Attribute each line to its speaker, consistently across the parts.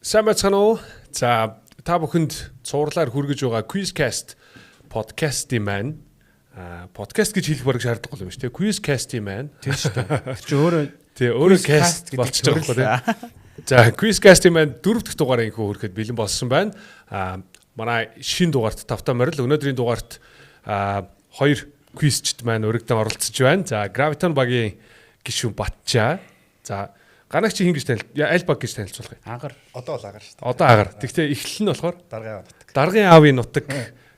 Speaker 1: Сайн байцгаана уу? За, та бүхэнд цувралаар хүргэж байгаа Quizcast подкастын маань подкаст гэж хэлэх бараг шаардлагагүй юм шүү дээ. Quizcast-ийн маань.
Speaker 2: Тийм шүү дээ. Тэр чинь өөрөө
Speaker 1: тий, өөрөө cast болчихж байгаа байхгүй тий. За, Quizcast-ийн маань дөрөв дэх дугаарыг инхүү хүрэхэд бэлэн болсон байна. Манай шинэ дугаарт тавтай морил. Өнөөдрийн дугаарт хоёр квизчд маань өргөдөн оролцож байна. За, Graviton багийн гишүүн Батчаа. За, Ганагч хин гэж танил аль баг гэж танилцуулах юм?
Speaker 2: Агар.
Speaker 3: Одоо бол агаар шүү дээ.
Speaker 1: Одоо агаар. Тэгтээ эхлэл нь болохоор
Speaker 3: Даргын аав нутаг.
Speaker 1: Даргын аавын нутаг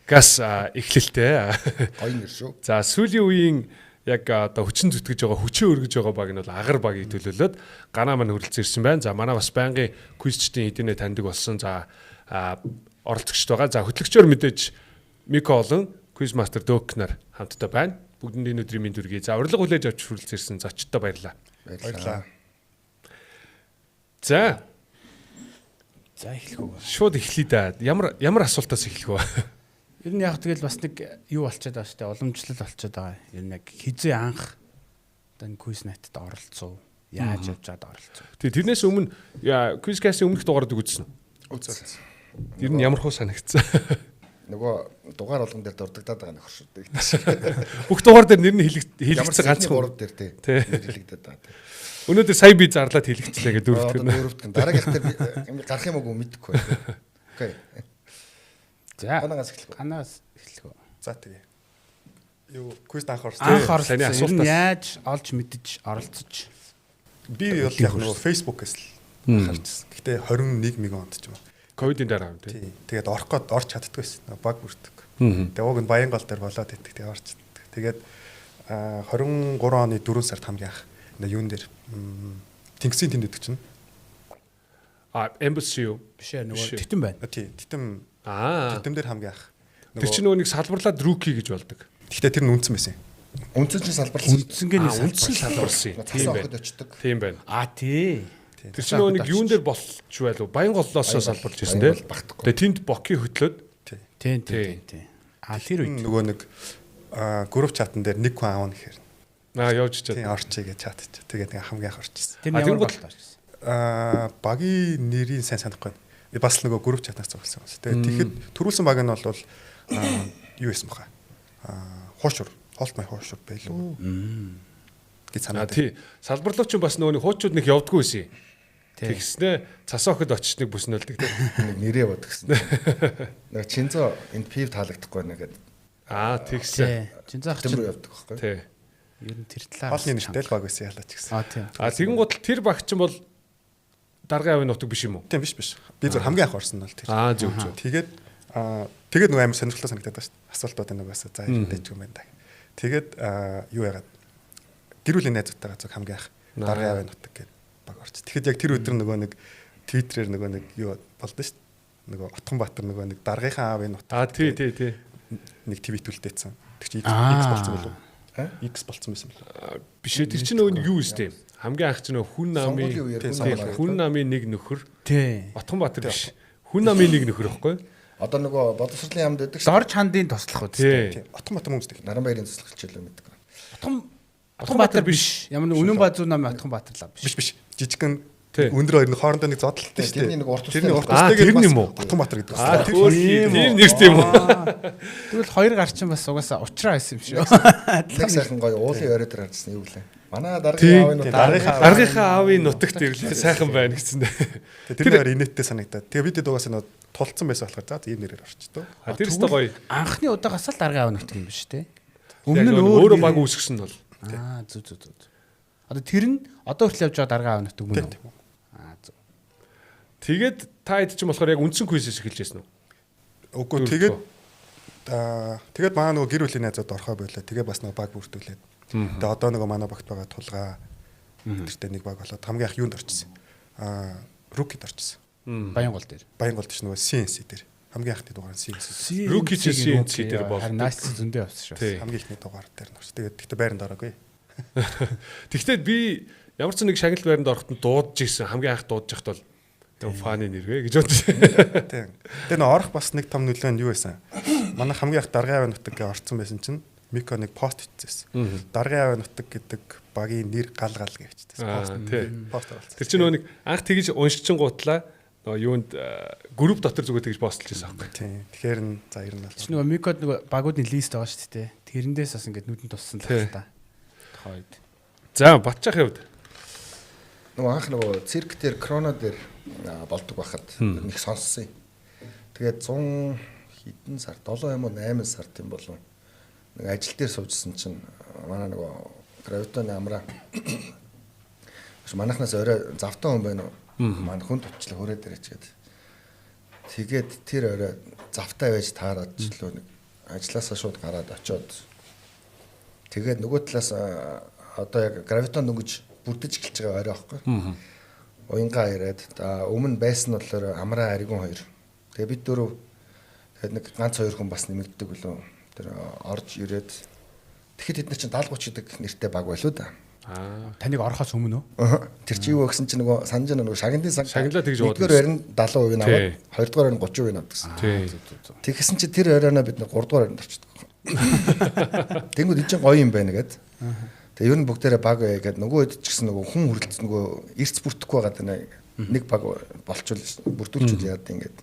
Speaker 1: газ эхлэлтэй.
Speaker 4: Гоё нэр шүү.
Speaker 1: За, сүүлийн үеийн яг одоо хүчин зүтгэж байгаа, хүчээ өргөж байгаа баг нь бол агаар багийг төлөөлөөд Ганаа маань хүрэлцэн ирсэн байна. За, манай бас байнгын квизчдийн хэдийнэ таньдаг болсон. За, оролцогчд байгаа. За, хөтлөгчөөр мэдээж Мико болон квиз мастер Дөкнер хамтдаа байна. Бүгдэнд энэ өдрийн мэнд хүргэе. За, урилга хүлээж авч хүрэлцэн ирсэн зочдтой баярлалаа.
Speaker 4: Баярлалаа.
Speaker 1: За.
Speaker 2: За, эхлэх үү.
Speaker 1: Шууд эхлэе да. Ямар ямар асуултаас эхлэх вэ?
Speaker 2: Ер нь яг тэгэл бас нэг юу болчиход байгаа шүү дээ. Уламжлал болчиход байгаа. Ер нь яг хизээ анх одоо энэ quiz night-д оролцов. Яаж явж байгаад оролцов.
Speaker 1: Тэгээ тэрнээс өмнө quiz cast-ийн өмнөх дугаарыг үзсэн үү?
Speaker 3: Үзсэн.
Speaker 1: Ер нь ямар хуу санагдсан?
Speaker 4: Нөгөө дугаар болгон дээр дурддагдаад байгаа нөхөр шүү дээ.
Speaker 1: Бүх дугаар дээр нэр нь хэлэгдсэн ганцхан
Speaker 4: 3 дээр тий. Нэр хэлэгдээд байгаа.
Speaker 1: Өнөөдөр сая би зарлаад хэлэгчлээ гэдэг дөрөвдөх
Speaker 4: нь. Дөрөвдөх нь. Дараагийнх дээр гарах юм уу мэдэхгүй байна. Окей.
Speaker 2: За.
Speaker 4: Ганаас эхлэх үү?
Speaker 2: Ганаас эхлэх үү?
Speaker 3: За тэгээ. Юу квиз анх орсон.
Speaker 2: Анх орсон. Асуултаас яаж олж мэдэж оролцож?
Speaker 3: Би бол яг нөгөө Facebook-ээс л харж ирсэн. Гэхдээ 21 меган онд ч юм уу.
Speaker 1: Ковидын дараа юм тий.
Speaker 3: Тэгээд орох гээд орч чаддгүй байсан. Баг бүрдэг. Тэгээд уг нь Баянгол дээр болоод идэх. Тэгээд орч чаддаг. Тэгээд 23 оны 4 сард хамгийн анх юун дээр Тэнгисийн тэнд гэдэг чинь.
Speaker 1: Embassy юу?
Speaker 2: Биш ээ, нөгөө титэм байна.
Speaker 3: Тий, титэм. Титэм дээр хамгийн анх.
Speaker 1: Тэр чинь нөгөө нэг салбарлаад rookie гэж болдог.
Speaker 3: Гэхдээ тэр нь үнсэн байсан.
Speaker 4: Үнсэн чинь салбарласан.
Speaker 2: Үнсэнгээ нэг
Speaker 1: үнсэн салбарласан.
Speaker 4: Тийм байна. Очдог.
Speaker 1: Тийм байна.
Speaker 2: Тий.
Speaker 1: Тэр чинь нөгөө нэг юун дээр болж байлуу? Баянголлоос салбарлаж ирсэн тий. Тэгээ тэнд Боки хөтлөөд.
Speaker 2: Тий, тий, тий. Тэр үед
Speaker 3: нөгөө нэг group chat-ан дээр нэг хүн аавна гэхээр
Speaker 1: явж чад.
Speaker 3: Тийм, орчий гэж чат чи. Тэгээд нэг хамгийн анх орчихсон.
Speaker 2: Тэр ямар багт орчихсон?
Speaker 3: Багийн нэрийг сайн санахгүй байна. Бас л нөгөө group chat-аас зогссон юм. Тэгээд тэгэхэд төрүүлсэн баг нь бол юу байсан баха? Хуушур, хоолт май хуушур байлуу. Гэж санаад.
Speaker 1: Тий. Салбарлууч бас нөгөө нэг хуучууд нэг явдггүй байсан юм. Тэгснэ цасаа охид очиж нэг бүснэлдэг тий.
Speaker 4: Нэг нэрээ бод гэсэн. Нэг Чинзо энд пив таалагдахгүй байна гэдэг.
Speaker 1: Тэгсэн.
Speaker 2: Чинзо ах чинь
Speaker 4: явдаг байхгүй.
Speaker 1: Тий.
Speaker 2: Ер нь тэр талаар
Speaker 3: хоолны нэртэй л баг байсан ялаач гэсэн.
Speaker 2: Тийм.
Speaker 1: Тэгэн гутал тэр баг чинь бол даргын аавын нутаг биш юм уу?
Speaker 3: Тийм, биш биш. Би зөв хамгийн анх орсон нь бол тэр.
Speaker 1: Зөв зөв.
Speaker 3: Тэгээд тэгээд нөгөө амар сонирхолтой санагдаад байна шүү дээ. Асуултууд энэ угаасаа за хэлдэг юм байна да. Тэгээд юу яагаад гэр бүлийн найзуудтайгаа зөв хамгийн анх даргын аавын нутаг гэдэг баг орч. Тэгэхэд яг тэр өдөр нөгөө нэг Твиттерээр нөгөө нэг юу болдсон шүү дээ. Нөгөө Отгонбаатар нөгөө нэг даргынхаа аавын нутаг.
Speaker 1: Тий, тий, тий.
Speaker 3: Нэг твит үлдээсэн. Тэр чинь X болсон билүү? X болцсон байсан билүү?
Speaker 1: Биш ээ, тэр чинь нөгөө нэг юу өстэй. Хамгийн анх чинь нөгөө хүн намын нэг нөхөр.
Speaker 2: Тий.
Speaker 1: Отгонбаатар биш. Хүн намын нэг нөхөр ихгүй.
Speaker 4: Одоо нөгөө боловсролын яамд байдаг шүү.
Speaker 2: Дорж хандын туслах үү?
Speaker 1: Тий.
Speaker 3: Отгонбаатар мөн үстэй.
Speaker 4: Наранбаярын туслах хичээлээ мэддэг.
Speaker 2: Отгонбаатар биш. Ямар нэг Үнэн баазуу намын Отгонбаатар л
Speaker 3: биш. Биш. Жижигхэн өндөр хоёр нэг хоорондоо нэг зодтолтой шүү дээ.
Speaker 4: Тэрний нэг урт
Speaker 3: устай. Тэр нь юм уу? Отгонбаатар гэдэг.
Speaker 1: Тэр нэр тийм үү?
Speaker 2: Тэгвэл хоёр гар чинь бас угаасаа уучраа байсан юм шүү.
Speaker 4: Нэг сайхан гоё уулын орой дээр харжсан юу гэлээ. Манай даргын аавын нутаг.
Speaker 1: Даргынхаа аавын нутагт ирлээ сайхан байна гэсэн.
Speaker 3: Тэр нэр инээдтэй санагдаад. Тэгээ бид угаасаа нөө тулцсан байсан болохоор за ийм нэрээр орчдоо.
Speaker 1: Тэр өстө гоё.
Speaker 2: Анхны удаагаас л даргын аавын нутаг юм биш үү?
Speaker 1: Өмнө нь өөрөө баг үүсгэсэн нь бол.
Speaker 2: Зүг зүг зүг. Одоо тэр нь одоо хүртэл явж байгаа даргын аавын нутаг мөн үү? Зүг.
Speaker 1: Тэгээд та хэд ч юм болохоор яг үндсэн квизээс эхэлж байсан уу?
Speaker 3: Үгүй, тэгээд тэгээд манай нөгөө гэр бүлийн найзууд орхоо болоо. Тэгээ бас нөгөө баг бүрдүүлээд. Тэгээд одоо нөгөө манай багт байгаа тулгаа тэртээ нэг баг болоод хамгийн анх юунд орчихсон? Rookie-д орчихсон.
Speaker 2: Баянгол дээр.
Speaker 3: Баянгол дээр нөгөө CNC дээр. Хамгийн анхны дугаар нь CNC.
Speaker 1: Rookie чи CNC дээр бол.
Speaker 2: Харин nice зөндөө явсан шүү.
Speaker 3: Хамгийн ихний дугаар дээр нь орчих. Тэгээд тэгтээ байранд ороогүй.
Speaker 1: Тэгтээ би ямар ч нэг шагнал байранд ороход нь дуудаж ирсэн. Хамгийн анх дуудаж яхад бол тэр фаны нэр вэ гэж бодсон.
Speaker 3: Тийм. Тэгээ нөө орох бас нэг том нөлөө нь юу байсан? Манай хамгийн анх даргын аавын нутаг гэж орцсон байсан чинь Мико нэг пост бичсэн. Даргын аавын нутаг гэдэг багийн нэр гал гал гэж бичсэн. Пост. Пост оруулсан.
Speaker 1: Тэр чинь нөгөө нэг анх тэгж уншчин гутлаа Нөгөө юунд групп дотор зүгээр тэгж постлж байсан аахгүй.
Speaker 3: Тийм. Тэгэхээр нь за ер нь бол
Speaker 2: Чи нөгөө Микод нөгөө багуудын лист байгаа шүү дээ. Тэрэндээс бас ингээд нүдэнд туссан л байна та. Тухайн үед.
Speaker 1: За Батчаахын хувьд
Speaker 4: Нөгөө анх нөгөө цирк дээр Крона дээр болдог байхад нэг сонссон юм. Тэгээд 100 хэдэн сар 7 юм уу 8 сар тийм болов. Нэг ажил дээр суужсэн чинь манай нөгөө Гравитоны амраа манайхнаас орой завтан хүн байна уу? Манай хүн товчлоо хүрээд ирээч гээд. Тэгээд тэр орой завтай байж таарад ч лөө нэг ажилласаа шууд гараад очиод тэгээд нөгөө талаас одоо яг Гравитон дөнгөж бүрдэж эхэлж байгаа орой байхгүй. Уянгаа ирээд өмнө байсан нь болохоор амраа аригун хоёр. Тэгээ бид дөрөв тэгээд нэг ганц хоёр хүн бас нэмэгддэг үлээ. Тэр орж ирээд тэгэхэд тэд нар чинь 70 30 гэдэг нэртэй баг байлуу да.
Speaker 1: Аа
Speaker 2: Таныг орохоос өмнө үү?
Speaker 4: Тэр чи юу гэсэн чинь нөгөө санаж байна нөгөө шагналын сан.
Speaker 1: Шагналаа тэгж яваад
Speaker 4: Нэгдүгээр байр нь 70% нь аваад хоёрдугаар байр нь 30% нь авдаг гэсэн.
Speaker 1: тий.
Speaker 4: Тэгсэн чи тэр оройноо бид нар 3 дугаар байранд орчдөг. Тэнгүүд эн чинь гоё юм байна гэд. Тэгээ ер нь бүгдээрээ баг байя гэд нөгөө хэд ч гэсэн нөгөө хүн хүрэлцэн нөгөө эрц бүртгэхгүй байгаа даа нэг баг болчвол бүрдүүлчихвэл яад ингээд.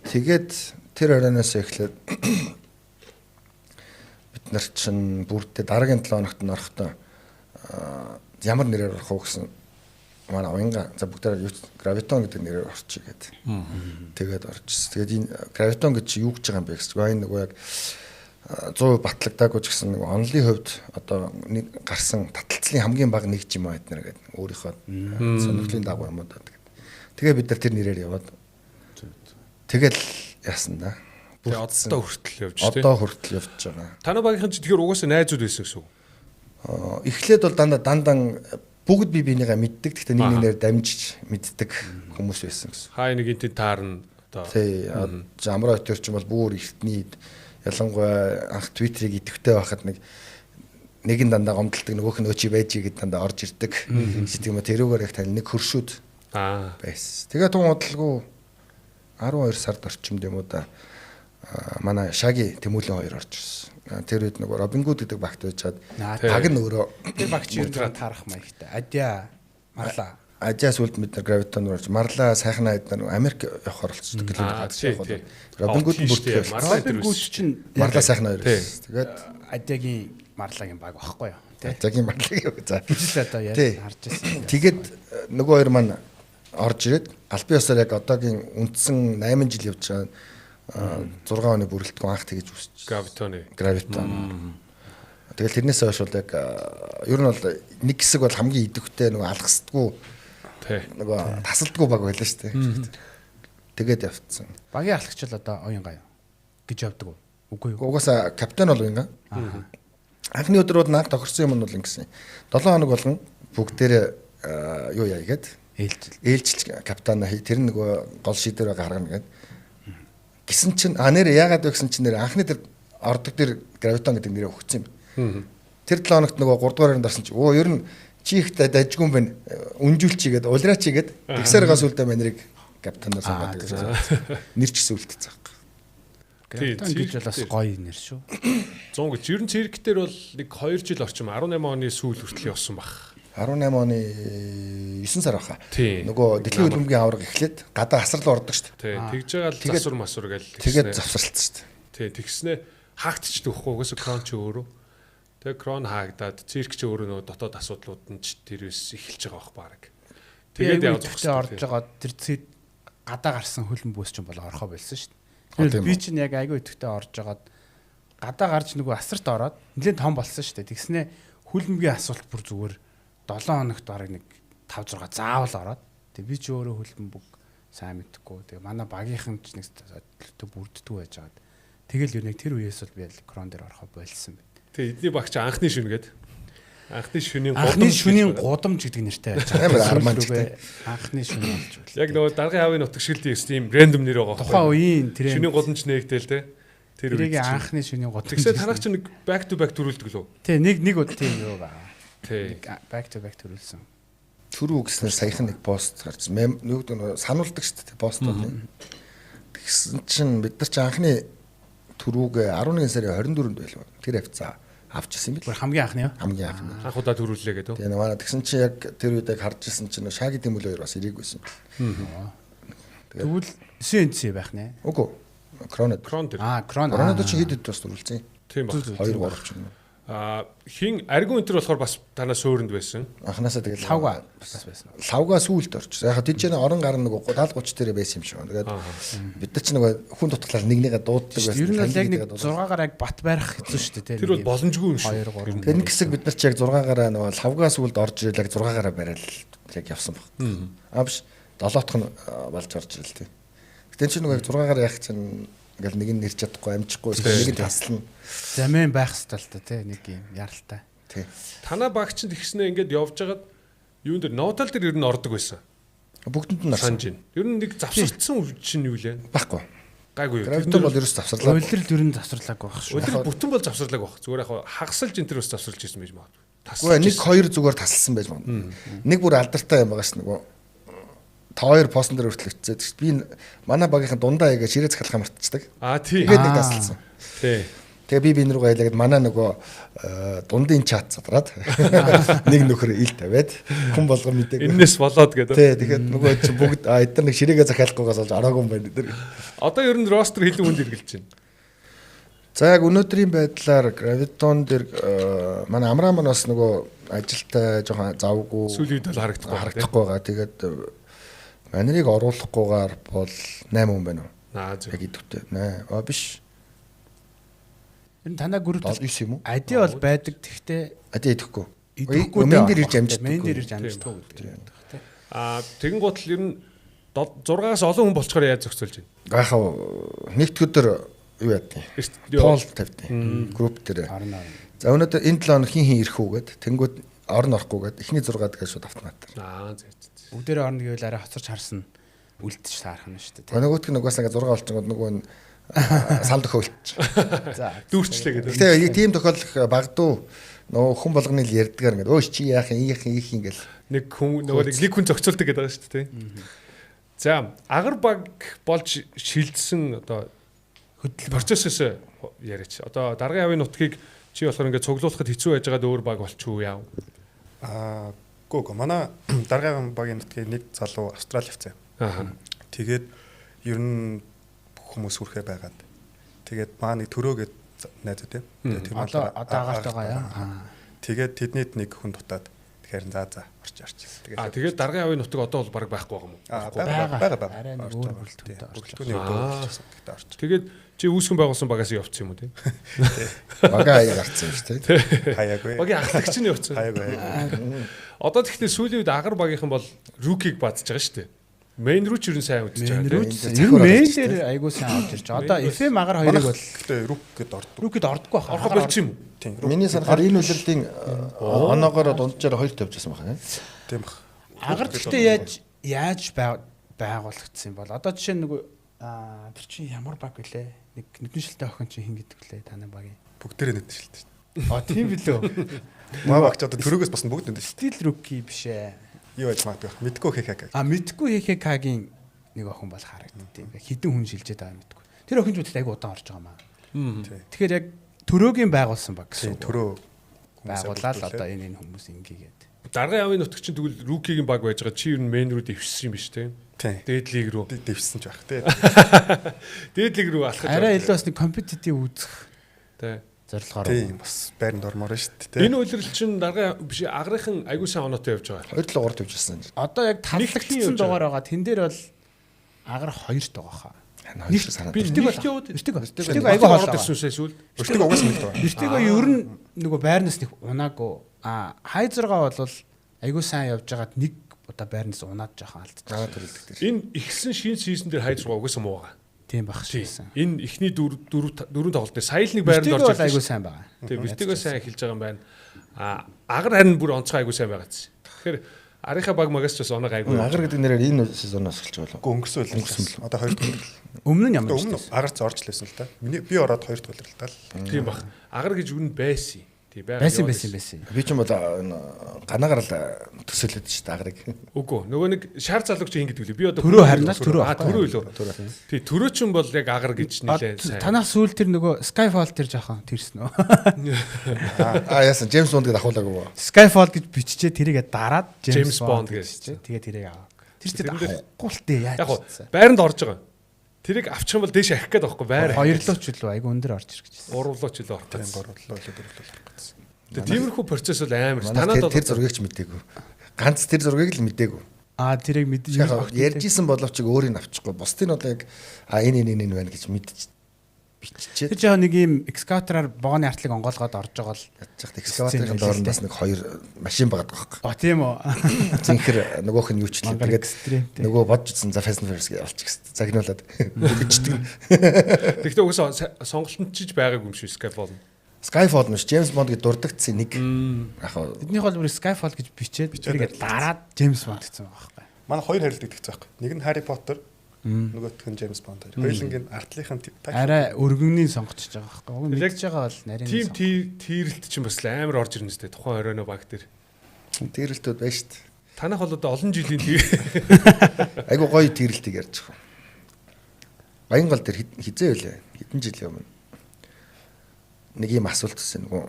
Speaker 4: Тэгээд тэр оройноос эхлээд бид нар чинь бүрдээ дараагийн 7 хоногт нь орохдоо ямар нэрээр орох уу гэсэн манай уянга за бүгдээрээ Гравитон гэдэг нэрээр орчих гээд. Тэгээд орчихсон. Тэгээд энэ Гравитон гэж чи юу гэж байгаа юм бэ гэсэн. Энэ нөгөө яг 100% батлагдаагүй ч гэсэн нөгөө онлын хувьд одоо нэг гарсан таталцлын хамгийн бага нэг юм аа эднэр гэдэг өөрийнхөө сонирхлын дагуу юм уу да. Тэгээд бид нар тэр нэрээр яваад тэгэл яасан да.
Speaker 1: Тэгээ одоо хүртэл явж тий.
Speaker 4: Одоо хүртэл явж байгаа.
Speaker 1: Танай багийнхан чи тэгэхээр угаасаа найзууд байсан гэсэн үг.
Speaker 4: Эхлээд бол дандаа дандан бүгд бие биенийгээ мэддэг. Гэхдээ нэг нэгнээр дамжиж мэддэг хүмүүс байсан гэсэн.
Speaker 1: Хаа нэг энтийн таарна одоо.
Speaker 4: Тий. Замраа өтөр чинь бол бүр эртний ялангуяа анх Twitter-ийг идэвхтэй байхад нэг нь дандаа гомдолдог, нөгөөх нь өөчи байж гэд дандаа орж ирдэг. Гэдэг юм уу тэрүүгээр их тань нэг хөршүүд байсан. Тэгээ тун удалгүй 12 сард орчимд юм уу да. Манай Шаги Тэмүүлэн хоёр орж ирсэн. Тэр үед нөгөө Робин Гуд гэдэг багт байж чад баг нь өөрөө
Speaker 2: Тэр багч ер нь таарах маягтай. Адя Марлаа.
Speaker 4: Ажаа сүлд бид нар Гравитон руу орж Марлаа сайхнаа эд нар Америк явахаар болчихдог гэлээ. Робин Гуд бүртгэх.
Speaker 2: Робин Гуд чинь
Speaker 4: Марлаа сайхнаа хоёр. Тэгээд
Speaker 2: Адягийн Марлагийн баг багхгүй юу?
Speaker 4: Адягийн Марлагийн. За.
Speaker 2: Гэж л одоо яаж харж байсан.
Speaker 4: Тэгээд нөгөө хоёр маань орж ирээд албан ёсоор яг одоогийн үндсэн 8 жил явж байгаа 6 оны бүрэлдэхүүн анх тэгж үсч.
Speaker 1: Гравитоны.
Speaker 4: Гравитон. Тэгэл тэрнээс хойш бол яг ер нь бол нэг хэсэг бол хамгийн идэвхтэй нөгөө алгасдаггүй нөгөө тасалдаггүй баг байлаа шүү дээ. Тэгээд явцсан.
Speaker 2: Багийн алхагч л одоо оюун гай гэж явдаг уу? Үгүй юу?
Speaker 4: Угаасаа капитан бол оюун гай. Анхны өдөр бол нааг тохирсон юм нь бол ингэсэн. 7 хоног болгон бүгдээрээ юу яа гээд ээлжилж капитан хий тэр нөгөө гол шийдвэрээ гаргана гээд. Гисэн чинь нэр яагаад вэ гэсэн чинь нэр анхны тэр ордог тэр Гравитон гэдэг нэрээ өгсөн юм. Тэр 7 хоногт нөгөө 3 дугаар байранд орсон чинь өө ер нь чи их дажгүй юм байна. Үнжүүлчихгээд улираачихгээд тэгсээр гоо сүлдээ манерыг капитанаар сонгоод гэсэн. Нэр ч гэсэн үлдсэн байхгүй.
Speaker 2: Гравитон гэж бол бас гоё нэр шүү.
Speaker 1: 100 гэж. Ер нь цирк дээр бол нэг 2 жил орчим 18 оны сүүл хүртэл явсан баг.
Speaker 4: 18 оны 9 сар баха. Нөгөө дэлхийн хөлбөмбөгийн аварга эхлээд гадаа асрал ордог шүү
Speaker 1: дээ. Тэгж байгаа л засвар масвар гээл.
Speaker 4: Тэгээд завсралцсан шүү дээ.
Speaker 1: Тий, тэгснэ хаагдчихдаг хгүй угаасаа крон чи өөрөө. Тэгээ крон хаагдаад цирк чи өөрөө нөгөө дотоод асуудлууд нь ч тэрээс эхэлж байгаа бах баг.
Speaker 2: Тэгээд яг зогсож орж байгаа тэр цирк гадаа гарсан хөлбөмбөөс ч бол орхоо болсон шүү дээ. Би чинь яг айгүй идэвхтэй орж байгаад гадаа гарч нөгөө асарт ороод нэлээд том болсон шүү дээ. Тэгснэ хөлбөмбөгийн асуулт бүр зүгээр 7 хоногт бараг нэг 5 6 заавал ороод. Тэгээ би ч өөрөө хөлбөмбөг сайн мэдэхгүй. Тэгээ манай багийнхан ч нэг төлөвтэй бүрддэггүй байж байгаад. Тэгэл ер нь тэр үеэс бол би крон дээр орохоо болсон байна.
Speaker 1: Тэгээ эдний багч анхны шүн гээд. Анхны шүнийн
Speaker 2: гудамж гэдэг нэртэй байж байгаа.
Speaker 4: Амар арманчтай.
Speaker 2: Анхны шүн болж байна.
Speaker 1: Яг нөгөө даргын хавийн нутаг шилдийн тийм рэндом нэр байгаа.
Speaker 2: Тухайн үеийн тренд.
Speaker 1: Шүнийн гудамж нээгдээл те.
Speaker 2: Тэр үеийн анхны шүнийн гудамж.
Speaker 1: Тэгсээ танах чинь нэг back to back төрүүлдэг лөө.
Speaker 2: Тий, нэг нэг тийм юу байгаа.
Speaker 1: Тий.
Speaker 2: Back to back төрүүлсэн.
Speaker 4: Түрүү гэснээр саяхан нэг пост гарч. Юу гэдэг нь сануулдаг шүү дээ постууд. Тэгсэн чинь бид нар чи анхны түрүүгээ 11 сарын 24-нд байлаа. Тэр хавцаа авчихсан юм бил.
Speaker 2: Хамгийн анхны юу?
Speaker 4: Хамгийн анхны.
Speaker 1: Анх удаа төрүүллээ гэдэг.
Speaker 4: Тэгээ манай тэгсэн чинь яг тэр үед яг харж ирсэн чинь Шаги Тэмүл хоёр бас ирээгүйсэн юм бэл. Тэгээд
Speaker 2: Тэгвэл CNC байх нэ.
Speaker 4: үгүй Крона.
Speaker 1: Крон дээр.
Speaker 2: Аа, Крон.
Speaker 4: Кронод чи хэд хэд бас дүрлцэн.
Speaker 1: Тийм баг.
Speaker 4: 2 3 ч юм уу.
Speaker 1: Аа хин Аргун энэ төр болохоор бас танаа суурьнд байсан.
Speaker 4: Анханасаа тэгэл
Speaker 2: Лавга бас байсан.
Speaker 4: Лавга сүүлд орчихсон. Яг тийч орон гар нөгөө 70 30 дээрээ байсан юм шиг байна. Тэгээд бид нар ч нөгөө хүн дутглаар нэг нэгээ дууддаг байсан.
Speaker 2: Ер нь бол яг нэг
Speaker 4: Таньдаг
Speaker 2: 6-гаар яг бат барих хэцүү шүү дээ,
Speaker 1: Тэр бол боломжгүй юм шиг.
Speaker 2: 2 3.
Speaker 4: Тэр нэг хэсэг бид нар ч яг 6-гаараа нөгөө лавга сүүлд орж ирэл яг 6-гаараа барайл яг явсан баг. Аа биш 7-х нь болж орж ирэл тий. Гэтэ чи нөгөө яг 6-гаараа явах чинь ингээл нэг нь нэрч чадахгүй амжихгүй нэг нь таслана.
Speaker 2: Замын байх хэрэгтэй л та тий нэг юм яралтай.
Speaker 4: Тий.
Speaker 1: Танаа багч нь тэгснэ ингээд явж хагаад юун дээр Нотал дээр ер нь ордог байсан.
Speaker 4: Бүгдэнд нь орсон.
Speaker 1: Санж байна. Ер нь нэг завсарцсан үе чинь юу лээ?
Speaker 4: Байхгүй.
Speaker 1: Гайгүй юу.
Speaker 4: Гравитон бол ерөөс завсарлаа.
Speaker 2: Улирал ер нь завсарлаагүй байх шүү.
Speaker 1: Улирал бүтэн бол завсарлаагүй байх. Зүгээр яг хагасалж энэ төр бас завсарлаж ирсэн байж магадгүй.
Speaker 4: Үгүй нэг хоёр зүгээр тасалсан байж магадгүй. Нэг бүр алдартай юм байгаа ш нөгөө та хоёр пост дээр хүртэл очицээд би манай багийнхан дундаа яга ширээ захиалгаа мартчихдаг.
Speaker 1: Аа тий.
Speaker 4: Тэгээд нэг тасалсан.
Speaker 1: Тий.
Speaker 4: Тэгээ би бинэ рүү айлаад манай нөгөө дундын чат задраад нэг нөхөр ил тавиад хүн болгон мдээгүй.
Speaker 1: Эннээс болоод гэдэг.
Speaker 4: Тий, тэгэхээр нөгөө чинь бүгд эдгээр нэг ширээгээ захиалахгүйгээс олж ороогүй юм байна эдгээр.
Speaker 1: Одоо ер нь ростер хэдэн хүнд эргэлж байна?
Speaker 4: За яг өнөөдрийн байдлаар Graviton дээр манай Амраа маань бас нөгөө ажилтай жоохон завгүй
Speaker 1: Сүүлийн үед бол харагдахгүй
Speaker 4: харагдахгүй байгаа. Тэгээд манерыг оруулахгүйгээр бол 8 хүн байна уу?
Speaker 1: Аа зөв.
Speaker 4: Яг идэвхтэй. Нэ. А биш.
Speaker 2: Ер нь танаа групп
Speaker 4: 9 юм уу?
Speaker 2: Ади бол байдаг. Тэгтээ
Speaker 4: Ади идэхгүй.
Speaker 2: идэхгүй
Speaker 4: Мэн дээр ирж амждаггүй.
Speaker 2: Мэн дээр ирж амждаггүй гэдэг юм байна тий.
Speaker 1: Аа тэгэн гутал ер нь 6-аас олон хүн болчоор яаж зохицуулж байна?
Speaker 4: Гайхав нэгд өдөр юу яадیں۔ Пол тавьдیں۔ Групп дээр.
Speaker 2: Орно.
Speaker 4: За өнөөдөр энэ 7 хоног хин хин ирэх үү гэд тэнгууд орно орохгүй гэд эхний 6 тэгээд шууд автоматар.
Speaker 1: Аа зөв.
Speaker 2: Бүгдээрээ орно гэвэл арай хоцорч харсан үлдчих таарах нь шүү дээ.
Speaker 4: Нөгөөтг нь угаасаа ингээ 6 болчихгод нөгөө нь сал дөхөө үлдчих.
Speaker 2: За.
Speaker 1: Дүүрчлээ гэдэг.
Speaker 4: Гэтэ яг тийм тохиолдол багадуу нөгөө хүн болгоны л ярьдгаар ингээд өөш чи яах юм ийх юм ийх юм гэл
Speaker 1: нэг хүн нөгөө нэг хүн зохицуулдаг гэдэг байгаа шүү дээ. За агар баг болж шилжсэн одоо хөдөл процессээс яриач. Одоо даргын авийн нутгийг чи болохоор ингээд цуглуулахад хэцүү байж байгаад өөр баг болчих уу яав?
Speaker 3: Аа гоо манай даргын багийн нутгийн нэг залуу Австрали явцсан.
Speaker 1: Аа.
Speaker 3: Тэгээд ер нь хүмүүс хүрхээ байгаад. Тэгээд маа нэг төрөө гэд найз үү те. Тэгээд тэр
Speaker 2: Одоо одоо агарт байгаа яа.
Speaker 3: Тэгээд тэднийд нэг хүн дутаад тэгэхээр за за орч орч.
Speaker 1: Тэгээд аа тэгээд даргын авийн нутаг одоо бол баг байхгүй байгаа юм уу?
Speaker 3: Байгаа байгаа.
Speaker 2: Арай нэг өөр бүрэлдэхүүнтэй орж.
Speaker 3: Бүрэлдэхүүний өөр болчихсон. Гэхдээ орч.
Speaker 1: Тэгээд чи үүсгэн байгуулсан багаас явцсан юм уу те?
Speaker 4: Бага хаяг гарцсан юм шүү те.
Speaker 3: Хаяагүй.
Speaker 1: Багийн ахлагч нь явцсан.
Speaker 3: Хаяагүй.
Speaker 1: Одоо тэгэхдээ сүүлийн үед агар багийнхан бол рукиг баадж байгаа шүү дээ. Мейн рүү ч ер нь сайн үдчихэж
Speaker 2: Мейн
Speaker 1: байгаа.
Speaker 2: рүү ер нь мейн дээр айгуу сайн орж ирж байгаа. Одоо FM агаар хоёрыг бол
Speaker 3: гэхдээ рук гэд ордог.
Speaker 2: Рукид ордоггүй баха.
Speaker 1: Орох болчих юм уу?
Speaker 3: Тийм.
Speaker 4: Миний санахаар энэ улирлын оноогоор дунджаар хоёр тавьчихсан байна.
Speaker 3: Тийм бах.
Speaker 2: Агар гэхдээ яаж яаж байгуулагдсан юм бол одоо жишээ нь нөгөө тэр чинь ямар баг вүлээ? Нэг нүдэн шилтэй охин чинь хин гэдэг вүлээ танай багийн.
Speaker 3: Бүгдээрээ нүдэн шилтэй шүү
Speaker 2: дээ. А тийм билүү.
Speaker 3: Маа багч одоо төрөөгөөс болсон бүгд нүдэн
Speaker 2: шилтэй. Стил руки биш ээ.
Speaker 3: Юу байж магадгүй. Мэдгүй ХХК.
Speaker 2: А мэдгүй ХХК-гийн нэг охин бол харагддээ юм. Хідэн хүн шилжээд байгаа мэдгүй. Тэр охин ч үтэл айгу удаан орж байгаа маа. Тэгэхээр яг төрөөгийн байгуулсан баг гэсэн.
Speaker 3: Төрөө
Speaker 2: байгуулаад одоо энэ хүмүүс ингэгээд.
Speaker 1: Даргын авийн нутаг чинь тэгвэл рукигийн баг байж байгаа. Чи ер нь мейн рүү дэвшсэн юм биш те?
Speaker 3: Тийм.
Speaker 1: Дээд лиг рүү
Speaker 3: дэвшсэн ч байх те.
Speaker 1: Дээд лиг рүү алхаж.
Speaker 2: Арай илүү бас нэг компетитив үзэх.
Speaker 1: Тэ.
Speaker 2: Зорилгоор.
Speaker 3: Тийм бас байранд ормоор шүү дээ.
Speaker 1: Энэ улирал чинь даргын биш агрынхан айгуу сайн оноотой явж байгаа.
Speaker 4: 2 7 3 тавьчихсан.
Speaker 2: Одоо яг тарлагдсан дугаар байгаа. Тэн дээр бол агар 2-т байгаа хаа.
Speaker 4: Нэг санаад.
Speaker 1: Би
Speaker 2: Өртөг
Speaker 1: нэгт яваад
Speaker 2: Өртөг.
Speaker 1: Өртөг
Speaker 2: Өртөг айгуу
Speaker 1: ороод
Speaker 2: хоол
Speaker 1: ирсэн сая сүүл.
Speaker 3: Өртөг угаасаа нэгт байгаа.
Speaker 2: Өртөгөө ер нь нөгөө байрнаас нэг унаагүй. А хай зургаа бол айгуу сайн явж байгаад нэг удаа байрнаас унаад жоохон алдчихсан.
Speaker 4: Аа төрөлдөг тэр.
Speaker 1: Энэ ихсэн шинэ сизон дээр хай зургаа угаасаа муу байгаа.
Speaker 2: Тийм байх шээсэн.
Speaker 1: Энэ эхний дөрөв тоглолт дээр сая л нэг байранд
Speaker 2: орж
Speaker 1: орж
Speaker 2: айгуу сайн байгаа.
Speaker 1: Тийм Вертиго сайн эхэлж байгаа юм байна. А агар харин бүр онцгой айгуу сайн байгаа гэсэн. Тэгэхээр арийнхаа баг магаас ч бас оног айгуу.
Speaker 4: Агар гэдэг нэрээр энэ сезоноос эхэлж байгаа
Speaker 3: Үгүй өнгөрсөн улирал. Одоо хоёр дахь улирал.
Speaker 2: Өмнө нь ямар
Speaker 3: Өмнө агарц орж лээсэн л та. Миний би ороод хоёр дахь улирал тал.
Speaker 1: Тийм бах. Агар гэж үн байсан. Тий байгаа.
Speaker 2: Байсан байсан байсан.
Speaker 4: Би ч юм бол ганагаар л төсөөлөд шүү дээ агарыг.
Speaker 1: Үгүй нөгөө нэг шар залууг чи хин гэдэг лээ. Би одоо
Speaker 2: төрөө харнаас төрөө.
Speaker 1: Аа төрөө илүү. Тий төрөө ч юм бол яг агар гэж нэлээ сайн.
Speaker 2: Танах сүүл тэр нөгөө Skyfall тэр жоохон тэрсэн үү?
Speaker 4: Аа яасан James Bond гэдээ ахуулаагүй юу?
Speaker 2: Skyfall гэж биччихээ тэрийгэ дараад
Speaker 1: James Bond гэж.
Speaker 2: Тэгээ тэрийг аваа. Тэр чинь авахгүй л дээ яаж.
Speaker 1: Яг байранд орж байгаа. Тэрийг авчих юм бол дээш ахих гээд байхгүй байр.
Speaker 2: Хоёрлоо ч үлээ айгу өндөр орж ирэх
Speaker 1: гэсэн. Гурвлоо ч үлээ орох
Speaker 3: гэсэн. Гурвлоо үлээ дөрвлөө орох гэсэн.
Speaker 1: Тэгээ тиймэрхүү процесс бол амар.
Speaker 4: Танад бол тэр зургийг ч мдээгүй. Ганц тэр зургийг л мдээгүй.
Speaker 2: Аа тэрийг мэдэж
Speaker 4: ярьж исэн боловч өөрийг авчихгүй. Бусдын бол яг а энэ энэ энэ байна гэж мэдчих биччихээд.
Speaker 2: Тэр жоо нэг юм экскаватораар вагоны артлыг онгоолгоод орж байгаа л
Speaker 4: ядчих. Экскаваторын доор нь бас нэг хоёр машин байгаад байгаа
Speaker 2: байхгүй. А тийм үү.
Speaker 4: Зинхэр нөгөөх нь юу ч л тэгээд нөгөө бодж утсан за Fast and Furious гэж олчих гэсэн. Загнуулаад бичдэг.
Speaker 1: Тэгэхдээ угсаа сонголтод чиж байгаагүй юм шүү Skyfall.
Speaker 4: Skyfall нь James Bond гэж дурддагдсан нэг.
Speaker 2: Яг эднийх бол бүр Skyfall гэж бичээд тэрийг дараад James Bond гэсэн байгаа байхгүй.
Speaker 3: Манай хоёр харилт идэгцсэн байхгүй. Нэг нь Harry Potter, нөгөөх нь James Bond. Хоёулангийн артлынх нь
Speaker 2: арай өргөнний сонгоцож байгаа байхгүй. Уг нь мэдж байгаа бол нарийн.
Speaker 1: Тим тийрэлт чинь бас амар орж ирнэ сте тухайн оройно баг дээр.
Speaker 4: Тийрэлтүүд байна шүү дээ.
Speaker 1: Танах бол одоо олон жилийн тий.
Speaker 4: Айгу гоё тийрэлтийг ярьж байгаа. Баянгол дээр хизээ байлаа. Хэдэн жилийн өмнө нэг юм асуулт төссөн нөгөө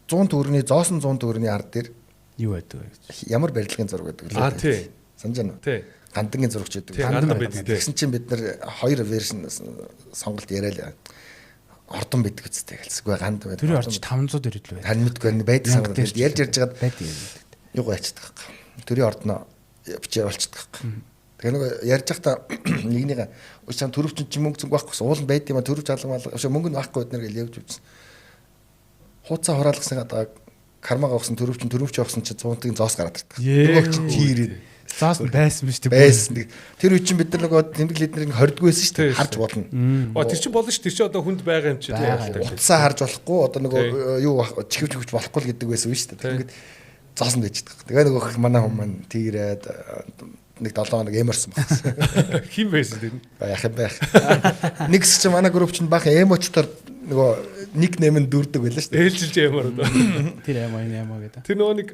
Speaker 4: 100 төгрөгийн зоосон 100 төгрөгийн ард дээр
Speaker 2: юу байдаг вэ
Speaker 4: гэж. Ямар барилгын зураг байдаг
Speaker 1: лээ. Аа тий.
Speaker 4: Санаж байна уу?
Speaker 1: Тий.
Speaker 4: Гандангийн зурагч байдаг.
Speaker 1: Гандан байдаг.
Speaker 4: Тэгсэн чинь бид нар хоёр вершн сонголт яриа л ордон байдаг үстэй гэлсгүй ганд
Speaker 2: байдаг. Тэр орч 500 дэр илүү
Speaker 4: байдаг. Харин мэдгүй байдаг санагдаад ярьж ярьж байгаад
Speaker 2: байдаг юм.
Speaker 4: Юу гайчдаг байхгүй. Төрийн ордноо бичээ болчдөг байхгүй. Тэгээ нөгөө ярьж байхдаа нэгнийгээ уушаа төрөвчин чи мөнгө зөнгө байхгүй уул нь байд юм а төрөвч алга малга уушаа мөнгө нь байхгүй бид нар гэж явж үзсэн. Хууцаа хураалгасан одоо кармага авсан төрөвчин төрөвч авсан чи 100-ын зоос гараад ирдэг.
Speaker 2: Нөгөө
Speaker 4: чи тийрээд
Speaker 2: зоос нь байсан биз дээ.
Speaker 4: Байсан. Тэр үе чинь бид нар нөгөө тэмдэг лидерийг хордгүй байсан шүү дээ. Харж болно.
Speaker 1: Оо тэр чинь болно шүү. Тэр чинь одоо хүнд байгаа юм чи
Speaker 4: тийм. Утсаа харж болохгүй одоо нөгөө юу чихвч хөвч болохгүй л гэдэг байсан үе шүү дээ. Тэгэнгүүт зоос нь байж байгаа. Тэгээ нөгөө манай хүн маань тийрээд нэг 7 хоног эморсон байна.
Speaker 1: Хин байсан тэр нь?
Speaker 4: Яах юм байх. Нэг хэсэг чинь манай групп чинь баахан эмочтор нөгөө никнейм нь дүүрдэг байлаа шүү
Speaker 1: дээ. Ээлжилж эмор одоо.
Speaker 2: Тэр эмо энэ эмо гэдэг.
Speaker 1: Тэр нөгөө нэг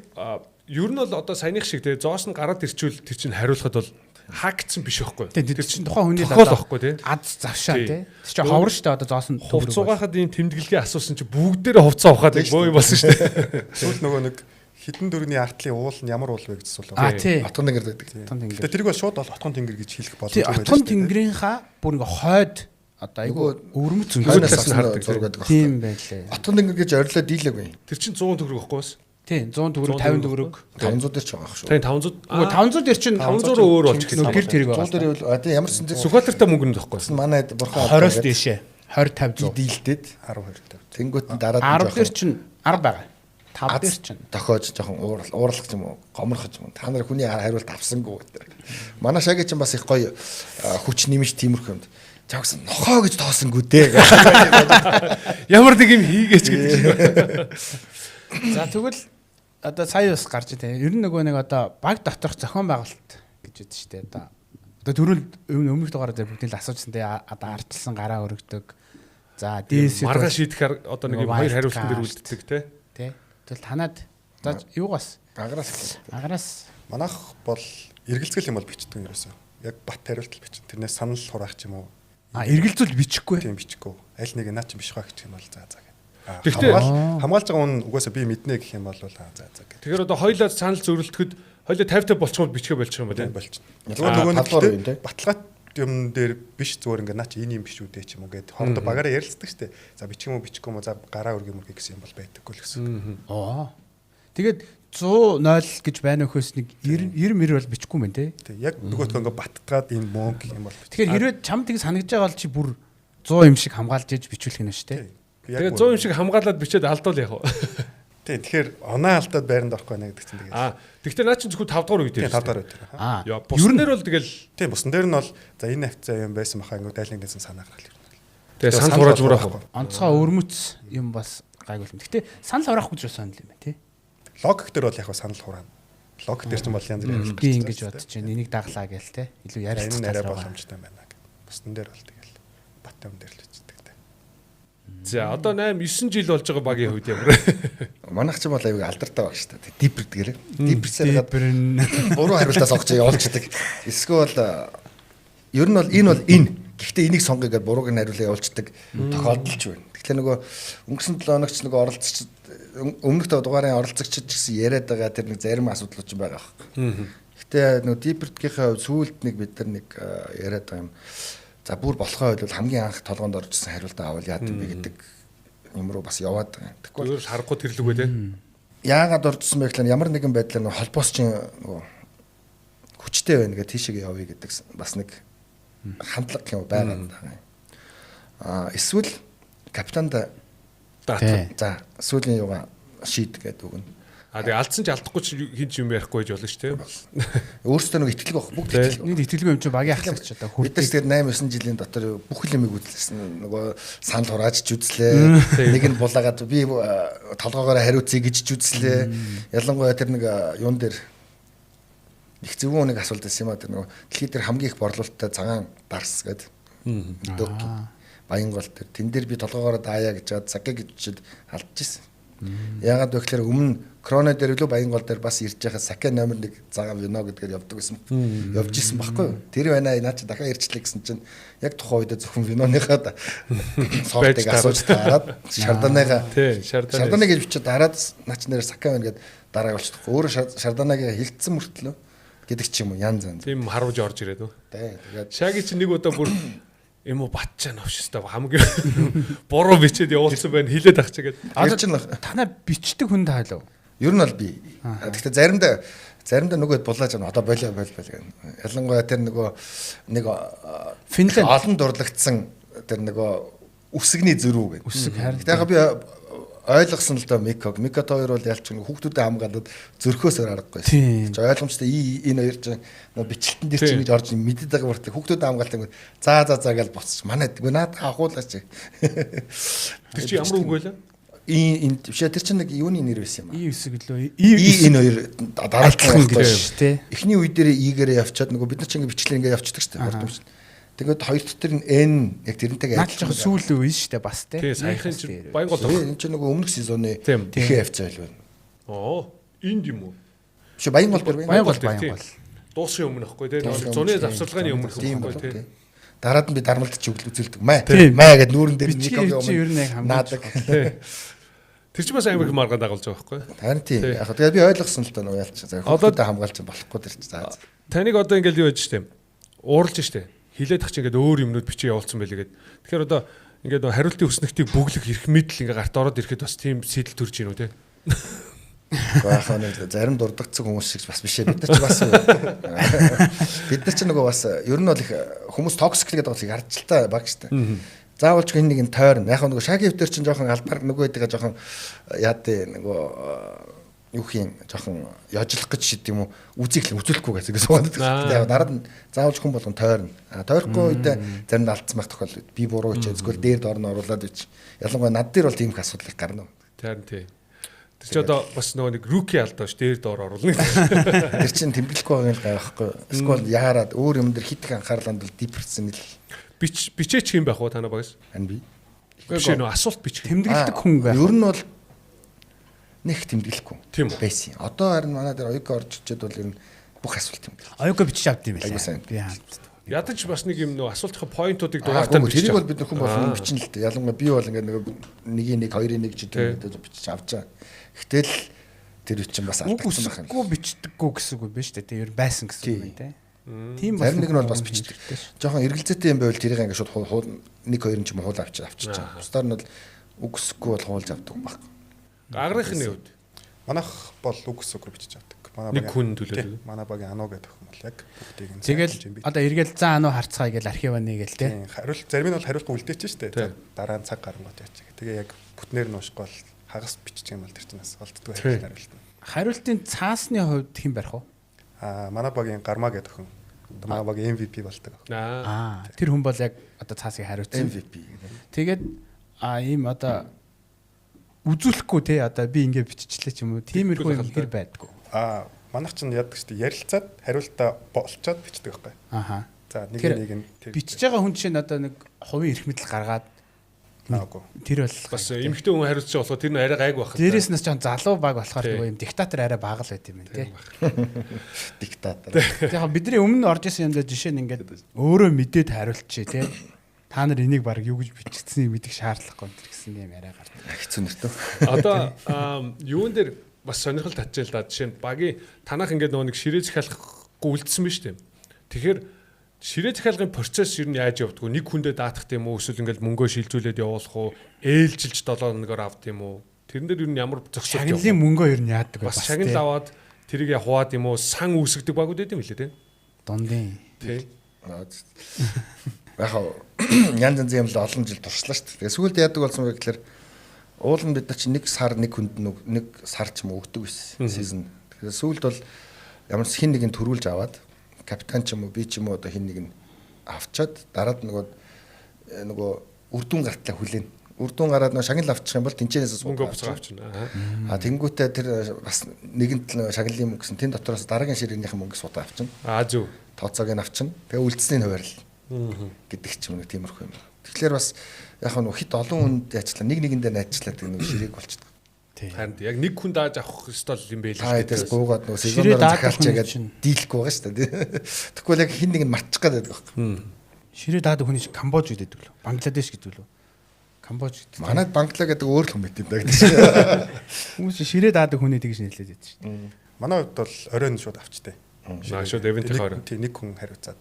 Speaker 1: ер нь бол одоо саяных шиг те зоос нь гараад ирчүүл тэр чинь хариулахад бол хаагдсан биш байхгүй.
Speaker 2: Тэр чинь тухайн хүний
Speaker 1: л байхгүй те.
Speaker 2: Аз завшаа те. Тэр чинь ховор шүү дээ одоо зоос нь
Speaker 1: хувц угаахад ийм тэмдэглэгээ асуусан чинь бүгдээрээ хувцас ухаад бөө юм болсон шүү дээ.
Speaker 3: Сүүл нөгөө нэг хэдэн дөрөвний артлын уул нь ямар уул вэ гэж асуулаа.
Speaker 2: Аа тий.
Speaker 4: Отгон тэнгэр гэдэг.
Speaker 3: Гэтэ тэрийг бол шууд бол отгон тэнгэр гэж хэлэх боломжгүй
Speaker 2: байдаг. Отгон тэнгэрийнхаа бүр ингээ хойд одоо айгүй өвөрмөц
Speaker 4: зөнгөөс нь хардаг зураг байдаг.
Speaker 2: Тийм байлээ.
Speaker 4: Отгон тэнгэр гэж орилоо дийлээгүй.
Speaker 1: Тэр чинь 100 төгрөг байхгүй бас?
Speaker 2: Тий 100 төгрөг 50 төгрөг
Speaker 4: 500 дээр ч байгаа шүү.
Speaker 1: Тийм 500.
Speaker 2: Үгүй 500 дээр чинь
Speaker 1: 500 өөр болж
Speaker 2: гисэн. Гэр тэрэг
Speaker 4: байгаа. 100 дээр бол тий ямар ч сан
Speaker 1: Сүхбаатартай мөнгө нь байхгүй.
Speaker 4: Манай бурхан
Speaker 2: 20-оос дээшээ 20 50 100
Speaker 4: дийлдээд
Speaker 3: 10 20 50.
Speaker 4: Тэнгүүт нь дараад
Speaker 2: 10 дээр чинь 10 байгаа. 5 дээр чинь
Speaker 4: тохиож жоохон уурлах юм уу, гомрох юм уу. Та нар хүний хариулт авсангүй гэдэг. Манай шаги чинь бас их гоё хүч нэмж тиймэрхүү юмд. Жаагсан нохоо гэж тоосонгүй дээ.
Speaker 1: Ямар нэг юм хийгээч гэдэг шиг.
Speaker 2: За тэгвэл одоо сая бас гарч ирээ. Ер нь нөгөө нэг одоо баг доторх зохион байгуулалт гэж яддаг шүү дээ. Одоо түрүүн өмнөх дугаараар дээр бүгдийг л асуужсан дээ. Одоо ардчилсан гараа өргөдөг. За дээс
Speaker 1: маргааш шийдэхээр одоо нэг юм хоёр хариултан дээр үлддэг те.
Speaker 2: Тэ. Тэгвэл танад за юугаас
Speaker 3: агараас манайх бол эргэлзгэл юм бол бичдэг юм ерөөсөө. Яг бат хариулт л бичнэ. Тэрнээс санал хураах ч юм уу.
Speaker 2: А эргэлзүүл бичихгүй.
Speaker 3: Тийм бичихгүй. Аль нэг наа чи биш хаа гэх юм бол за за гэх. Хамгаалж байгаа хүн угаасаа би мэднэ гэх юм бол за за гэх.
Speaker 1: Тэгэхээр одоо хоёлоо санал зөрөлдөхөд хоёлоо 50 50 болчихвол бичгээ болчих юм ба тийм
Speaker 3: болчихно. Зүгээр нөгөө нэг баталгаат юм дээр биш зүгээр ингээ наа чи энэ юм биш үү дээ ч юм уу гэд хоорондоо багаараа ярилцдаг штэ. За бичих юм уу бичихгүй юм уу за гараа өргөм өргөе гэсэн юм бол байдаггүй л гэсэн.
Speaker 2: Аа. Тэгээд 100 0 гэж байна өхөөс нэг 90 мэр бол бичихгүй мэн те.
Speaker 3: Тэг яг нөгөөтгөө ингээ баттгаад энэ мөнгө гэх юм бол.
Speaker 2: Тэгэхээр хэрвээ чам тийг санагдж байгаа бол чи бүр 100 юм шиг хамгаалж ээж бичүүлэх нь шүү те.
Speaker 1: Тэгээд 100 юм шиг хамгаалаад бичээд алдвал яах вэ?
Speaker 3: Тийм тэгэхээр оноо алдаад байранд орохгүй байна гэдэг чинь
Speaker 1: тэгээд. Аа тэгвэл наа чинь зөвхөн 5 дугаар үе дээр.
Speaker 3: 5 дугаар үе дээр.
Speaker 2: Аа.
Speaker 1: Бусан дээр бол тэгэл
Speaker 3: тийм бусан дээр нь бол за энэ хавцаа юм байсан баха ингээ дайлан гэсэн санаа гаргал ирнэ.
Speaker 1: Тэгээ санал хурааж мураах.
Speaker 2: Онцгой өвөрмөц юм бас гайгүй юм. Гэтэ санал хураахгүй ч бас сонир юм байна тий.
Speaker 3: Логик дээр бол яг санал хураана. Логик дээр ч юм бол янз бүрийн
Speaker 2: ярилцлага. Би ингэж бодож байна. Энийг даглаа гээл те. Илүү ярилцах
Speaker 3: энэ арай боломжтой байна гэх. Бусан дээр бол тэгэл бат юм дээр л бичдэг те.
Speaker 1: За одоо 8 9 жил болж байгаа багийн хувьд ямар вэ?
Speaker 4: Манайх ч бол аюу алдартай баг шүү дээ. Дипер дгэрээ. Диперсээр буруу хариултаа сонгож явуулчихдаг. Эсвэл ер нь бол энэ бол энэ. Гэхдээ энийг сонгоё гэдээ бурууг нь хариулаа явуулчихдаг тохиолдол ч байна. Тэгэхээр нөгөө өнгөрсөн 7 хоногч нөгөө оролцогч өмнөх дугаарын оролцогчид ч гэсэн яриад байгаа тэр нэг зарим асуудлууд ч байгаа байхгүй. Гэхдээ нөгөө Дипертгийнхаа хувьд сүүлд нэг бид нар нэг яриад байгаа юм. За бүр болохоо бол хамгийн анх толгоонд орж ирсэн хариултаа авал яад юм бэ гэдэг юм руу бас яваад байгаа юм.
Speaker 1: Тэгэхгүй бол харахгүй тэрлэгөө те.
Speaker 4: Яагаад орж ирсэн бэ гэхлээр ямар нэгэн байдлаар нөгөө холбоос чинь нөгөө хүчтэй байна гэх тийшээ явъя гэдэг бас нэг хандлага юм байгаад байгаа юм. Аа эсвэл капитанд за сүүлийн юугаа шийд гэдэг үг нь.
Speaker 1: А тэгээ алдсан ч алдахгүй ч хин ч юм ярихгүй байж болно шүү дээ.
Speaker 4: Өөрөөсөө нэг итгэлгүй байх бүгд итгэлгүй.
Speaker 2: Нэг итгэлгүй юм чи багийн ахлагч одоо
Speaker 4: хүрдэг. Бид нар тэгээд 8 9 жилийн дотор бүх юмыг үзлээсэн. Нөгөө санал хурааж ч үзлээ. Нэг нь булаагаад би толгоогоор хариуцъя гэж ч үзлээ. Ялангуяа тэр нэг юун дээр их зөвүүн нэг асуулт байсан юм а тэр нөгөө дэлхийд дээр хамгийн их борлуулалттай цагаан дарс гэдэг. Дөг. Баянгол тэр тэн дээр би толгоогоор даая гэж чад сака гэж чид алдчихсан. Яагаад вэ гэхээр өмнө Кроно дээр илүү Баянгол дээр бас ирж байгаа сака номер 1 цагаан вино гэдгээр явдаг гэсэн. Явж исэн баггүй юу? Тэр байна наа чи дахиад ирчлээ гэсэн чинь яг тухайн үед зөвхөн виноныхаа сортыг асууж дараад шарданыгаа шарданы гэж бичээд дараад наа чи нэр сака байна гэд дараа явуулчихдаг. Өөрөө шарданагаа хилцсэн мөртлөө гэдэг ч юм уу янз янз.
Speaker 1: Тийм харуулж орж ирээд үү?
Speaker 4: Тэгээд
Speaker 1: Шаги чи нэг удаа бүр юм уу батчаа новш өстой хамгийн буруу бичээд явуулсан байна хилээд ах чигээд.
Speaker 4: Тэр чинь
Speaker 2: танаа бичдэг хүн таалав.
Speaker 4: Ер нь бол би. Гэхдээ заримдаа нөгөөд булааж байгаа одоо болио бол бол гэнэ. Ялангуяа тэр нөгөө нэг
Speaker 2: Финланд
Speaker 4: олон дурлагдсан тэр нөгөө үсгний зөрүү гэнэ.
Speaker 2: Үсэг харин.
Speaker 4: Гэхдээ яг би ойлгосон л доо Миког. Микот хоёр бол ялч хүүхдүүдэд хамгаалаад зөрхөөс өөр аргагүй. Чи ойлгомжтой энэ хоёр чинь нөгөө бичлэлтэн дээр чинь гэж орж мэдээд байгаа бүртлээ хүүхдүүдэд хамгаалдаг. За за за гэж буцчих. Манай үгүй наад ахуулаач.
Speaker 1: Тэр чи ямар үг вэ?
Speaker 4: Энэ биш тэр чинь нэг юуны нэр байсан юм аа.
Speaker 2: И үсэг лөө.
Speaker 4: И энэ хоёр дараалал
Speaker 2: байхгүй шүү дээ.
Speaker 4: Эхний үе дээр И-гээрээ явчаад нөгөө бид нар чинь ингэ бичлэл ингэ явчихдаг шүү дээ. Хурдан бичлэл. Тэгээд хоёр дахь тэр нь N яг тэрнтэйгээ
Speaker 2: адилхан жоохон сүүлийн үе шүү дээ бас тий.
Speaker 1: Тий саяхан чинь Баянгол.
Speaker 4: Энэ чинь нөгөө өмнөх сезоны ихээ явцаа байл байна.
Speaker 1: Оо энд юм уу?
Speaker 4: Биш Баянгол дээр
Speaker 2: Баянгол Баянгол.
Speaker 1: Дуусхийн өмнө ихгүй тий. Зуны завсарлагын өмнөх ихгүй тий.
Speaker 4: Дараад нь би дармалт чи үзүүлдэг. Май май гэд нүүрэн дээр
Speaker 2: Микогийн өмнө
Speaker 4: наадаг.
Speaker 1: Тэр чинь бас амар их маргаан дагуулж байгаа байхгүй.
Speaker 4: Харин тий. Яг тэгээд би ойлгосон л доо нөгөө ялч. Одоо хамгаалч болохгүй тэр чинь. За.
Speaker 1: Таныг одоо ингээл юу яаж штэ. Ууралж штэ. Хилээд ах чинь ингээд өөр юмнууд бичиж явуулсан байлээ гэд. Тэгэхээр одоо ингээд хариултын өснөгтийг бөглөх эрх мэдэл ингээд гарт ороод ирэхэд бас тийм сэтэл төрж гин үү те.
Speaker 4: Баахан нэг зарим дурдгдсан хүмүүс шиг бас биш ээ. Бид нар ч бас бид нар ч нөгөө бас ер нь бол их хүмүүс токсик гэдэг болыг харж л та баг штэ. Заавал ч энэ нэг нь тойрно. Яг нөгөө шагийн хөвтөр чинь жоохон албар нөгөө хэдийгээ жоохон яа дээ нөгөө юу хийн жоохон яжлах гэж шид юм уу үзийг л үзүүлэхгүй гэсэн суугаад байдаг. Яг дараа нь заавал хүн болгон тойрно. А тойрохгүй үедээ зарим нь алдсан байх тохиол би буруу хичээ эсвэл дээр доор нь оруулаад ич. Ялангуяа над дээр бол тийм их асуудал их гарна.
Speaker 1: Харин тий. Тэр чи одоо бас нөгөө нэг руки алдаа ш дээр доор оруулна.
Speaker 4: Тэр чинь тэмдэглэхгүй байгаа юм л байхгүй. Эсвэл яарад өөр юм дээр хит их анхаарал хандвал депрессэн л.
Speaker 1: Бичээч юм байх уу танаа багс?
Speaker 4: Ан би.
Speaker 1: Биш нөө асуулт бичих.
Speaker 2: Тэмдэглэдэг хүн байх.
Speaker 4: Ер нь бол нэг тэмдэглэхгүй
Speaker 1: байсан.
Speaker 4: Одоо харин манай дээр оюука орж ичээд бол ер нь бүх асуулт тэмдэглэх.
Speaker 2: Оюука бичиж авд юм байлаа. Би хамт.
Speaker 1: Ядаж бас нэг юм нөө асуултынхаа поинтуудыг дугаартаа
Speaker 4: бичиж. Тэрийг бол бид нар хүн болгон бичнэ л дээ. Ялангуяа би бол ингээд нөгөө 1-1 2-1 ч гэдэг юм бичиж авч байгаа. Гэтэл тэр үе чинь бас
Speaker 2: алдагдсан байх юм. Үгүй бичдэггүй гэсэн үг биш үү? Тэр ер нь байсан гэсэн үг юм те.
Speaker 4: Тийм зарим нэг нь бол бас бичдэг. Жохон эргэлзээтэй юм байвал тэрийг ингээд шууд 1 2 ч юм уу хуул авчиж авчиж байгаа. Бусдаар нь бол үгсэхгүй бол хуулж авдаг юм баг.
Speaker 1: Агрынхны хувьд
Speaker 3: манайх бол үг гэсэн үг бичиж авдаг. Манай
Speaker 1: нэг хүн төлөөлөв.
Speaker 3: Манай багийн Ану гэдэг хүн бол яг бүгдийг нь
Speaker 2: тэгэл одоо эргээл зан Ану харцгаая гэл архив нэгээл те.
Speaker 3: Хариулт зарим нь бол хариултгүй үлдээч штэ. Дараа нь цаг гарангуут яачих. Тэгээ яг бүтнээр нь уншихгүй бол хагас бичих юм бол тэр чинь бас олддгүй хариулт.
Speaker 2: Хариултын цаасны хувьд хэн барих вэ?
Speaker 3: Аа манай багийн Гарма гэдэг хүн. Манай багийн MVP болдог.
Speaker 2: Аа тэр хүн бол яг одоо цаасыг хариуцсан
Speaker 4: MVP.
Speaker 2: Тэгээд ийм одоо үзүүлэхгүй те одоо би ингэ биччихлээ ч юм уу тиймэрхүү юм хэр байдгүй.
Speaker 3: Аа манайх чинь яадаг шүү дээ ярилцаад хариултаа болчоод бичдэг байхгүй.
Speaker 2: Аха.
Speaker 3: За нэг нэг нь
Speaker 2: бичиж байгаа хүн чинь одоо нэг хувийн эрх мэдэл гаргаад
Speaker 3: аагүй.
Speaker 2: Тэр бол
Speaker 1: бас эмэгтэй хүн хариуцж байгаа болохоор тэр нь арай гайг байх.
Speaker 2: Дээрээс нь ч залуу баг болохоор нөгөө юм диктатор арай бага л байт юм байна те.
Speaker 4: Диктатор.
Speaker 2: Яг бидний өмнө орж исэн юм дээр жишээ нь ингээд өөрөө мэдээд хариулчих те. Та нар энийг баг юу гэж бичигдсэнийг мэдэх шаардлагагүй энэ гэсэн юм яриа гардаг.
Speaker 4: Хэцүү нэртэй.
Speaker 1: Одоо юун дээр бас сонирхол татчихъя л да. Жишээ нь багийн танах ингээд нөгөө нэг ширээ захиалах Гүү үлдсэн биз дээ. Тэгэхээр ширээ захиалгын процесс ер нь яаж явдаг вэ? Нэг хүндээ даатах юм уу? Эсвэл ингээл мөнгөө шилжүүлээд явуулах уу? Ээлжилж 7 хоногор авд юм уу? Тэрэн дээр ер нь ямар зохицолт явах вэ?
Speaker 2: Шагналын мөнгөө ер нь яадаг вэ?
Speaker 1: Бас шагнал аваад тэрийг хуваад юм уу? Сан үүсгдэг багууд байд юм лээ, тийм.
Speaker 2: Дундын.
Speaker 1: Тий.
Speaker 4: Яг янз янзын юм л олон жил туршлаа шүү дээ. Тэгээ сүүлд яадаг болсон бэ гэхээр уул нь бид нар чинь нэг сар нэг хүнд нэг сар ч юм уу өгдөг байсан сизон. Тэгэхээр сүүлд бол ямар ч хин нэг нь төрүүлж аваад капитан ч юм уу би ч юм уу одоо хин нэг нь авчаад дараад нөгөө үр дүн гартлаа хүлээн. Үр дүн гараад нөгөө шагнал авчих юм бол тэнцэнээс
Speaker 1: мөнгө буцаа авчна.
Speaker 4: А тэнгүүтээ тэр бас нэгэнт шагналын мөнгө гэсэн тэн дотроос дараагийн ширээнийхэн мөнгө суудаа авчна.
Speaker 1: А зөв.
Speaker 4: Тооцоог нь авчна. Тэгээ үлдсэнийг хуваарлаа гэдэг ч юм уу тиймэрхүү юм. Тэгэхээр бас яг нь хэд олон хүнд яачлаа нэг нэгэндээ найдчлаа гэдэг нэг ширээг болчихдог.
Speaker 1: Харин яг нэг хүн дааж авах ёстой юм байл
Speaker 4: л дээ. Гуугаад нөгөө сезоноор захиалч ягаад дийлэхгүй байгаа шүү дээ. Тэгэхгүй яг хин нэг нь мартчих гээд байдаг байхгүй.
Speaker 2: Ширээ даадаг хүний чинь Камбож гэдэг лөө. Бангладеш гэдэг лөө. Камбож гэдэг.
Speaker 4: Манайд Бангла гэдэг өөр л хүн байт юм даа гэдэг чинь.
Speaker 2: Хүмүүс чинь ширээ даадаг хүний тэгж нэрлээд байдаг шүү дээ.
Speaker 3: Манай хувьд бол оройн шууд авчтай.
Speaker 1: Шууд эвентийн орой.
Speaker 3: Тий, нэг хүн хариуцаад.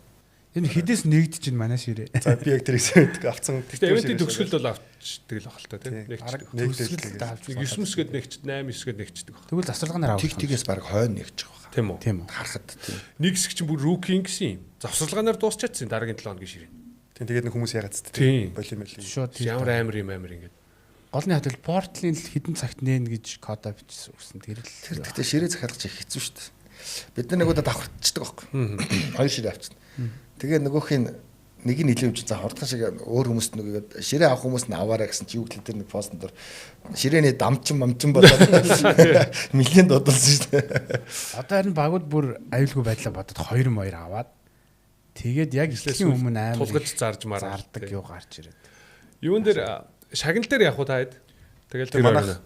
Speaker 2: Энэ хідээс нэгдэж чинь манай ширээ.
Speaker 3: За би яг тэрийг сайн мэддэг авцсан.
Speaker 1: Гэхдээ эвентийн төгсгөлд бол авчдаг л баг л та тийм.
Speaker 2: Нэгддэг.
Speaker 1: 9 9-гээд нэгчд 8 9-гээд нэгчдэг баг.
Speaker 2: Тэгвэл завсарлаганаар авах.
Speaker 4: Тэг тэгээс баг хойно нэгчих баг.
Speaker 1: Тийм үү?
Speaker 2: Тийм үү.
Speaker 4: Харахад тийм.
Speaker 1: Нэг хэсэг чинь бүр рүүкийн гэсэн юм. Завсарлаганаар дуусчаадсан дараагийн 7 хоногийн ширээ.
Speaker 3: Тийм тэгээд нэг хүмүүс ягаад зү тийм. Болим болим.
Speaker 2: Шууд
Speaker 1: ямар амар юм амар ингээд.
Speaker 2: Голны хатал Портлын л хэдэн цагт нээн гэж кода бичсэн үсэн. Тэр л.
Speaker 4: Тэр гэхдээ ширээ захиалгаж их хэцүү шүү дээ. Бид нар нэг удаа давхарчдаг байхгүй. Хоёр ширээ авчихна. Тэгээ нөгөөх нь нэг нь илүү юм чинь за хурдхан шиг өөр хүмүүст нөгөө ширээ авах хүмүүс нь аваарай гэсэн чи юу гэхэл тэр нэг постн дээр ширээний дамчин мамчин болоод мэлэн дуудалсан шүү дээ.
Speaker 2: Одоо харин багууд бүр аюулгүй байдлаа бодоод 2 моёр аваад тэгээд яг эхлэхийн өмнө амар
Speaker 1: тулгаж зарж мараа
Speaker 2: зардаг юу гарч ирээд.
Speaker 1: Юун дээр шагнал дээр явах уу та хэд? Тэгэл тэр
Speaker 3: манайх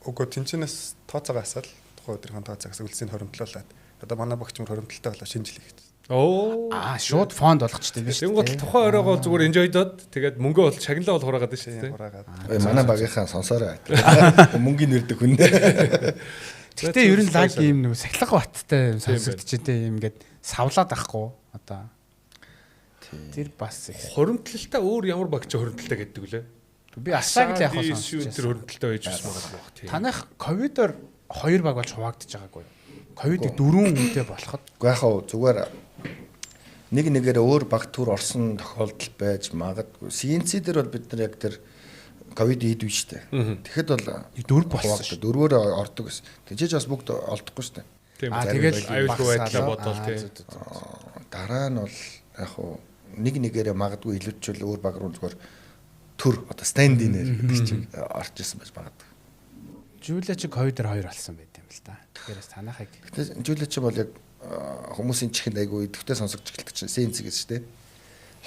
Speaker 3: үгүй тэнцэнээс тооцоогоо асаал тухайн өдрийн тооцоогоос үлсийг хоримтлуулад одоо манай багч мөр хоримтлалтай болоо шинэ жил хийж.
Speaker 1: Оо.
Speaker 2: Аа шууд фонд болгочтой биш.
Speaker 1: Тэнгуут тухайн оройгоо зүгээр enjoy-доод тэгээд мөнгөө бол шагналаа бол хураагаад шүү дээ.
Speaker 3: Хураагаад.
Speaker 4: Манай багийнхаа сонсоорой. Мөнгөний нэрдэг хүн.
Speaker 2: Гэхдээ ер нь лаг юм нэг сахилга баттай юм сонсогдчихтэй юм ингээд савлаад ахгүй одоо. Тэр бас их.
Speaker 1: Хуримтлалтай өөр ямар багч хуримтлалтай гэдэг үлээ.
Speaker 2: Би асааг л яг сонсч.
Speaker 1: Тэр хуримтлалтай байж бас магадгүй баг тийм.
Speaker 2: Танайх ковидор 2 баг болж хуваагдчих байгаагүй. Ковидыг 4 үнэтэй болоход.
Speaker 4: Уу яг зүгээр нэг нэгээр өөр баг төр орсон тохиолдол байж магадгүй. CNC дээр бол бид нар яг тэр ковид ид үе шүү дээ. Тэгэхэд бол
Speaker 2: дөрв болсон шүү.
Speaker 4: Дөрвөөр ордог гэсэн. Тэжээж бас бүгд олдохгүй шүү
Speaker 1: дээ. Аа тэгэл аюулгүй байдлаа бодвол тийм.
Speaker 4: Дараа нь бол яг хуу нэг нэгээрээ магадгүй илүүчвэл өөр баг руу зүгээр төр одоо stand-in-ээр гэдэг чинь орж исэн байж магадгүй.
Speaker 2: Жүүлээ чи ковидор 2 болсон байт юм л да. Тэгэхээр танахыг.
Speaker 4: Гэтэ жүүлээ чи бол яг хүмүүсийн чихэнд айгүй идэвхтэй сонсогдож эхэлдэг чинь CNC гэсэн шүү дээ.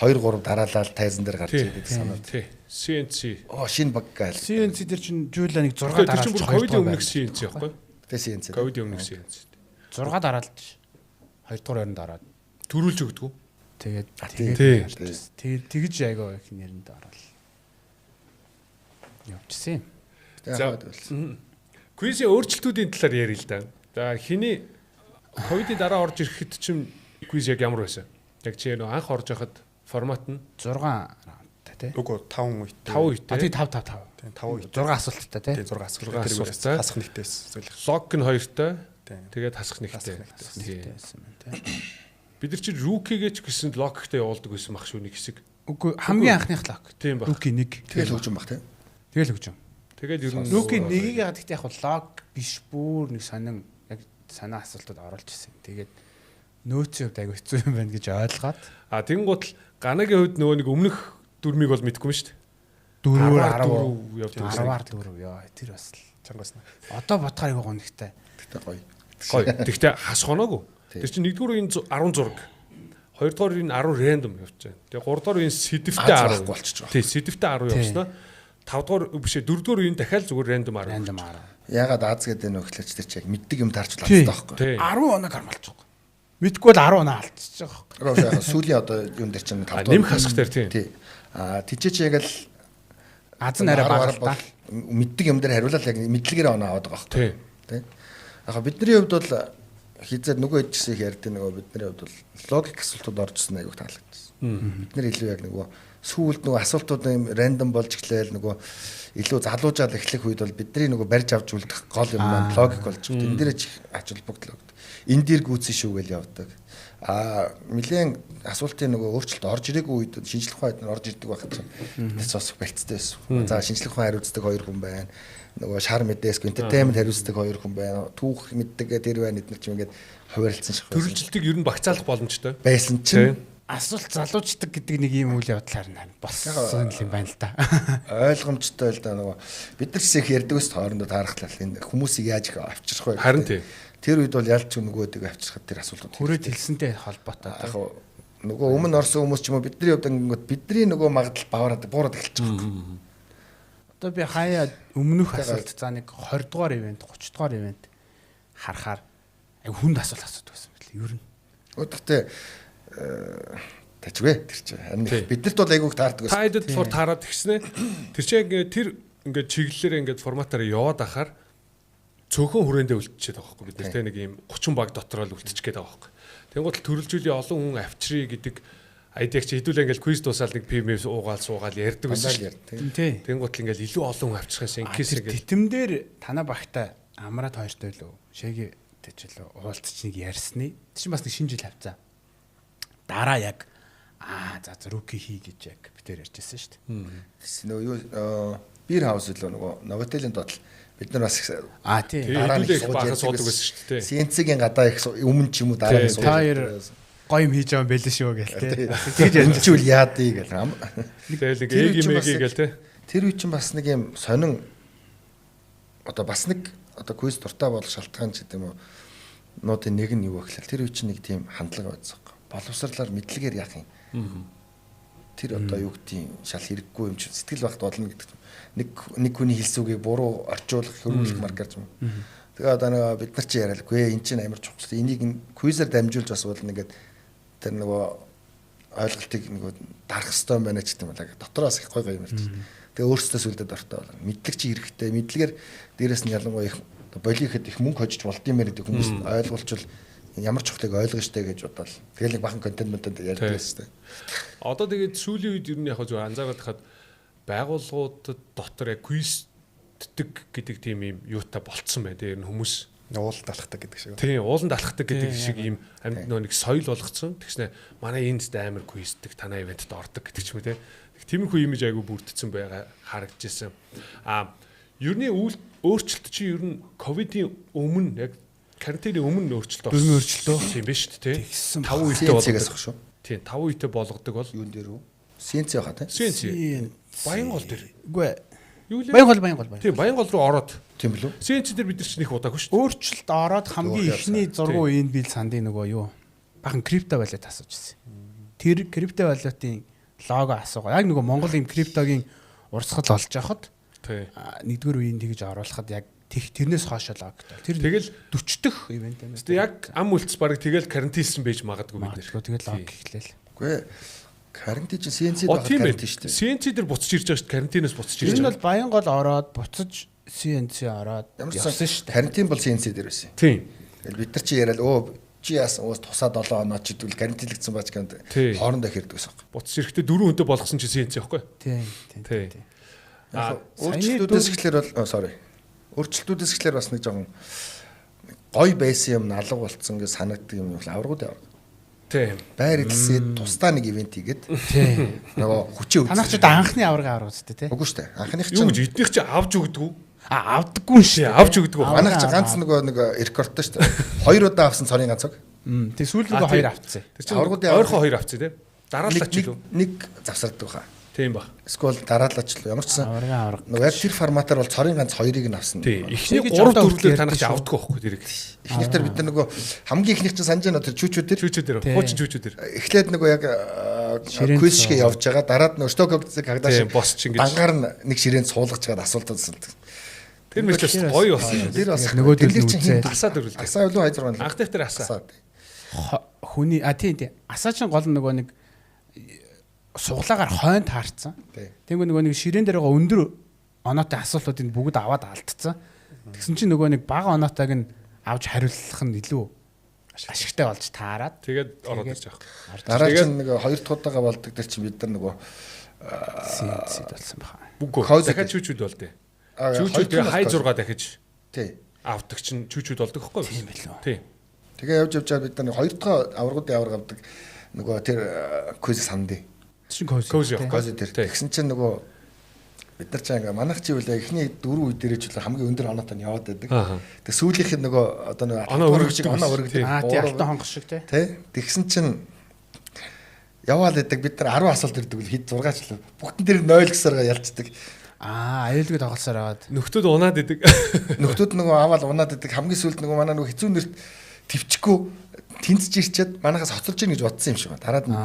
Speaker 4: 2 3 дараалал тайзан дээр гарч ирдэг санаад.
Speaker 1: Тий. CNC.
Speaker 4: Оо шинэ баг гайл.
Speaker 2: CNC дээр чинь жуулаа нэг 6 дараалж.
Speaker 1: Тэр чинь бүр ковидын өмнөх CNC байхгүй юу?
Speaker 4: Тэ CNC.
Speaker 1: Ковидын өмнөх CNC.
Speaker 2: 6 дараалж 2 дугаар оронд ороод
Speaker 1: төрүүлж өгдөг үү?
Speaker 2: Тэгээд тэгээд тэгж айгүй их нэрэнд ороод явчихсан юм.
Speaker 1: За квизийн өөрчлөлтүүдийн талаар ярил л да. За хиний ковидын дараа орж ирэхэд чинь квиз яг ямар байсан? Яг чи нөө анх орж байхад формат нь
Speaker 2: 6 раундтай тий.
Speaker 3: Үгүй 5 үетэй.
Speaker 1: 5 үетэй.
Speaker 2: А тий 5 5 5.
Speaker 3: Тийм 5 үетэй.
Speaker 2: 6 асуулттай тий.
Speaker 3: Тийм 6 асуулт. Хасах нэгтэй байсан.
Speaker 1: Лог нь 2-той. Тэгээд хасах нэгтэй.
Speaker 2: Байсан юм тий.
Speaker 1: Бид нар чи рүүкигээ ч гэсэн логтой явуулдаг байсан баг шүү нэг хэсэг.
Speaker 2: Үгүй хамгийн анхных лог.
Speaker 1: Тийм баг.
Speaker 2: Рүүки 1.
Speaker 4: Тэгэл хөгжим баг тий.
Speaker 2: Тэгэл хөгжим.
Speaker 1: Тэгээд ер нь
Speaker 2: Рүүки 1-ийг яагаад гэхдээ яг лог биш бүр нэг сонин яг санаа асуултууд оруулж ирсэн. Тэгээд нөөцийн хувьд айгүй хэцүү юм байна гэж ойлгоод.
Speaker 1: А тэнгуут л Ганагийн хувьд нөгөө нэг өмнөх дүрмийг бол мэдэхгүй юм шүү дээ.
Speaker 2: 4-оор
Speaker 1: 10 явдаг.
Speaker 2: 10-аар 4 ёо тэр бас л
Speaker 3: чангасна.
Speaker 2: Одоо бодохоор айгүй гонхтой.
Speaker 4: Тэгтээ гоё.
Speaker 1: Гоё. Тэгтээ хасах оноогүй. Тэр чинь нэгдүгээр үеийн 10 зураг. Хоёрдугаар үеийн 10 рандом явж байна. Тэгээ гуравдугаар үеийн сэдвтэй 10
Speaker 4: болчихж байгаа.
Speaker 1: Тий, сэдвтэй 10 явснаа. Тавдугаар биш ээ дөрөвдүгээр үеийн дахиад зүгээр рандом 10.
Speaker 2: Рандом 10.
Speaker 4: Ягаад Аз гэдэг нөх гэхэлэр тэр чи яг мэддэг юм таарч азтай байхгүй.
Speaker 2: 10 оноо гармалчих. Мэдгүй бол 10 оноо алдчихж байгаа
Speaker 4: байхгүй. Яг сүүлийн одоо юм дээр чинь
Speaker 1: 5 дугаар нэмэх хасах дээр тий.
Speaker 4: Тий. А тийч чи яг л
Speaker 2: Аз нь арай бага л да.
Speaker 4: Мэддэг юм дээр хариулаад яг мэдлэгээр оноо аваад байгаа байхгүй. Тий. Яг бидний хувьд бол хизээд нөгөө хэд гэсэн их ярьдаг нөгөө бидний хувьд бол логик асуултууд орж ирсэн айгүйх таалагдсан. Бид нар илүү яг нөгөө сүүлд нөгөө асуултууд юм рандом болж эхлээл нөгөө илүү залуужаал эхлэх үед бол бидний нөгөө барьж авч үлдэх гол юм маань логик болж байгаа. Энд дээр ч ач холбогдол өгдөг. Энэ дээр гүйцэн шүү гэж явдаг. Аа нэлээд асуултын нөгөө өөрчлөлт орж ирээгүй үед шинжлэх ухаан эднэр орж ирдэг байх чинь бид сонсох бэлтцтэй байсан. За шинжлэх ухаан хариуцдаг хоёр хүн байна. Нөгөө шар мэдээск entertainment хариуцдаг хоёр хүн байна. Түүх мэддэг тэр байна эднэр чинь ингээд хуваарлцсан шиг.
Speaker 1: Төрөлжилтийг ер нь багцаалах боломжтой
Speaker 4: байсан чинь
Speaker 2: асуулт залуучдаг гэдэг нэг ийм үйл явдал харин болсон юм байна л да.
Speaker 4: Ойлгомжтой л да нөгөө бид нар ч их ярьдаг ус хоорондоо таарахлаа. Энэ хүмүүсийг яаж их авчрах вэ?
Speaker 1: Харин тий.
Speaker 4: Тэр үед бол ялч нөгөөдөг авчрахад тэр асуултууд
Speaker 2: хүрээд хэлсэнтэй холбоотой.
Speaker 4: Яг нөгөө өмнө орсон хүмүүс ч юм уу бидний хувьд ингэнгүүт бидний нөгөө магадлал бавраад буураад эхэлж байгаа.
Speaker 2: Одоо би хаяа өмнөх асуулт за нэг 20 дугаар ивент, 30 дугаар ивент харахаар ай хүнд асуулт асуудаг байсан байл ер нь.
Speaker 4: Гэхдээ тажгүй тэр чинь. Харин биднэрт бол айгүйх таардаг
Speaker 1: байсан. Та хэдэд болохоор таарад гиснэ. Тэр чинь яг тэр ингээд чиглэлээр ингээд форматаар яваад ахаар цөөхөн хүрээндээ үлдчихэд байгаа байхгүй бид нар те нэг ийм 30 баг дотор л үлдчих гээд байгаа байхгүй. Тэнгуут л төрөлжүүлийн олон хүн авчрыг гэдэг айдиаг чи хэдүүлээ ингээл квиз дуусаал нэг PMS уугаал суугаал ярьдаг байсан шүү
Speaker 2: дээ.
Speaker 1: Тэнгуут л ингээл илүү олон хүн авчрахаас инкес
Speaker 2: ингээл титэм дээр танаа багтай амраад хоёртой лөө шэги тэжлээ уулзч нэг ярьсны. Тэр чинь бас нэг шинэ жил хавцаа. Дараа яг аа за руки хий гэж яг битээр ярьжсэн шүү
Speaker 4: дээ. Нөгөө юу бир хаус лөө нөгөө Новотелийн додол бид нар бас
Speaker 2: аа тий
Speaker 1: дараа нэг баахан суудаг байсан шүү дээ.
Speaker 4: CNC-гийн гадаа их өмнө ч юм уу дараа нь
Speaker 2: суудаг. Та хоёр гоё юм хийж байгаа юм байлээ шүү гэл тий.
Speaker 4: Тэгж ярьчихвал яадыг гэл.
Speaker 1: Тэгэл нэг ээг юм ээг гэл тий.
Speaker 4: Тэр үе чинь бас нэг юм сонин одоо бас нэг одоо квиз дуртай болох шалтгаан ч гэдэг юм уу нуудын нэг нь юу вэ гэхэл тэр үе чинь нэг тийм хандлага байсан. Боловсрлоор мэдлэгээр яах юм. Тэр одоо юу гэдгийг шал хэрэггүй юм чинь сэтгэл багт болно гэдэг. Нэг хүний хэлсэн үгийг буруу орчуулах, хөрвүүлэх маркер юм. Тэгээ одоо нэг бид нар чи яриалгүй эн чинь амар чухал. Энийг квизээр дамжуулж бас болно ингээд тэр нөгөө ойлголтыг нөгөө дарах хэрэгтэй юм байна ч гэдэг юм уу. Дотроос их гой гой юм ярьж. Тэгээ өөрсдөө сүлдээ дортой болно. Мэдлэг чи хэрэгтэй. Мэдлэгээр дээрэс нь ялангуяа их болихэд их мөнгө хожиж болд юм яриад хүмүүс ойлгуулчвал ямар чухлыг ойлгож штэ гэж бодоол. Тэгэл нэг бахан контент мөнтэнд ярьдаг байсан штэ.
Speaker 1: Одоо тэгээд сүүлийн үед ер нь яг зөв анзаараад хахад байгууллагуудад дотор яг квизтдэг гэдэг тийм юм юутай болцсон байна. Тэр нь хүмүүс
Speaker 3: ууланд алхдаг гэдэг шиг.
Speaker 1: Тийм, ууланд алхдаг гэдэг шиг ийм амьд нөө нэг соёл болгоцсон. Тэгснэ манай энд амар квизтдэг, танай ивентэд ордог гэдэг ч юм уу те. Тиймэрхүү имиж айгүй бүрдсэн байгаа харагдчихсан. А ерний өөрчлөлт чи ер нь ковидын өмнө яг карантины өмнө өөрчлөлт
Speaker 2: орсон. Дөрвөн өөрчлөлт
Speaker 1: тийм биш үү те.
Speaker 4: 5 үетэй болгодог шүү.
Speaker 1: Тийм, 5 үетэй болгодог бол
Speaker 4: юун дээр үү? CNC хаа те.
Speaker 1: CNC. Баянгол дээр.
Speaker 2: Үгүй ээ.
Speaker 1: Юу лээ?
Speaker 2: Баянгол.
Speaker 1: Тийм, Баянгол руу ороод.
Speaker 4: Тийм билүү?
Speaker 1: CNC дээр бид нар чинь их удаагүй шүү.
Speaker 2: Өөрчлөлт ороод хамгийн эхний зургуу энэ бил сандын нөгөө юу? Бахан крипто валют асууж ирсэн. Тэр крипто валютын лого асуугаа. Яг нөгөө Монгол юм криптогийн урсгал болж байхад нэгдүгээр үеийн тэгж оруулахад яг тэрнээс хойш логтой. Тэр
Speaker 1: тэгэл
Speaker 2: 40 дэх ивент юм.
Speaker 1: Гэтэ яг ам үлдс бараг тэгэл карантинсэн байж магадгүй бид
Speaker 2: нэр. Тэгэл лог эхлээл.
Speaker 4: Үгүй ээ. Карантин чинь CNC байхад карантин шүү дээ.
Speaker 1: CNC дээр буцаж ирж байгаа шүү дээ. Карантинаас буцаж ирж
Speaker 2: байгаа. Энэ бол Баянгол ороод буцаж CNC ороод явсан шүү дээ.
Speaker 4: Карантин бол CNC дээр байсан.
Speaker 1: Тийм.
Speaker 4: Тэгэл бид нар чи яриад өө чи яасан уус тусаад 7 оноо чи тэгвэл карантинлэгдсэн бач гэнд хоорондоо хэрдэг байсан.
Speaker 1: Буцаж ирэхдээ 4 хүнтэй болгосон чи CNC байхгүй.
Speaker 2: Тийм. Тийм.
Speaker 4: А өөрчлөлтүүдээс эхлэхээр бол sorry. Өөрчлөлтүүдээс эхлэхээр бас нэг жоохон гой байсан юм налга болцсон гэж санагддаг юм бол аврагууд авраг.
Speaker 1: Тийм.
Speaker 4: Байр эдэлсээд тусдаа нэг ивент хийгээд.
Speaker 2: Тийм.
Speaker 4: Нөгөө хүчээ
Speaker 2: үзсэн. Танах ч одоо анхны авраг авраг үстэй тий.
Speaker 4: Үгүй шүү дээ. Анхных
Speaker 1: чинь юу гэж эднийх чи авч өгдөг үү?
Speaker 2: А авдаггүй шүү.
Speaker 1: Авч өгдөг.
Speaker 4: Манайх чи ганц нөгөө нэг рекордтой шүү дээ. Хоёр удаа авсан цорын ганц.
Speaker 2: Тэг сүүл рүү хоёр авцсан.
Speaker 1: Тэр чинь аврагуудын ойрхон хоёр авцсан тий. Дараалал ч илүү.
Speaker 4: Нэг завсарддаг хаа.
Speaker 1: Тийм ба.
Speaker 4: Эсвэл дараалал ч ямар ч сан. Нөгөө яг тэр форматаар бол цорын ганц хоёрыг нь авсан.
Speaker 1: Тийм. Эхний 3 4-ээр танах чи авдаггүй байхгүй тэрийг.
Speaker 4: Эхнийх дээр бид нар нөгөө хамгийн эхнийх чинь санаж байна тэр чүүчүү дээр.
Speaker 1: Чүүчүү дээр. Хуучин чүүчүү дээр.
Speaker 4: Эхлээд нөгөө яг квиз шиг явж байгаа. Дараад нөгөө штокогцыг хагдаа шиг
Speaker 1: босч ингэж
Speaker 4: дангаар нь нэг ширээнд суулгаж чаад асуулт асуулт.
Speaker 1: Тэр мэтлээс гоё болсон.
Speaker 4: Тэр бас
Speaker 2: нөгөө дөрөв үзээ.
Speaker 1: Асаа дөрвөл.
Speaker 4: Асаа илүү 2 6.
Speaker 1: Анхных дээр асаа.
Speaker 2: Хүний а тийм тийм. Асаа чинь гол нөгөө нэг суглаагаар хойно таарцсан. Тэнгүү нөгөө нэг ширээн дээр байгаа өндөр оноотой асуултуудыг бүгд аваад алдцсан. Тэгсэн чинь нөгөө нэг бага оноотойг нь авч хариулах нь илүү Ашигтай болж таарад
Speaker 1: тэгээд ороод ирж байгаа.
Speaker 4: Дараа чинь нэг хоёр дахь удаага болдог дээр чинь бид нар нөгөө
Speaker 2: сид болсон баха.
Speaker 1: Үгүй дахиад чүүчүүд болдیں۔ Чүүчүүд тэгээ хай 6 дахиж
Speaker 4: тий
Speaker 1: авдаг чинь чүүчүүд болдог байхгүй юу?
Speaker 2: Тийм билүү.
Speaker 1: Тий.
Speaker 4: Тэгээ явж явж бид нар хоёр дахь аваргуудын аварга авдаг нөгөө тэр квиз сандын.
Speaker 2: Чинь кози.
Speaker 4: Кози тэр. Тэгсэн чинь нөгөө бид нар ч ингээ манайх чи үлээ эхний дөрөв үе дээр ч үлээ хамгийн өндөр оноотой нь яваад байдаг. Тэгээ сүүлийнх нь нөгөө одоо нөгөө
Speaker 1: оноо өргөдөг.
Speaker 4: Оноо өргөдөг.
Speaker 2: Аа тий алтан хонгор шиг тий.
Speaker 4: Тий. Тэгсэн чинь яваал байдаг бид нар 10 асуулт ирдэг үл хэд 6 ч л бүгдэн дээр 0 гэсээр ялцдаг.
Speaker 2: Аа аюулгүй тоглосоор аваад.
Speaker 1: Нөхдүүд унаад идэг.
Speaker 4: Нөхдүүд нөгөө аваад унаад идэг. Хамгийн сүүлд нөгөө манай нөгөө хэцүү нэрт төвчгүй тэнцэж ирчээд манайхаас хоцорж ийн гэж бодсон юм шиг байна. Дараад нь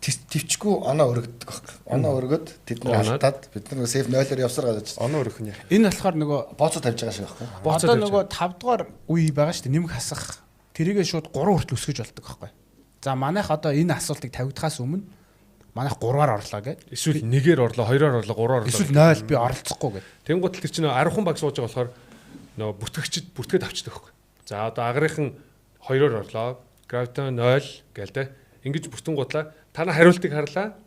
Speaker 4: төвчгүй оноо өргөддөг баг. Оноо өргөд тэд нар алдаад бид нар сейф 0-оор явсаар гарч.
Speaker 3: Оноо өргөх нь яа.
Speaker 2: Энэ болохоор нөгөө
Speaker 4: бооцоо тавьж байгаа шиг байхгүй.
Speaker 2: Одоо нөгөө 5 дугаар үе байгаа шүү дээ. Нэмэх хасах тэрийгээ шууд 3 хүртэл өсгөж болдог байхгүй. За манайх одоо энэ асуултыг тавигдахаас өмнө манайх 3-аар орлоо гэд.
Speaker 1: Эсвэл 1-ээр орлоо, 2-оор орлоо, 3-аар орлоо.
Speaker 2: Эсвэл 0 би оролцохгүй гэд.
Speaker 1: Тэнгуут тэр чинь 10 хүн баг сууж байгаа болохоор нөгөө бүртгэгчд бүртгээд авчдаг байхгүй. За одоо агрынхан 2-оор орлоо, Graviton 0 гээл те. Ингэж бүртэн гутлаа та нар хариултыг харлаа.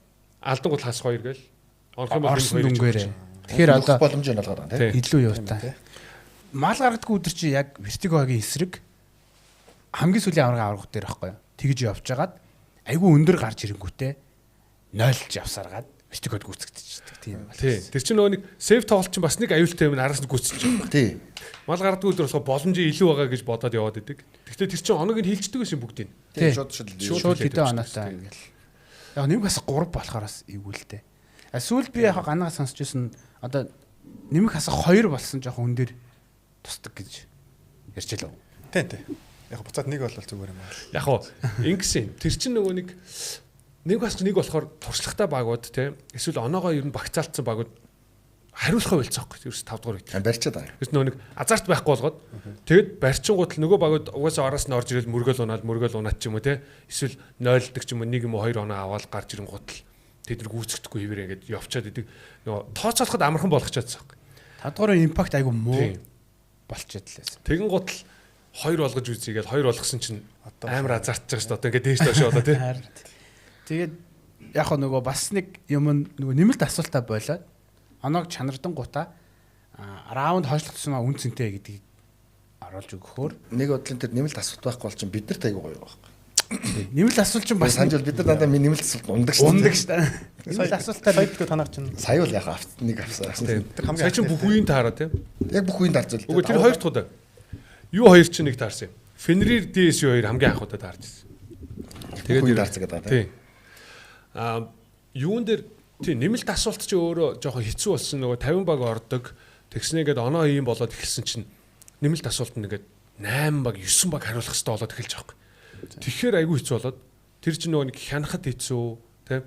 Speaker 1: Алдан гутал хас 2 гээл. Орох юм бол
Speaker 2: энэ дүнгээрээ. Тэгэхээр одоо
Speaker 4: боломж нь болгоод байгаа
Speaker 2: тийм. Илүү юутай. Мал гаргадаггүй өдөр чи яг Вертигогийн эсрэг хамгийн сүүлийн аварга аваргууд дээр байхгүй юу? Тэгж явж хагаад айгүй өндөр гарч ирэнгүүтээ 0-ж явсаргаад Вертигод гүйцэгдчихдэг тийм
Speaker 1: бол. Тий. Тэр чинь нөгөө нэг сейв тоглолт чинь бас нэг аюултай юм араас нь гүйцэлж байгаа.
Speaker 4: Тий.
Speaker 1: Мал гардаггүй өдөр болохоор боломжийн илүү байгаа гэж бодоод яваад идэг. Гэхдээ тэр чинь оног нь хилчдэг байсан бүгдийг.
Speaker 4: Тий. Шууд
Speaker 2: шууд хэдэн оноотой ингээл. Яг нэмэх хасах 3 болохоор бас эвгүй л дээ. А сүүлд би яг ганаа сонсч байсан одоо нэмэх хасах 2 болсон жоохон өндөр тусдаг гэж ярьж байлаа.
Speaker 3: Тий, тий. Яг буцаад нэг бол зүгээр юм аа.
Speaker 1: Яг хоо ингэсэн. Тэр чинь нөгөө нэг нэг бас нэг болохоор туршлагатай багууд те эсвэл оноогоо ер нь багцаалтсан багууд хариулахаа болцсон байхгүй ерөөс 5 дугаар үед.
Speaker 4: Барьчаад байгаа.
Speaker 1: Ерөөс нөгөө нэг азарт байхгүй болгоод тэгэд барьчингууд л нөгөө багууд угаасаа араас нь орж ирэл мөргөл унаал мөргөл унаад ч юм уу те эсвэл 0-даг ч юм уу 1 юм уу 2 оноо аваад гарч ирэнгуут л тэд нар гүйцэтгэхгүй хэвээр ингээд явчаад идэг. Нөгөө тооцоолоход амархан болгочоод байгаа.
Speaker 2: 5 дугаарын импакт айгу муу болчиход л байсан.
Speaker 1: Тэгэн гут л 2 болгож үзье гээл 2 болгосон чинь амар азартж байгаа шүү дээ. Одоо ингээд дээш доош болоо тий.
Speaker 2: Тэгээд яг нөгөө бас нэг юм нөгөө нэмэлт асуултаа болоод оноог чанардан гутаа раунд хойшлох тусмаа үн цэнтэй гэдгийг оруулж өгөхөөр
Speaker 4: нэг бодлон тэр нэмэлт асуулт байхгүй бол чинь бид нарт айгуу гоё байхгүй.
Speaker 2: Нэмэлт асуулт чинь бас
Speaker 4: санаж бол бид нар дандаа нэмэлт асуулт ундаг шүү.
Speaker 2: Ундаг шүү. Нэмэлт асуултаар
Speaker 3: сая танаар чинь
Speaker 4: сая бол яг нэг авсан.
Speaker 1: Тэр хамгийн сая чинь бүх үеийн таараа тийм.
Speaker 4: Яг бүх үеийн таарч л.
Speaker 1: Үгүй тэр хоёр дахь удаа. Юу хоёр чинь нэг таарсан юм. Fenrir DSU хоёр хамгийн анх удаа таарч ирсэн.
Speaker 4: Тэгээд үеийн таарсан гэдэг байгаа
Speaker 1: тийм. Аа юун дээр тийм нэмэлт асуулт чи өөрөө жоохон хэцүү болсон нөгөө 50 баг ордог. Тэгснээгээд оноо ийм болоод эхэлсэн чинь нэмэлт асуулт нь ингээд 8 баг 9 баг хариулах хэрэгтэй болоод эхэлж байгаа юм. Тэгэхээр айгүй хэцүү болоод тэр чинь нөгөө нэг хянахад хэцүү тийм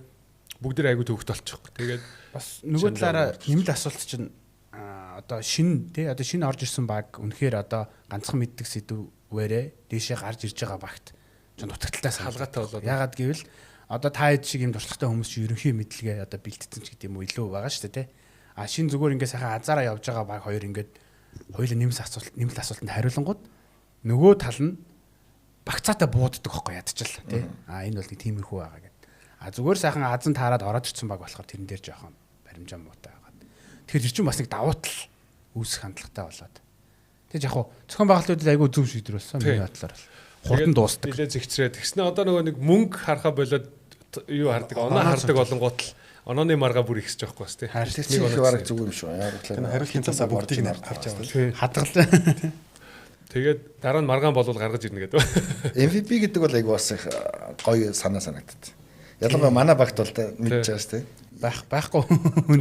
Speaker 1: бүгд тэр айгүй төвөгт болчих. Тэгээд
Speaker 2: бас нөгөө талаараа нэмэлт асуулт чинь одоо шин тий одоо шинэ орж ирсэн баг үнэхээр одоо ганцхан мэддэг сэдвээрээ дээшээ гарч ирж байгаа багт ч дутагдaltaй
Speaker 1: салгаатай болоод.
Speaker 2: Ягаад гэвэл одоо та хэд шиг юм туршлагатай хүмүүс чинь ерөнхий мэдлэгээ одоо бэлтгэсэн ч гэдэг юм уу илүү байгаа шүү дээ тий. А шин зүгээр ингээд сайхан азаараа явж байгаа баг хоёр ингээд хоёулаа нэмэлт асуултанд хариулангууд нөгөө тал нь багцаатай бууддаг байхгүй ядчил тий. А энэ бол нэг тиймэрхүү байгаа гэд. А зүгээр сайхан азан таарад ороод ирсэн баг болохоор тэрэн дээр жоохон баримжаа муутай байгаа. Тэгэхээр тэр чинь бас нэг давуу тал үүсэх хандлагатай болоод. Тэг яг хуу зохион байгуулалтууд айгүй зөв шийдвэр болсон миний бодлоор. Хурдан дуустдаг.
Speaker 1: Нилээ зэгцрээ. Тэгснэ одоо нөгөө нэг мөнгө харахаа болоод юу хардаг, оноо хардаг болонгууд л онооны маргаа бүр ихсэж байгаа байхгүй бас тий.
Speaker 4: Тэр чинь их бараг зүгээр юм шүү. Яг
Speaker 3: гэвэл хариултын цасаа бүгдийг нь харж байгаа.
Speaker 2: Хадгалаа.
Speaker 1: Тэгээд дараа нь маргаан болвол гаргаж ирнэ гэдэг.
Speaker 4: MVP гэдэг бол айгүй бас их гоё санаа санагдаад. Ялангуяа манай багт бол мэдж байгаа шүү дээ.
Speaker 2: Байхгүй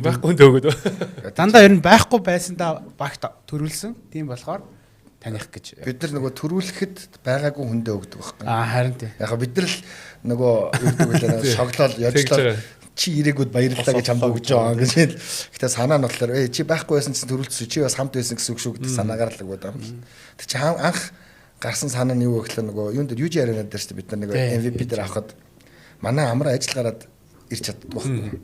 Speaker 1: байхгүй төгөөд.
Speaker 2: Дандаа ер нь байхгүй байсандаа багт төрүүлсэн. Тийм болохоор таних гэж.
Speaker 4: Бид нар нөгөө төрүүлэхэд байгаагүй хүндээ өгдөг байхгүй.
Speaker 2: Аа харин тий.
Speaker 4: Яг бид нар л нөгөө юу гэдэг вэ шоглол яжлал чи ирээгүүд баярлалаа гэж хамт өгч байгаа гэж. Гэтэ санаа нь болохоор чи байхгүй байсан чинь төрүүлсэн чи бас хамт байсан гэсэн үг шүү гэдэг санаагаар л өгöd байгаа юм. Тэг чи анх гарсан санаа нь юу вэ гэхлээр нөгөө юун дээр UG арена дээр шүү дээ бид нар нөгөө MVP дээр авахад манай амраа ажил гараад ирч чаддаггүй байхгүй.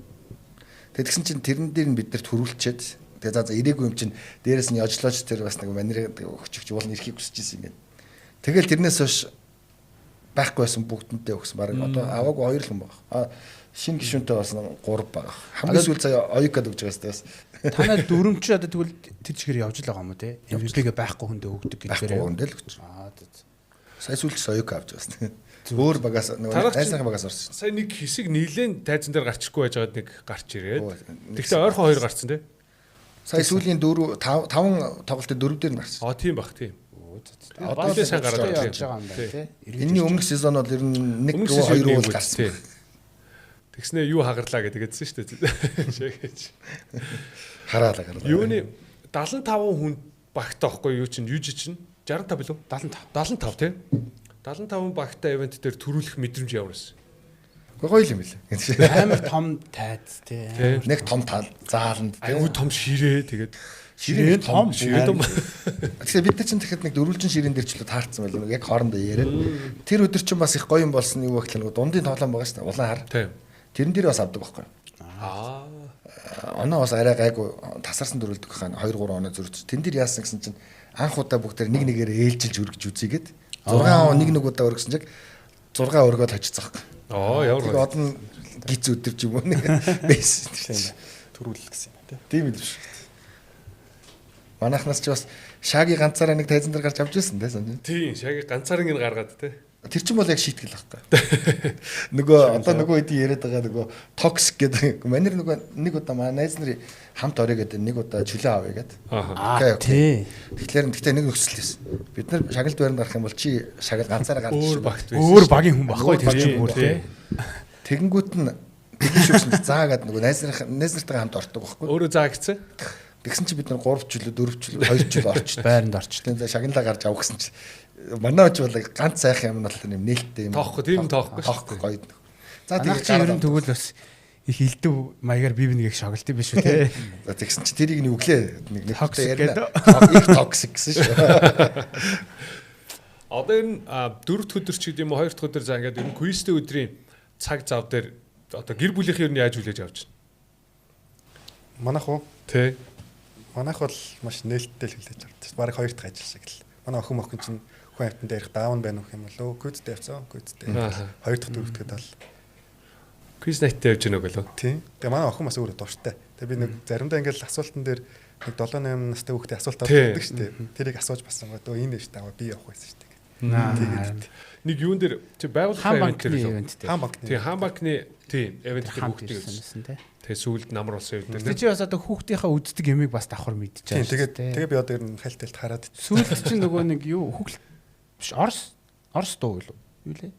Speaker 4: Тэгсэн чинь тэрэн дээр нь бид нар төрүүлчихэд тэгээ за ирээгүй юм чинь дээрэс нь яжлооч тэр бас нэг манер өгч өгч уул нь ирэхийг хүсэж ирсэн юм байна. Тэгэл тэрнээс хойш Байхгүй байсан бүгдэндээ өгсөн. Бараг одоо аваагүй 2 л хүн байгаа. А шинэ гишүүнтэй бас 3 байгаа. Хамгийн сүүл заяа Оюкад өгж байгаа сте бас.
Speaker 2: Танай дүрмч одоо тэгвэл тэр чигээр явж л байгаа юм уу те? MVP-гээ байхгүй хүндээ өгдөг
Speaker 4: гэдгээр. Байхгүй хүндээ л өгч. Аа сая сүүлч Оюка авч байсан. Өөр багаас нөгөө найзынхаа багаас орсон.
Speaker 1: Сая нэг хэсэг нийлэн тайзан дээр гарчихгүй байж байгаад нэг гарч ирээд. Тэгтээ ойрхон 2 гарцсан те.
Speaker 4: Сая сүүлийн 4 5 тоглолтын 4 дээр нь гарсан.
Speaker 1: Аа тийм бах тийм.
Speaker 2: Одоо
Speaker 1: сайн гараад
Speaker 2: явж байгаа юм байна тий.
Speaker 4: Энэний өмнөх сезон бол ер нь 1 2 бол гарсан.
Speaker 1: Тэгснээ юу хагарлаа гэдгээдсэн шүү дээ. Шэгэж.
Speaker 4: Хараалаа гарлаа.
Speaker 1: Юуны 75 хүн багтаа байхгүй юу чинь юуж чинь 65 билүү?
Speaker 2: 75.
Speaker 1: 75 тий. 75 багтаа ивент дээр төрүүлэх мэдрэмж ямар байсан?
Speaker 4: Гоё юм билээ.
Speaker 2: Амар том тайз тий.
Speaker 4: Нэг том зааланд
Speaker 1: тий. Айгуу том ширээ тэгээд
Speaker 4: ширээ том ширээ том. Тэгэхээр бид нар чинь тэгэхэд нэг дөрвөлжин ширээн дээр ч л таарсан байл яг хоорондоо яриад. Тэр өдөр чинь бас их гоё юм болсон юу гэхэл нэг дундын тоглоом байгаа шүү дээ. Улаан хар. Тэрэн дээр бас авдаг байхгүй.
Speaker 1: Аа.
Speaker 4: Оноо бас арай гайгүй тасарсан дөрвөлдөг хаа 2 3 оноо зөрч. Тэн дээр яасан гэсэн чинь анх удаа бүгд нэг нэгээр ээлжилж өргөж үзийгээд 6 он нэг нэг удаа өргөсөн чиг 6 өргөөд хожицсан байхгүй.
Speaker 1: Аа ямар
Speaker 4: гоё. Одоо нь гиз өдөр ч юм уу нэг байсан.
Speaker 3: Төрүүлэл гэсэн юм тий.
Speaker 4: Тийм л шүү. Манайхнаас ч бас шаги ганцаараа нэг тайзан дээр гарч авч ирсэн тий санаа.
Speaker 1: Тийм шаги ганцаар ингэ гаргаад тий.
Speaker 4: Тэр чинь бол яг шийтгэл байхгүй. Нөгөө одоо нөгөө хэдий яриад байгаа нөгөө токсик гэдэг. Манер нөгөө нэг удаа манай найз нарын хамт орё гэдэг нэг удаа чөлөө авъя гэдэг.
Speaker 2: Аа тий.
Speaker 4: Тэгэхээр гэхдээ нэг нөхцөл байсан. Бид нар шагналд байранд гарах юм бол чи шагнал ганцаараа гарч
Speaker 1: өөр багт байсан.
Speaker 2: Өөр багийн хүн баггүй тэр чинь бүр тий.
Speaker 4: Тэгэнгүүт нь тэгэн шүгсэн заа гэдэг нөгөө найз нартайгаа хамт ордог байхгүй.
Speaker 1: Өөрөө заа гэсэн.
Speaker 4: Тэгсэн чи бид нар 3 жилүү 4 жилүү 2 жил орч
Speaker 2: байранд орч.
Speaker 4: За шагналаа гарч авах гэсэн чи манай оч бол ганц сайхан юм нь болохоор юм нээлттэй юм.
Speaker 1: Тоохгүй тийм тоохгүй
Speaker 4: шүү. Гоё.
Speaker 2: За тэгээд чи ер нь тэгвэл бас их элдв маягаар бие бинийг шоглолт юм биш үү те.
Speaker 4: За тэгсэн чи тэрийг нэг өглөө нэг
Speaker 2: нэг
Speaker 4: яриа. Их токсик гэсэн шүү.
Speaker 1: Одоо энэ дөрөв дэх өдөр ч гэдэм үү хоёр дахь өдөр за ингээд ер нь квизтэй өдрийн цаг зав дээр одоо гэр бүлийнх ер нь яаж хүлээж авч байна?
Speaker 3: Манайх уу?
Speaker 1: Тэ.
Speaker 3: Манайх бол маш нээлттэй л хүлээж авдаг. Бараг хоёр дахь ажил шиг л. Манай охин мохин чинь хүн амьтанд ярих даавн байна уу юм болоо. Квизтэй явцсан. Квизтэй. Хоёр дахь дөрөвдөд бол
Speaker 1: квиз найттай явж гэнэ гэлөө.
Speaker 3: Тийм. Тэгээ манай охин бас өөрөө дуртай. Тэгээ би нэг заримдаа ингээл асуултан дээр нэг 7 8 настай хүүхдээ асуулт авдаг шүү дээ. Тэрийг асууж бассан гоо. Энэ шүү дээ. Би явах байсан шүү дээ.
Speaker 2: Тэгээд
Speaker 1: нэг юун дээр чи байгууллагын ивент дээр
Speaker 2: лөө.
Speaker 3: Хаан банкны.
Speaker 1: Тийм, хаан банкны тийм ивент дээр хүүхдээ
Speaker 2: байсан тий.
Speaker 1: Тэгээ сүүлд намар болсон ивент дээр.
Speaker 2: Тэр чи бас одоо хүүхдийнхаа үздэг юмыг бас давхар мэдчихэж
Speaker 3: байгаа. Тэгээд тэгээ би одоо ер нь хальт хальт хараад.
Speaker 2: Сүүлд чинь нөгөө нэг юу хүүхэл биш Орос дуу юу лээ?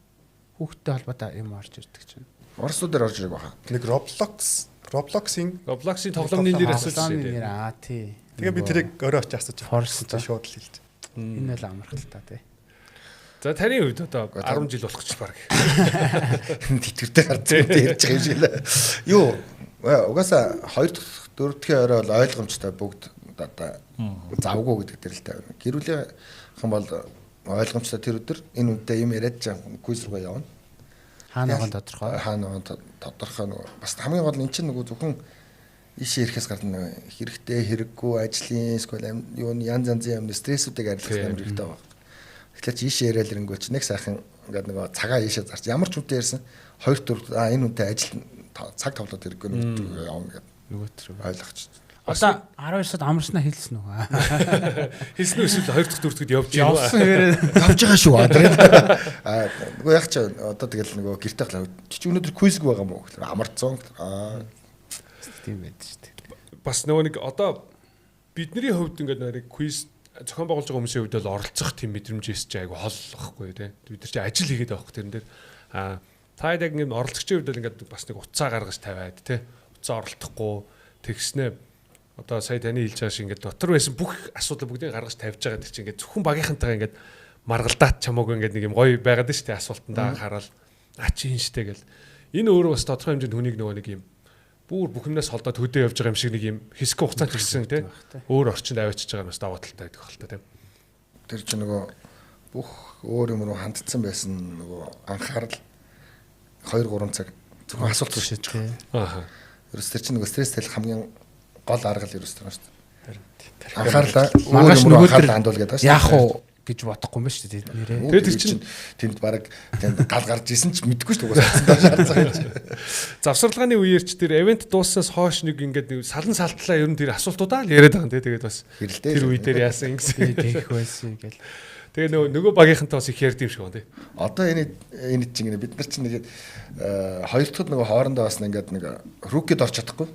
Speaker 2: Хүүхдтэй холбоотой юм орж ирдэг чинь.
Speaker 4: Оросууд дээр орж ирэх баха.
Speaker 3: Нэг Roblox-ийн
Speaker 1: тоглоомны нэр асуусан
Speaker 2: тий. Аа тий.
Speaker 3: Тэгээ би тэрийг орой очиж асууж
Speaker 2: Force
Speaker 3: шууд л хэлж.
Speaker 2: Энэ л амарх л та тий.
Speaker 1: За таны хувьд одоо 10 жил болох ч баг.
Speaker 4: Тэтгэвртэй гарцсан ярьж байгаа юм шиг лээ. Юу угаасаа 2 дахь 4 дахь орой бол ойлгомжтой бүгд одоо завгүй гэдэг дээр л тавина. Гэр бүлийнхэн бол ойлгомжтой тэр өдөр энэ үнтэй юм яриад ч квиз руу явна.
Speaker 2: Хаана байгаа тодорхой.
Speaker 4: Хаана байгаа тодорхой нөгөө бас хамгийн гол нь эн чинь нөгөө зөвхөн ийшээ ирэхээс гадна хэрэгтэй хэрэггүй ажлын эсвэл юуны янз янзын юм стрессүүдийг арилгах амар хэрэгтэй байгаа. Тэгэхээр чи ийшээ яриад ирэнгүүт чи нэг сайхан ингээд нөгөө цагаа ийшээ зарч ямар ч хүнтэй ярьсан 2 4 а энэ хүнтэй ажил цаг товлоод хэрэггүй нөгөө явна гэдэг
Speaker 2: нөгөө төр
Speaker 4: ойлгоч.
Speaker 2: Одоо 12 сард амарснаа хэлсэн үү?
Speaker 1: Хэлсэн үү эсвэл 2 дахь 4 дахьд явж байгаа.
Speaker 2: Явсан хэрэг
Speaker 4: явж байгаа шүү. Аа нөгөө яг чи одоо тэгэл нөгөө гэрте халаа. Чи өнөөдөр квизг байгаа мó гэхлээр амарцсан. Аа
Speaker 2: тийм байдаг шүү дээ.
Speaker 1: Бас нөгөө нэг одоо бидний хувьд ингээд нэг квиз зохион байгуулж байгаа хүмүүсийн хувьд бол оролцох тийм мэдрэмжээс чи айгу хол واخгүй тий. Бид нар чи ажил хийгээд байгаа хөх тэрэн дээр. Аа та яг ингээд оролцогчийн хувьд бол ингээд бас нэг утсаа гаргаж тавиад тий. Утсаа оролдохгүй тэгснээ одоо сая таны хэлж байгаа шиг ингээд дотор байсан бүх асуудал бүгдийг гаргаж тавьж байгаа тэр чинь ингээд зөвхөн багийнхантайгаа ингээд маргалдаат чамаагүй ингээд нэг юм гоё байгаад нь шүү дээ асуултандаа анхаарал а чи ин штэ гэл энэ өөрөө бас тодорхой хэмжээнд хүнийг нөгөө нэг юм бүр бүх юмнаас холдоод хөдөө явж байгаа юм шиг нэг юм хэсэг хугацаанд ирсэн тий өөр орчинд аваачиж байгаа юм бас даваа талтай байдаг хэл та тий.
Speaker 4: Тэр чинь нөгөө бүх өөр юм руу хандцсан байсан нөгөө анхаарал 2 3 цаг зөвхөн асуулт шийдэж байгаа.
Speaker 1: Аа.
Speaker 4: Ерөөс тэр чинь нөгөө стресс тайлах хамгийн гол арга л ерөөс тэр шүү дээ. Анхаарлаа
Speaker 2: Маргааш
Speaker 4: өөр юм руу
Speaker 2: нөгөөдөр
Speaker 4: анхаарлаа хандуул гэдэг шүү.
Speaker 2: Яах вэ? гэж бодохгүй юм ба шүү дээ нэрээ.
Speaker 4: Тэгээд чинь тэнд баг тэнд гал гарч исэн ч мэдэхгүй шүү дээ. Угаасаа шаардсан юм чи.
Speaker 1: Завсарлагын үеэр ч тэр event дууссаас хойш нэг ингээд нэг салан салтлаа ер нь тэр асуултуудаа л яриад байгаа юм тий. Тэгээд бас тэр үе дээр яасан ингэсэн
Speaker 2: тэгэх байсан гэл.
Speaker 1: Тэгээ нөгөө багийнхантай бас их ярьд юм шиг байна тий.
Speaker 4: Одоо энэ чинь бид нар чинь нэг хоёр дахь нөгөө хоорондоо бас ингээд нэг rookie-д орч чадахгүй.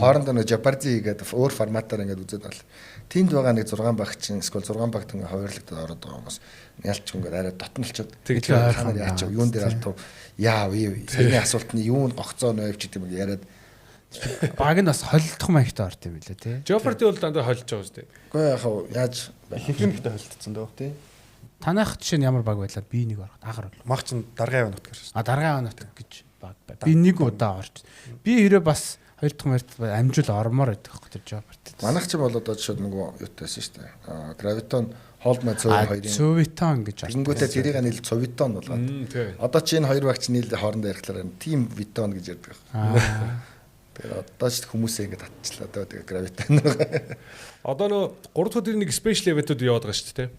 Speaker 4: Хоорондоо нөгөө Jeopardy гэдэг өөр форматаар ингээд үзээд бол. Тэнд байгаа нэг 6 баг чинь эсвэл 6 багт ингээд ховерлогдоод ороод байгаа хүмүүс ялч ингээд арай дотнолчод.
Speaker 1: Тэгээд
Speaker 4: та нар яач юун дээр алдав яав саяны асуултны юунд гогцоо нөөв ч гэдэг юм яриад
Speaker 2: баг нь бас холилдох маягтай орд юм билээ тий.
Speaker 1: Jeopardy бол дандаа холилж байгаа үстэй.
Speaker 4: Үгүй яг яаж
Speaker 3: ихэнх нь ихтэй холилдсон дөө
Speaker 4: тий.
Speaker 2: Танайх жишээ нь ямар баг байлаа? Би нэг ороход агаар бол.
Speaker 3: Мах чинь даргын аваа нутгаар шүү.
Speaker 2: А даргын аваа нутаг гэж баг бай. Би нэг удаа орч. Би хэрэг бас хоёр дахь мөрт амжил ормоор байдаг хөөх тэр Jeopardy.
Speaker 4: Манайх ч бол одоо жишээ нөгөө юутай байсан шүү дээ. Graviton Holdman Цөв хоёрын
Speaker 2: Цөвитон гэж
Speaker 4: орсон. Тэгэнгүүтээ тэрийг нийл Цөвитон болгоод. Одоо чи энэ хоёр багч нийл хоорондоо ярихлаар Team Viton гэж ярьдаг. Тэгээд одоо ч хүмүүсээ ингэ татчихлаа дөө тэгээ Graviton.
Speaker 1: Одоо нөгөө 3 дахь өдрийн нэг special event-үүд яваад байгаа шүү дээ.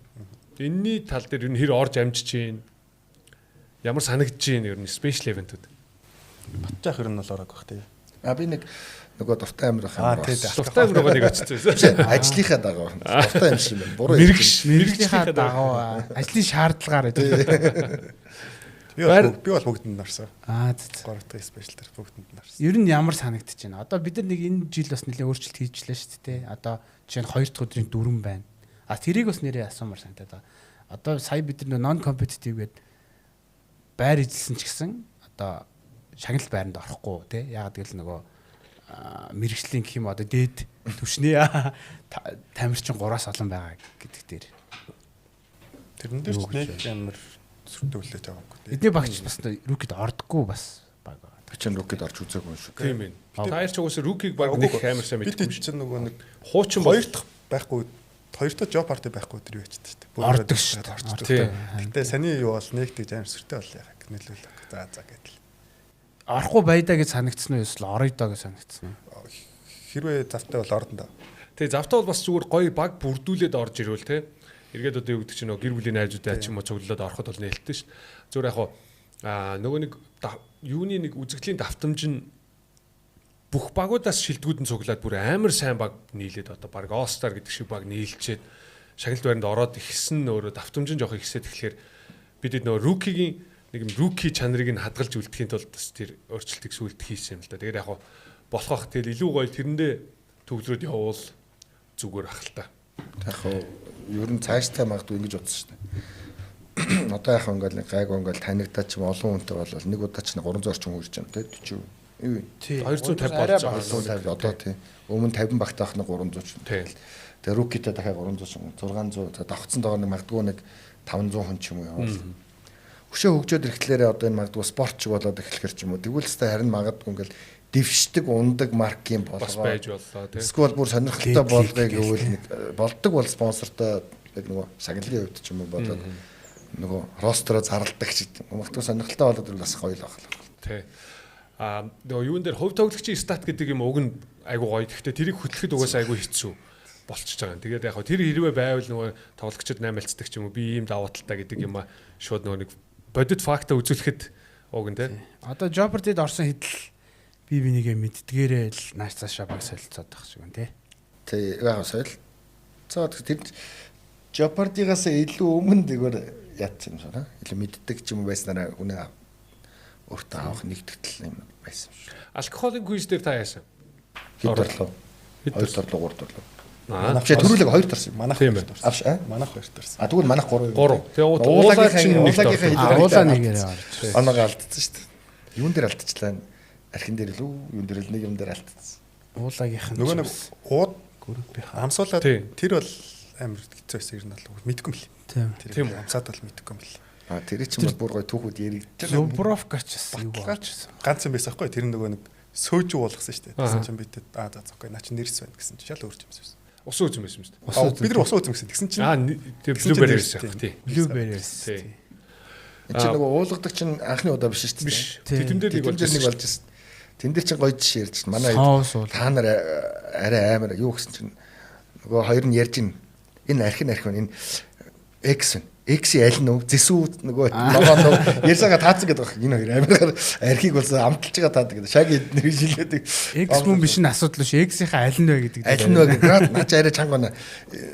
Speaker 1: Энийний тал дээр ер нь хэр орж амжиж чинь ямар санагдаж чинь ер нь special event-үүд.
Speaker 3: Батжаах ер нь бол ороог бах тий.
Speaker 4: А би нэг нөгөө дуртай амир ах юм.
Speaker 1: Дуртай амир байгаа нэг очсон байсан.
Speaker 4: Ажлынхаа дагуу. Дуртай юм шиг байна. Буруу.
Speaker 2: Мэргэжлийнхаа дагуу ажлын шаардлагаар гэдэг.
Speaker 3: Би бол бүгдэнд нь орсон.
Speaker 2: Аа зэ.
Speaker 3: 3 дахь special дээр бүгдэнд нь орсон.
Speaker 2: Ер нь ямар санагдаж байна? Одоо бид нар нэг энэ жил бас нэлээд өөрчлөлт хийжлээ шүү дээ. Одоо жишээ нь 2 дахь өдрийн 4 байна. А тэрийг бас нэрээ асуумар санагдаад байгаа. Одоо сая бид нар non competitive гээд байр эзэлсэн ч гэсэн одоо шагнал байранд орохгүй тий. Яагаад гэвэл нөгөө мэрэгжлийн гэх юм одоо дээд түвшний тамирчин 3-аас олон байгаа гэдэг дээр.
Speaker 3: Тэрэн дээр ч нэг амар сүртэй хүлээж аваагүй тий.
Speaker 2: Эдний багч бас rookie-д ордоггүй бас баг байгаа.
Speaker 4: Би чинь rookie-д орж үзээгүй юм шүү.
Speaker 1: Тийм ээ. Та хоёр ч угаасаа rookie-г баг нэг амар сайн
Speaker 3: мэдгүй. Бид чинь нөгөө нэг
Speaker 1: хуучин
Speaker 3: хоёр дахь байхгүй хоёр дахь Jeopardy байхгүй өдөр юу ячдаг шүү дээ.
Speaker 2: Ордог шүү
Speaker 3: дээ. Гэтэ саний юу бол нэг тэгж амар сүртэй бол яах нөлөөлөх. За за гэдэл.
Speaker 2: Орохгүй байдаа гэж санагдсан уу эсвэл орё доо гэж санагдсан уу?
Speaker 3: Хэрвээ завтай бол ордон доо.
Speaker 1: Тэгээ завтай бол бас зүгээр гоё баг бүрдүүлээд орж ирвэл те. Эргээд одоо юу гэдэг чинь нөгөө гэр бүлийн найзуудаа ч юм уу цуглуулад ороход бол нээлттэй шүү. Зүгээр яг хуу нөгөө нэг юуны нэг үзэгдлийн давтамж нь бүх багуудаас шилдэгүүд нь цуглаад бүр амар сайн баг нийлээд одоо баг All Star гэдэг шиг баг нийлчээд шагналт байранд ороод ихсэн нь өөрөө давтамж нь жоох ихсээд тэгэхээр бид нөгөө rookie-гийн нэг юм rookie чанарыг нь хадгалж үлдэхийн тулд бас тэр өөрчлөлтийг сүүлд хийсэн юм л да. Тэгээд яг болох бах тэгэл илүү гоё тэрэндээ төвлөрөөд явуул зүгээр ах л та.
Speaker 4: Яг хоо ер нь цаашдаа магадгүй ингэж бодсон шүү дээ. Одоо яг ингээл гайгүй ингээл танигдаа ч юм олон хүнтэй бол нэг удаа ч 300 орчим хүн ирж байгаа юм те 40 юу
Speaker 1: 250 болж байгаа.
Speaker 4: 250 одоо тий. Өмнө 50 багтаах нь 300 ч. Тэгээ rookie-тэй дахиад 300 ч 600 за давхцсан доогоор нэг магадгүй нэг 500 хүн ч юм уу явал. Өшөө хөгжөөд ирэхлээрээ одоо энэ магадгүй спорт ч болоод эхлэхэр ч юм уу. Тэгвэл өстой харин магадгүй ингээл дэвшдэг ундаг маркийн болгоо
Speaker 1: бас байж боллоо тий.
Speaker 4: Эсвэл бүр сонирхолтой болгоё гэвэл нэг болдог бол спонсортой яг нөгөө шагналын хувьд ч юм уу болоод нөгөө ростероо зарладаг ч гэдэг. Магадгүй сонирхолтой болоод ирвэл бас гоё л байх л.
Speaker 1: Тий. А нөгөө юун дээр хувь тоглогчийн стат гэдэг юм уг нь айгу гоё. Гэхдээ тэрийг хөтлөхөд угаасаа айгу хэцүү болчихж байгаа юм. Тэгээд яг хөө тэр хэрвээ байвал нөгөө тоглогчид наймалцдаг ч юм уу би ийм давуу талтай гэдэг юм а шууд нөгөө нэг бодит факта үзүүлэхэд уг нь тий.
Speaker 2: Одоо Jeopardy-д орсон хэдэл би бинийгээ мэддгээрээ л нааш цаашаа баг солилцоод байх шиг байна тий.
Speaker 4: Тий яг солилцоод тэр Jeopardy-гаас илүү өмнө зүгээр яатсан юм шиг аа. Илүү мэддэг ч юм байснараа хүнээ өөртөө авах нэгтгэл юм байсан шүү.
Speaker 1: Алкоголын квиз дээр та яасан?
Speaker 4: Хэд орлоо? 2 орлоо, 3 орлоо. Манайх төрүүлэг 2 орсон.
Speaker 3: Манайх 2 орсон. Манайх 2 орсон.
Speaker 4: А тэгвэл манайх 3.
Speaker 1: 3. Тэгээ уулаа чинь
Speaker 4: уулагийнхаа
Speaker 2: уулаа нэгээрээ орж.
Speaker 4: Оноогоо алдсан шүү дээ. Юун дээр алдчихлаа? Архин дээр л үү? Юун дээр л нэг юм дээр алдсан.
Speaker 2: Уулагийнх нь
Speaker 3: нөгөө нэг ууд амсуулаад тэр бол амар хэцүү байсан ер нь бол мэдгүй юм л.
Speaker 1: Тийм
Speaker 3: амсаад бол мэдгүй юм л.
Speaker 4: А тэр чинь бол бүр гой түүхүүд яригдчих.
Speaker 2: Зубровка ч бас юу орж ирсэн.
Speaker 3: Ганц юм байсан байхгүй тэр нөгөө нэг сөөжүү болгосон шүү дээ. Тэгсэн чинь бид аа за окей наа чи нэрс байна гэсэн чинь шал өөр юм байсан.
Speaker 1: Усан үзэм байсан юм шүү дээ.
Speaker 3: Бид нар усан үзэм гэсэн. Тэгсэн чинь
Speaker 1: тэр blueberry байсан яг тий.
Speaker 2: Blueberry байсан.
Speaker 4: Энд чинь нөгөө уулгадаг чинь анхны удаа биш шүү дээ.
Speaker 1: Биш. Тэтэн дээр нэг болж
Speaker 4: ирсэн. Тэн дээр чинь гоё жишээ ярьж чинь манай та нар арай амар юу гэсэн чинь нөгөө хоёр нь ярьж ин энэ архин архин энэ X. X аль нь вэ? Зэсүү нөгөө ногоон нөө ярьсаага таацсан гэдэг баг. Энэ хоёр амиргаар архийг болсон амталж байгаа таадаг гэдэг. Шаги нэр шилээдэг.
Speaker 2: X мөн биш нь асуудал биш. X-ийн аль нь вэ гэдэг.
Speaker 4: Аль нь вэ гэдэг. Наа чи арай чанга байна.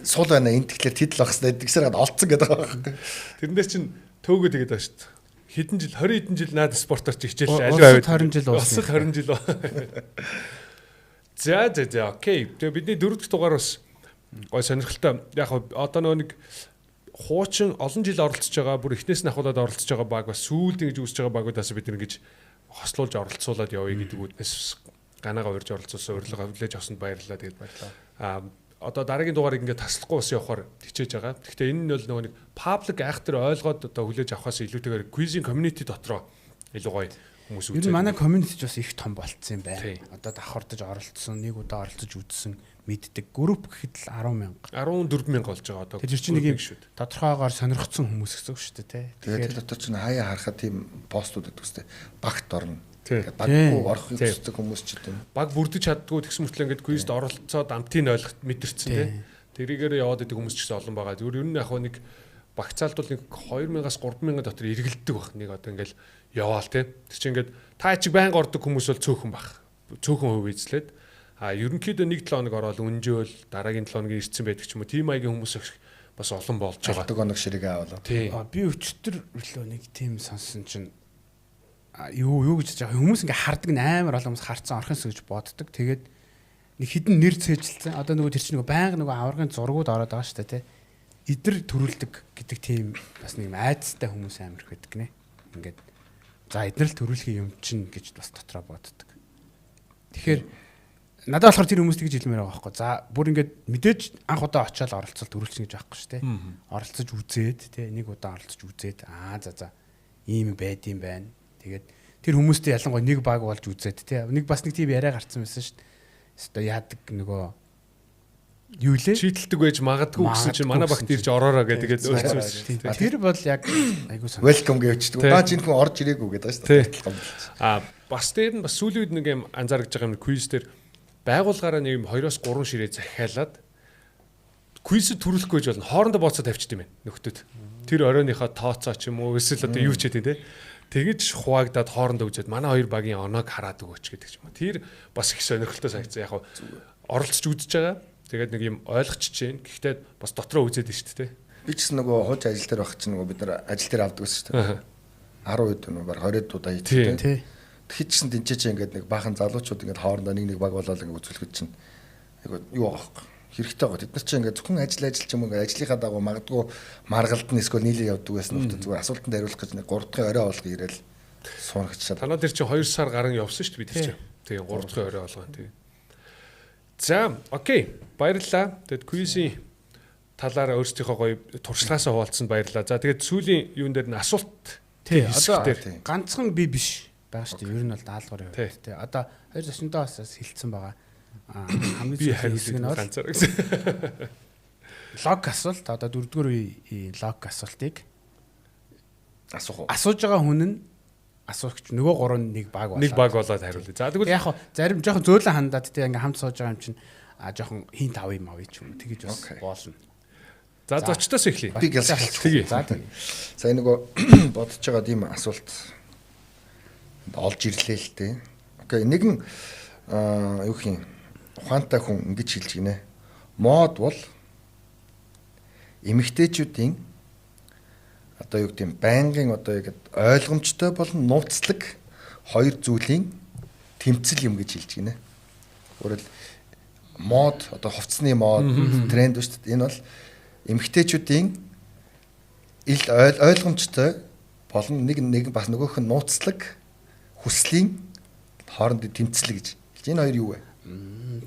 Speaker 4: Сул байна. Энэ тэгэхээр тэдл байх хэрэгтэй. Тэгсээр гад олцсон гэдэг баг.
Speaker 1: Тэрнээс чинь төөгөө тэгээд байгаа шүү дээ. Хэдэн жил 20 хэдэн жил наад спортоор чи хичээл аль
Speaker 2: байв. 20 жил
Speaker 1: улсад 20 жил. За за за окей. Тэгээ бидний дөрөв дэх дугаар бас гой сонирхолтой. Яг одоо нөгөө нэг хуучин олон жил оролцож байгаа бүр эхнээс нь ахуулаад оролцож байгаа баг бас сүүлд ингэж үүсэж байгаа багуудаас бид ингэж хослуулж оролцуулаад явъя гэдэг үүднээс ганаага урьж оролцуулсан урилга хүлээж авсанд баярлалаа. Тэгээд баярлалаа. Аа одоо дараагийн дугаарыг ингээд таслахгүй бас явахаар хичээж байгаа. Гэхдээ энэ нь бол нөгөө нэг паблик айхтар ойлгоод одоо хүлээж авахаас илүүтэйгээр квизийн community дотроо илүү гоё хүмүүс
Speaker 2: үзээ. Ер нь манай community ч бас их том болцсон юм байна. Одоо давхардаж оролцсон, нэг удаа оролцож үзсэн мэддэг. Групп гэхэд л 10,000.
Speaker 1: 14,000 болж байгаа одоо.
Speaker 2: Тэр чинь нэг юм тодорхойгоор сонирхцсон хүмүүс гэсэн үг шүү дээ, тий.
Speaker 4: Тэгэхээр тэр дотор чинь хаяа харахад тийм постууд өгдөг үстэй. Багт орно. Баггүй орохыг хүсдэг хүмүүс ч гэдэм.
Speaker 1: Баг бүрдэж чаддгүй тэгсэн мөртлөө ингээд квизд оролцоод амтын ойлгох мэдэрсэн тий. Тэрийгээр яваад идэг хүмүүс ч гэсэн олон байгаа. Зүгээр ер нь яг нэг багцаалд бол нэг 2000-аас 3000 дотор эргэлддэг баг. Нэг одоо ингээд яваал тий. Тэр чинь ингээд та чиг байнга ордог хүмүүс бол цөөхөн баг. Цөөхөн хувь эзлээд а ерөнхийдөө нэг 7 хоног ороод үнжөөл дараагийн 7 хоногийн ирсэн байдаг ч юм уу. Тийм маягийн хүмүүс бас олон болж байгаа.
Speaker 4: 7 хоног ширэг аваад.
Speaker 2: Би өчтөр лөө нэг тийм сонсон чинь юу гэж байгаа хүмүүс ингээ хардаг амар олон хүмүүс харцсан орхинс гэж боддог. Тэгээд нэг хідэн нэр цээжилсэн. Одоо нөгөө тэр чинь нөгөө байнга нөгөө аваргын зургууд ороод байгаа шүү дээ, тий. Идэр төрүүлдэг гэдэг тийм бас нэг юм айцтай хүмүүс амар их байдаг нэ. Ингээд за эднэр л төрүүлэх юм чинь гэж бас дотроо боддог. Тэгэхээр надад болохоор тэр хүмүүс тэгж хэлмээр байгаа байхгүй. За бүр ингээд мэдээж анх удаа очиод оролцол төрүүлсэн гэж байхгүй шүү дээ. Оролцож үзээд тий нэг удаа оролцож үзээд аа за ийм байд юм байна. Тэгээд тэр хүмүүстэй ялангуяа нэг баг болж үзээд тий нэг бас нэг тийм яриа гарцсан байсан шүү дээ. Өстой яадаг нөгөө юу лээ?
Speaker 1: Чийтэлдэг байж магадгүй гэсэн чинь манай багт ирж ороороо гэдэг өөрсөн байсан.
Speaker 2: Тэр бол яг айгуу
Speaker 4: сан. Welcome гэвчдэг. Наа чинь хүн орж ирээгүй гэдэг шүү дээ.
Speaker 1: Аа бас дээр нь бас сүүлийн үед нэг юм анзаарч байгаа юм квиз дээр байгуулгаараа нэг юм 2-оос 3 ширээ захиалаад квизэд төрүүлэхгүй гэж болно. Хоорондоо бооцоо тавьчт юм байна нөхдүүд. Тэр оройныхоо тооцоо ч юм уу эсвэл одоо юу ч гэдэг те. Тэгэж хуваагдаад хоорондоо үзээд манай хоёр багийн оноог хараад өгөөч гэдэг ч юм уу. Тэр бас их сонирхолтой санагдсан. Яг оролцож үзэж байгаа. Тэгээд нэг юм ойлгочих чинь. Гэхдээ бас дотроо үзээд нь шүү дээ.
Speaker 4: Би ч гэсэн нөгөө хууч ажил дээр байх чинь нөгөө бид нар ажил дээр авдаг байсан шүү дээ. 10 хэд нөгөө баг 20 удаа хийдэг те. Тэгэхэд ч гэсэн тэнцээ чи ингээд нэг баахан залуучууд ингээд хоорондоо нэг баг болоод ингээд үзүүлэхэд чинь айгуу юу байгаа байхгүй хэрэгтэй байгаа. Тэд нар чинь ингээд зөвхөн ажил ч юм уу ингээд ажлынхаа дагуу магадгүй маргалд нь эсвэл нийлээ явдаг байсан нөхдөд зүгээр асуултанд хариулах гэж нэг 3 дахь орой болгоо ирээл суургачаад.
Speaker 1: Танаа дээр чинь 2 сар гарan явсан шүү дээ бид нар чинь. Тэгээ 3 дахь орой болгоо тэгээ. За окей баярлалаа. Тэгэд квизийн талаар өөрсдийнхөө гоё туршлагаасаа хуваалцсанд баярлалаа. За тэгээд сүүлийн юун дээр нь асуулт
Speaker 2: тий одоо ганцхан би биш байгаа шүү дээ. Ер нь бол даалгаврын хувьд тий. Одоо хоёр зочиндоо бас хэлсэн байгаа. Хамгийн
Speaker 1: сүүлийн хэсэг нь бол ганцаар гэсэн.
Speaker 2: Лог асуулт одоо дөрөвдүгээр үеийн лог асуултыг
Speaker 4: асуух уу?
Speaker 2: Асууж байгаа хүн нь асуугч нөгөө гурав нь нэг баг болоод
Speaker 1: нэг баг болоод хариулъя. За тэгвэл
Speaker 2: яг зарим жоохон зөөлөн хандаад тий ингээм хамт сууж байгаа юм чинь жоохон хийн тавь юм авъя ч юм тэгэж бас болно.
Speaker 1: За зочдоос эхлэе.
Speaker 4: Би гэлсэлчих.
Speaker 2: За тэгье.
Speaker 4: Сая нөгөө бодож байгаа тийм асуулт олж ирлээ л дээ. Окей, нэгэн юу хин ухаантай хүн ингэж хэлж гинэ. Мод бол эмэгтэйчүүдийн одоо юу гэдэг юм байнгын одоо яг ойлгомжтой болон нууцлаг хоёр зүйлийн тэмцэл юм гэж хэлж гинэ. Өөрөөр мод одоо хувцсны мод тренд шүү дээ. Энэ бол эмэгтэйчүүдийн ил ойлгомжтой болон нэг нэг бас нөгөөх нь нууцлаг хүслийн хоорондын тэмцэл гэж. Энэ хоёр юу вэ?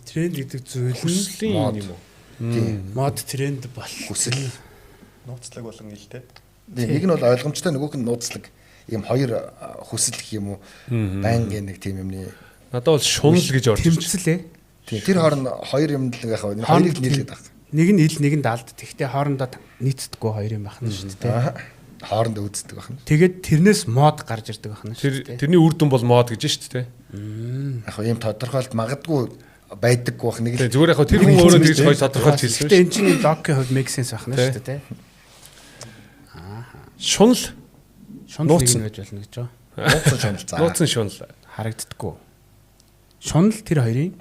Speaker 2: Тренд гэдэг зүйл нь
Speaker 1: хүслийн юм уу?
Speaker 4: Тийм.
Speaker 2: Мод тренд бол
Speaker 4: хүсэл
Speaker 3: нууцлаг болон илтэй.
Speaker 4: Нэг нь бол ойлгомжтой, нөгөөх нь нууцлаг. Ийм хоёр хүсэл гэх юм уу? Байнгын нэг тийм юмны.
Speaker 1: Надад бол шунал гэж орж
Speaker 2: ирж. Тэмцэл ээ.
Speaker 4: Тийм. Тэр хооронд хоёр юм л яг энэ хоёрыг нийлээд байгаа.
Speaker 2: Нэг нь ил, нэг нь далд. Тэгтээ хоорондоо нийцдэггүй хоёр юм байна шүү дээ.
Speaker 4: Хоорондоо үздэг байна.
Speaker 2: Тэгээд тэрнээс мод гарч ирдэг байна шүү дээ.
Speaker 1: Тэрний үр дүн бол мод гэж шүү дээ.
Speaker 4: Яг ийм тодорхойлт магадгүй байдаггүй бах нэг
Speaker 1: л. Зүгээр яг тэр хүн өөрөө тэгж гоё тодорхойлж хэлсэн шүү.
Speaker 2: Гэтэ энэ чинь логикийн хувьд make sense байна шүү дээ.
Speaker 1: Шунал.
Speaker 2: Шунал нэг нь байж болно гэж байгаа.
Speaker 4: Нууцсан шунал за.
Speaker 1: Нууцсан шунал.
Speaker 2: Харагддаггүй. Шунал тэр хоёрын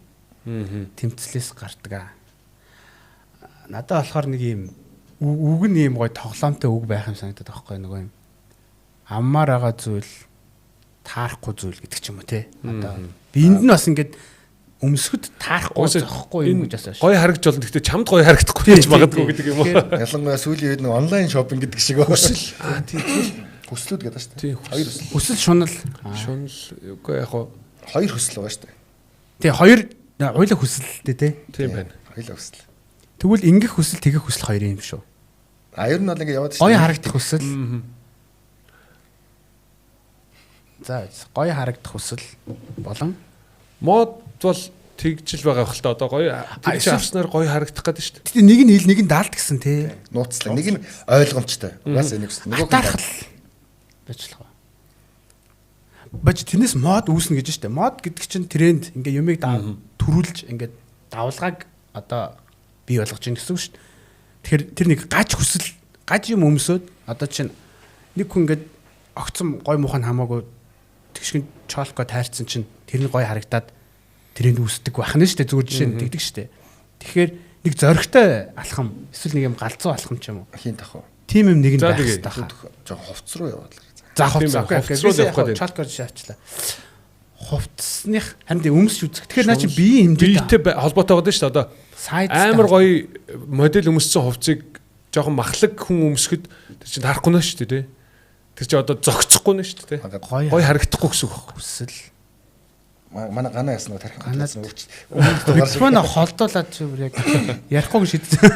Speaker 2: тэмцлээс гардаг аа. Надад болохоор нэг юм үг нь ийм гоё тоглоомтой үг байх юм санагдаад байгаа байхгүй нөгөө юм. Аммаар байгаа зүйл таарахгүй зүйл гэдэг ч юм уу те. Одоо биеинд нь бас ингээд өмсгөд таарахгүй зохихгүй юм гэж бас
Speaker 1: гоё харагдж болно. Гэхдээ чамд гоё харагдахгүй гэж магадгүй гэдэг юм уу.
Speaker 4: Ялангуяа сүүлийн үед нэг онлайн шопинг гэдэг шиг
Speaker 1: хүсэл. Аа тийм
Speaker 4: хүслүүд гэдэг шүү дээ.
Speaker 1: Хоёр хүсэл.
Speaker 2: Хүсэл шунал.
Speaker 1: Шунал үгүй яг хуу
Speaker 4: хоёр хүсэл байгаа шүү дээ.
Speaker 2: Тий хоёр хоёулаа хүсэлтэй те.
Speaker 1: Тийм байна.
Speaker 4: Хоёулаа хүсэл.
Speaker 2: Тэгвэл ингэх хүсэл тэгэх хүсэл хоёр юм шүү.
Speaker 4: А ер нь бол ингэ яваад шүү.
Speaker 2: Гоё харагдах хүсэл. За гоё харагдах хүсэл болон
Speaker 1: мод бол тэгжил байгаа хэл та одоо гоё тэгж авснаар гоё харагдах гэдэг шүү дээ.
Speaker 2: Гэтэ нэг нь ил нэг нь даалт гэсэн тий.
Speaker 4: Нууцлаг. Нэг нь ойлгомжтой. Угаасаа энийг хүсэл.
Speaker 2: Нөгөөх нь байж болох. Баж тэрнээс мод үүснэ гэж штэ. Мод гэдэг чинь тренд ингээ юмыг төрүүлж ингээ давлгааг одоо бий болгож ийн гэсэн үг шүү дээ. Тэгэхээр тэр нэг гаж хүсэл, гаж юм өмсөөд одоо чинь нэг хүн ингээд огцом гой муухай хамаагүй тэгшгэн чолко тайрцсан чинь тэр нь гой харагдаад тренд үүсдэг байх нь шүү дээ. Зүгээр жишээ нь тэгдэг шүү дээ. Тэгэхээр нэг зоригтой алхам эсвэл нэг юм галзуу алхам ч юм уу.
Speaker 4: Хийн тах уу.
Speaker 2: Тим юм нэг нь байх хэрэгтэй хаа.
Speaker 4: Жог хувц руу яваад л.
Speaker 2: За хувц руу явах гэдэг. Чолко жишээ авчлаа. Хувцсных харин тийм өмсч үзэх. Тэгэхээр наа чи биеийн хэмжээтэй
Speaker 1: биетэй холбоотой байгаа шүү дээ. Одоо амар гоё модель өмссөн хувцсыг жоохон махлаг хүн өмсөхөд тэр чинь таарахгүй нэ шүү дээ тий. Тэр чинь одоо зөгцөхгүй нэ шүү дээ тий. Гоё харагдахгүй гэсэн үг байхгүй.
Speaker 2: Хүсэл.
Speaker 4: Манай ганаа ясан нөгөө тархин
Speaker 2: ганаас микрофон холдуулаад чи бүр яг ярихгүй шийдсэн.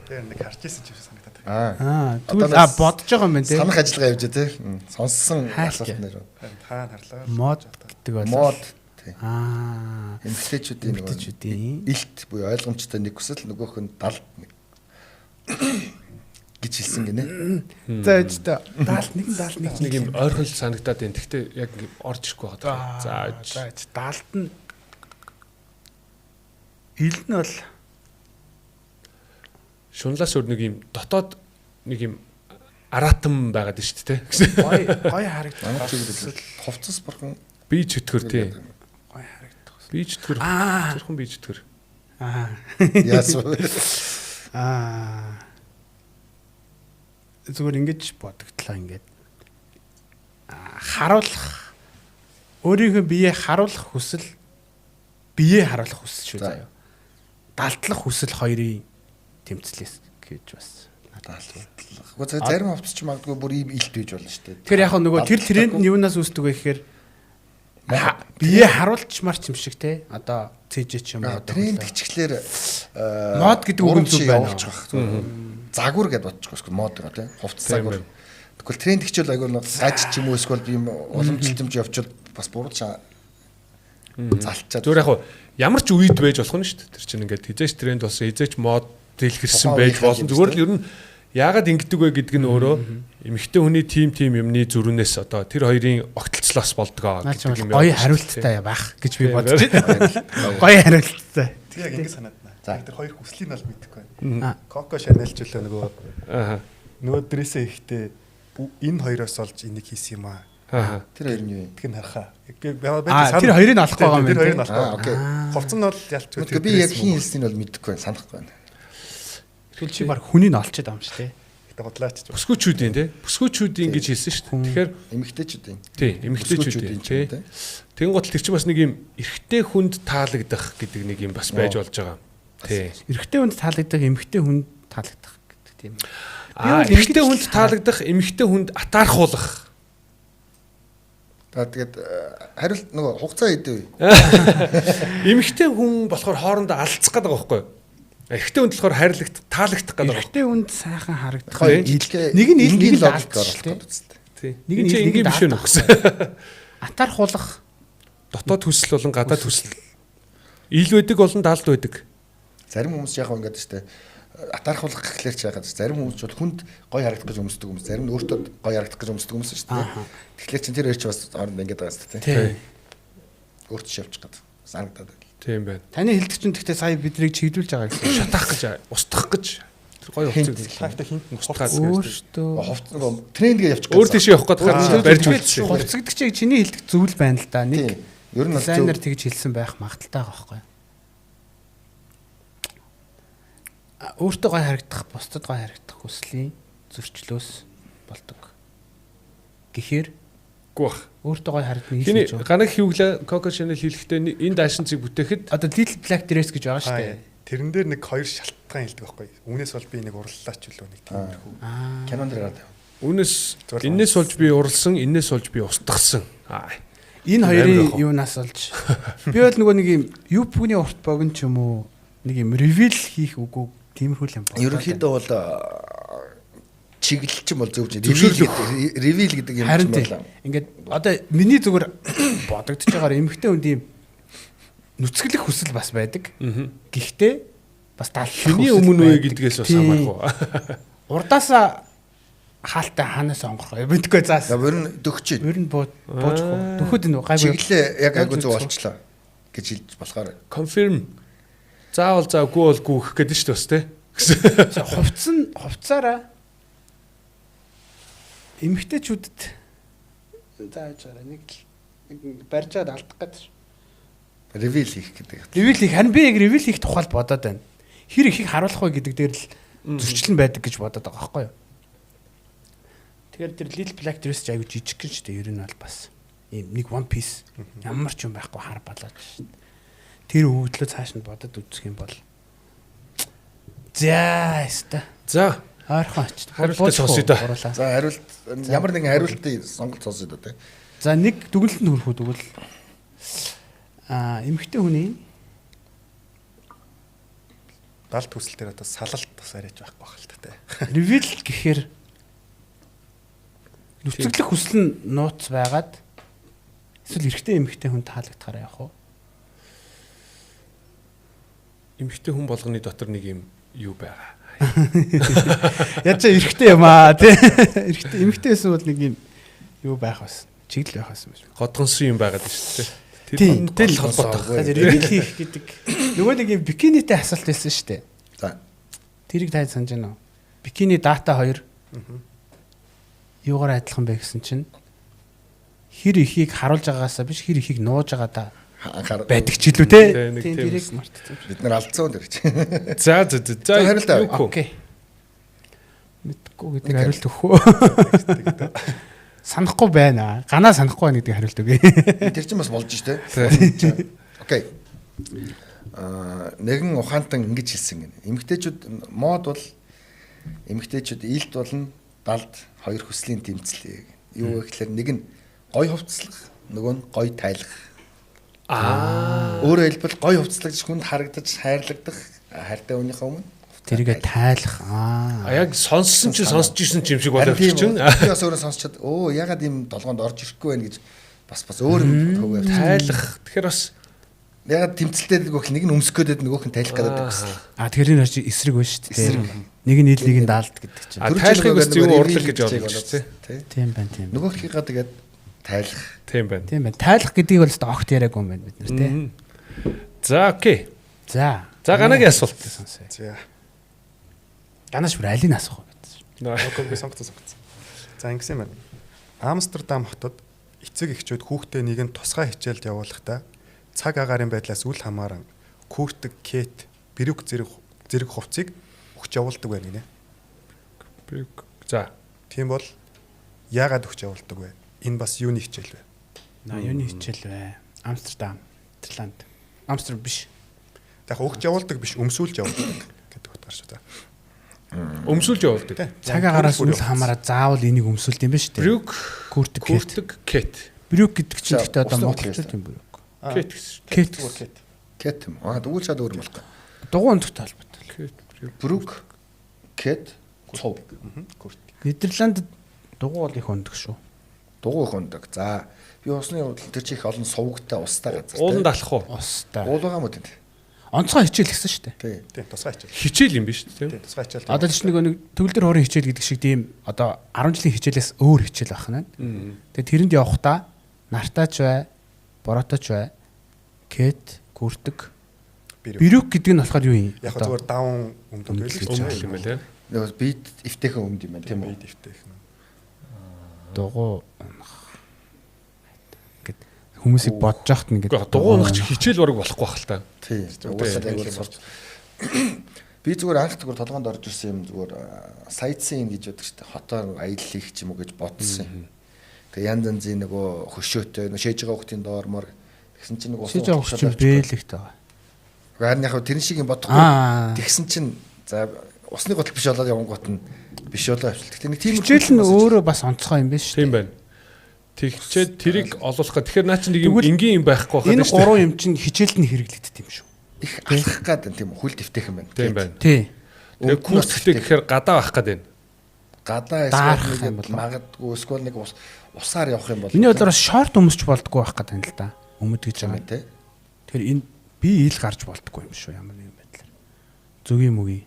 Speaker 3: Тэр нэг харж исэн ч юм санагдаад
Speaker 4: байна.
Speaker 2: Аа тэгвэл а бодож байгаа юм байна тий.
Speaker 4: Санах ажиллагаа явж тий. Сонссон асуулт нэр.
Speaker 3: Хаана харлаа?
Speaker 2: Мод гэдэг бол
Speaker 4: мод тий.
Speaker 2: Аа.
Speaker 4: Эмэгтэйчүүдийн
Speaker 2: нөгөө
Speaker 4: илт буюу ойлгомжтой нэг хүсэл нөгөөх нь далд нэг гэж хэлсэн гинэ.
Speaker 2: За ээжтэй 71 71
Speaker 1: нэг юм ойрхол санагдаад байна. Гэхдээ яг орж ирэхгүй байгаа.
Speaker 2: За за даалт нь ил нь бол
Speaker 1: шунлаас өөр нэг юм дотоод нэг юм аратан байгаад шүү дээ.
Speaker 2: Гой гой харагдах.
Speaker 4: Хувцас бурхан
Speaker 1: бие чөтгөр тий.
Speaker 2: Гой харагдах.
Speaker 1: Бие чөтгөр. Зүрхэн бие чөтгөр.
Speaker 2: Аа.
Speaker 4: Яасан бэ?
Speaker 2: Аа. Зүгээр ингэж бодогдлоо ингээд харуулах өөрийнхөө биеэ харуулах хүсэл биеэ харуулах хүсэл шүү заяа. Далтлах хүсэл хоёрын тэмцлээс гэж бас
Speaker 4: даалтлах. Гэхдээ зарим хувцас ч магадгүй бүр ийм илт байж болно шүү дээ.
Speaker 2: Тэгэхээр яг нөгөө тэр тренд нь юунаас үүсдэг вэ гэхээр биеэ харуулчмаар ч юм шиг те. Одоо CJ ч юм уу
Speaker 4: тренд гिचглэр
Speaker 2: мод гэдэг үг нь зүг байна.
Speaker 4: Загвар гэдээ бодчих واخ мод байгаа те. Хувцас загвар. Тэгвэл тренд гिचвэл айгүй гаж ч юм уу эсвэл ийм уламжлалт юм чи явчвал бас буруу залтчаад.
Speaker 1: Зүгээр яг ямар ч үед байж болох нь шүү дээ. Тэр чинь ингээд хизээч тренд болсон, хизээч мод дэлгэрсэн байж болно. Зүгээр л ер нь яагаад ингэдэг вэ гэдэг нь өөрөө эмэгтэй хүний тим юмны зүрхнээс одоо тэр хоёрын огтлцлоос болдгоо
Speaker 2: гэдэг юм. Гоё хариулттай байх гэж би бодож байна. Гоё хариулттай.
Speaker 3: Тэг яг ингэ санаад байна. За тэр хоёр хүслийг нь бол мэдэхгүй байна. Коко Шанел ч үлээ нөгөө нөгөө дрэсээ ихтэй энэ хоёроос олж энийг хийсэн юм аа.
Speaker 4: Тэр хоёр нь юу юм?
Speaker 3: Тэг нь харахаа.
Speaker 2: Тэр хоёрыг нь олохгүй байгаа юм байна.
Speaker 3: Тэр хоёрыг нь олохгүй. Хувцас нь бол ялч.
Speaker 4: Би яг хин хэлснийг бол мэдэхгүй байна, санахгүй байна.
Speaker 2: Тэгвэл чи баг хүнийг олчод байгаа юм шүү дээ.
Speaker 3: Гэтэ худлаач.
Speaker 1: Бүсгүүчүүдийн тий. Бүсгүүчүүдийн гэж хэлсэн шүү дээ. Тэгэхээр
Speaker 4: эмэгтэйчүүдийн.
Speaker 1: Тий, эмэгтэйчүүдийн тий. Тэгэн гол тэр чинь бас нэг юм эрэгтэй хүнд таалагдах гэдэг нэг юм бас байж болж байгаа. Тий.
Speaker 2: Эрэгтэй хүнд таалагдах, эмэгтэй хүнд таалагдах гэдэг тийм.
Speaker 1: Эрэгтэй хүнд таалагдах, эмэгтэй хүнд атаархуулах.
Speaker 4: За тэгээд хариулт нөгөө хугацаа хэдий вэ?
Speaker 1: Эмэгтэй хүн болохоор хоорондоо алдцах гэдэг байгаа байхгүй юу? Эрэгтэй хүнд болохоор хайрлагдах, таалагдах гэдэг.
Speaker 2: Эрэгтэй хүнд сайхан харагдах.
Speaker 4: Нэг нь нэг нь логик оруулах гэдэг үстэй.
Speaker 1: Тий. Нэг нь энгийн биш үү нөхсөн.
Speaker 2: Атаархуулах
Speaker 1: дотоод хүсэл болон гадаад хүсэл. Ил байдаг болон далд байдаг.
Speaker 4: Зарим хүмүүс яг ингээд штэ атаархуулах гэхлээр ч яагаад зарим хүмүүс ч бол хүнд гоё харагдах гэж өмсдөг хүмүүс, зарим нь өөртөө гоё харагдах гэж өмсдөг хүмүүс шүү дээ. Тэгэхээр чин тэр хоёр ч бас хооронд ингээд байгаа шүү дээ. Өөртөө шавчих гээд санагдаад байна.
Speaker 1: Тийм байна.
Speaker 2: Таны хэлдэг чинь гэхдээ сая бидрийг чиглүүлж байгаа гэсэн.
Speaker 1: Шатаах гэж, устгах гэж Тэр гоё хувцас.
Speaker 3: Та хинт
Speaker 1: хувцас
Speaker 2: өөртөө
Speaker 4: хувцас нөгөө трендгээ явчих
Speaker 1: Өөр тийшээ явах гээд харин барьж үлдсэн.
Speaker 2: Хувцас гэдэг чинь чиний хэлдэг зүйл байна л да. Нэг
Speaker 4: ер нь
Speaker 2: дизайнер тэгж хэлсэн байх магадaltaй байгаа байхгүй. Өөртөө гоё харагдах, бусдад гоё харагдах хүслийн зөрчлөөс болдог. Гэхээр
Speaker 1: Үгүй бах.
Speaker 2: Өөртөө гоё харагдана
Speaker 1: гэж байна. Ганаг хивглээ Coco Chanel хэлэхдээ энэ даашин цыг бүтээхэд
Speaker 2: одоо Little Black Dress гэж байгаа шүү дээ.
Speaker 3: Тэрэн дээр нэг хоёр шалтгаан хэлдэг байхгүй. Үүнээс бол би нэг урлалаач үлээ нэг тиймэрхүү.
Speaker 4: Кинон дээр гараад.
Speaker 1: Үүнээс энээс болж би уралсан, энээс болж би устгасан.
Speaker 2: Энэ хоёрын юунаас болж би бол нөгөө нэг юм юпгүний урт богино ч юм уу нэг юм ревил хийх үгүй тиймэрхүү юм байна.
Speaker 4: Ерөнхийдөө бол чиглэл чинь бол зөв чинь ревил гэдэг юм
Speaker 2: чинь бол ингээд одоо миний зүгээр бодогдож байгаагаар эмэгтэй хүнд ийм нүцгэлэх хүсэл бас байдаг. Гэхдээ бас даалах
Speaker 1: хүний өмнө үе гэдгээс бас хамаарх уу.
Speaker 2: Урдаасаа хаалтай хаанаас онгорох вэ? Мэдгүй заас.
Speaker 4: Ер нь дөхч.
Speaker 2: Ер нь бууж уу. Дөхөд энэ гайгүй.
Speaker 4: Чиглэлээ яг айгүй зөв болчлоо гэж хэлж болохоор.
Speaker 1: Confirm. Заавал за үгүй бол гүөх гэдэг шүү дээ бас тий.
Speaker 2: Хувцас нь хувцаараа эмэгтэйчүүдэд зааж байгаа нэг л барьж аваад алдах гэдэг.
Speaker 4: Ревил хийх гэдэг.
Speaker 2: Ревил хийх харин би яг ревил хийх тухай л бодоод байна. Хэр ихийг харуулах вэ гэдэг дээр л зөрчил нь байдаг гэж бодоод байгаа байхгүй юу? Тэгэхээр тэр Little Black Dress ч аягүй жижиг гэн шүү дээ. Ер нь бол бас ийм нэг one piece ямар ч юм байхгүй хар балаад шүү дээ. Тэр өвдлөө цааш нь бодод үзэх юм бол за яста.
Speaker 1: За
Speaker 2: ойрхон очт.
Speaker 1: Хариултаа сонсъё да.
Speaker 4: За хариулт ямар нэгэн хариултыг сонголт сонсъё да тий.
Speaker 2: За нэг дүгнэлтэнд хүрэх үү тэгвэл эмэгтэй хүний
Speaker 3: далд хүсэл дээр одоо салалт бас арайч байхгүй байх л та тий.
Speaker 2: Ревил гэхээр нүцгэлэх хүсэл нь нууц байгаад эсвэл эрэгтэй эмэгтэй хүн таалагдахаараа явах уу?
Speaker 1: Эмэгтэй хүн болгоны дотор нэг юм юу байгаа.
Speaker 2: Яаж ч эрэгтэй юм аа тий. Эрэгтэй эмэгтэй байсан бол нэг юм юу байх бас чиглэл байх байсан юм шиг.
Speaker 1: Годгонсон юм байгаад шүү дээ.
Speaker 2: Тэр л холбоотой. Ревил хийх гэдэг нөгөө нэг юм бикинитэй асуулт байсан шүү дээ.
Speaker 4: За.
Speaker 2: Тэрийг та санаж байна уу? Бикини дата 2. Юугаар адилхан бэ гэсэн чинь хэр ихийг харуулж байгаагаасаа биш хэр ихийг нууж байгаадаа байдаг ч илүү те. Тийм тэрийг мартсан.
Speaker 4: Бид нар алдсан тэр чи.
Speaker 1: За за за
Speaker 4: хариулт авъя.
Speaker 2: Окей. Мэдгүй гэдэг хариулт өгөх үү? Санахгүй байна. Ганаа санахгүй байна гэдэг хариулт өгье.
Speaker 4: Тэр чинь бас болж штэ. Окей. Нэгэн ухаантан ингэж хэлсэн гэнэ. Эмэгтэйчүүд мод бол эмэгтэйчүүд илт болон далд хоёр хүслийн тэмцлээ. Юу вэ гэхээр нэг нь гой хувцлах, нөгөө нь гой тайлах. Өөрөөр хэлбэл гой хувцлагч хүнд харагдаж хайрлагдах хайртай хүнийхээ өмнө
Speaker 2: тэрийгэ тайлах.
Speaker 1: Яг сонссон чинь сонсч ирсэн юм шиг болов чинь.
Speaker 4: Би бас өөрөө сонсчод өө ягаад ийм долгоонд орж ирэхгүй байх гэж бас өөр юм төвөө.
Speaker 1: Тайлах. Тэгэхээр бас
Speaker 4: ягаад тэмцэлтэй гэдэг нэг нь өмсөх гээд нөгөөх нь тайлах гэдэг гэсэн.
Speaker 2: Тэгэхээр энэ чи эсрэг байна шүү дээ. Нэг нь ил нэг нь даалд гэдэг чинь.
Speaker 1: Тайлахыг бас зөв урлаг гэж ойлгож шүү
Speaker 4: дээ.
Speaker 2: Тийм байна, тийм.
Speaker 4: Нөгөөхийгээ тэгээд тайлах.
Speaker 1: Тийм байна.
Speaker 2: Тийм байна. Тайлах гэдгийг бол өстө огт яриаггүй юм байна бид нар тий.
Speaker 1: За окей.
Speaker 2: За.
Speaker 1: За ганагийн асуулт
Speaker 2: сонсъё.
Speaker 3: За.
Speaker 2: Ганаш бүр алийг асуух вэ гэсэн.
Speaker 3: Окей би сонгоцсон. За ингэсэн юм байна. Амстердам хотод эцэг эхчүүд хүүхдээ нэгэн тусгай хичээлд явуулахдаа цаг агаарын байдлаас үл хамааран куртик, кет, брюк зэрэг хувцсыг өгч явуулдаг байна гинэ.
Speaker 1: Брюк. За.
Speaker 3: Тийм бол яагаад өгч явуулдаг вэ? Энэ бас юуны хичээл вэ?
Speaker 2: Юуны хичээл вэ? Амстердам, Нидерланд. Амстердам биш.
Speaker 3: Яг өгч явуулдаг биш, өмсүүлж явуулдаг гэдэг утгаар шүү дээ.
Speaker 1: Өмсүүлж явуулдаг.
Speaker 2: Цаг агаараас үл хамааран заавал энийг өмсүүлд юм ба шүү дээ.
Speaker 1: Брюк,
Speaker 2: куртик,
Speaker 1: кет.
Speaker 2: Брюк гэдэг чинь гэхдээ одоо монголчууд юм брюк.
Speaker 1: Кет гэсэн.
Speaker 2: Кет.
Speaker 4: Кет юм. Тэгвэл шал өөр юм болох.
Speaker 2: Дугуй өндөг холбоотой.
Speaker 1: Кет,
Speaker 4: брюк, кет, цов.
Speaker 3: Куртик.
Speaker 2: Нидерландд дугуй бол их өндөг шүү.
Speaker 4: Дугуй их өндөг. За би усны явдал тэр чи их олон сувгтай устай газар.
Speaker 1: Ууланд алах уу?
Speaker 2: Устай.
Speaker 4: Уул байгаа юм уу тэнд?
Speaker 2: Онцгой хичээл гэсэн шүү
Speaker 4: дээ.
Speaker 3: Тийм, тусгай хичээл.
Speaker 1: Хичээл юм биш үү?
Speaker 3: Тийм, тусгай хичээл.
Speaker 2: Одоо чи нэг төгөлдөр хуурын хичээл гэдэг шиг тийм одоо 10 жилийн хичээлээс өөр хичээл байх нь. Тэгээ тэрэнд явахдаа нартаач бай, бороточ бай, кет, күртэг, брюк гэдэг нь болохоор юу юм?
Speaker 3: Яг зүгээр даун өмдөг
Speaker 1: гэж юм байлээ.
Speaker 4: Нөгөө бид эвтэйхэн өмд юм байна тийм үү?
Speaker 3: Бид эвтэйхэн.
Speaker 2: Дугуй унах. Ингээд хүмүүсийг бодож яхад ингээд
Speaker 1: Үгүй дугуй унах чи хичээл бараг болохгүй бах л та.
Speaker 4: Тий. Угаасаа л аягүй сурч. Би зүгээр анх зүгээр толгоонд орж ирсэн юм зүгээр sightseeing гэж боддог шүү дээ. Хотоор аялал хийх ч юм уу гэж бодсон юм. Тэгээ янз янзын нөгөө хөшөөтэй нөгөө шээж байгаа хүүхдийн доор мор тэгсэн чинь нөгөө
Speaker 2: Шиж авах чинь бэлэгт байгаа.
Speaker 4: Харин яг тэрэн шиг юм бодохгүй. Тэгсэн чинь за усны готл биш болоод явангуут нь биш болоо авчлаа. Гэтэ нэг тийм
Speaker 2: Хичээл нь өөрөө бас онцгой юм биш шүү.
Speaker 1: Тийм байна. Тэгчээд тэрийг олуулах гэх. Тэгэхээр наа чинь нэг юм энгийн юм байхгүй
Speaker 2: байхад шүү. Энэ гурван юм чинь хичээлд нь хэрэглэгддэг юм шүү.
Speaker 4: Их алхах гад тийм үү? Хөл дэвтэйхэн байна.
Speaker 1: Тийм байна.
Speaker 2: Тий.
Speaker 1: Тэгээ курстэй гэхээр гадаа байх гад байна.
Speaker 4: Гадаа эсвэл нэг магадгүй эсвэл нэг усаар явах юм бол.
Speaker 2: Миний бодлоор бас шорт өмсч болдгоо байх гад байна л да. Өмд гэж байгаа
Speaker 4: тий.
Speaker 2: Тэгэхээр энэ би ил гарч болдгоо юм шүү ямар нэгэн байдлаар. Зүгийн мөгийн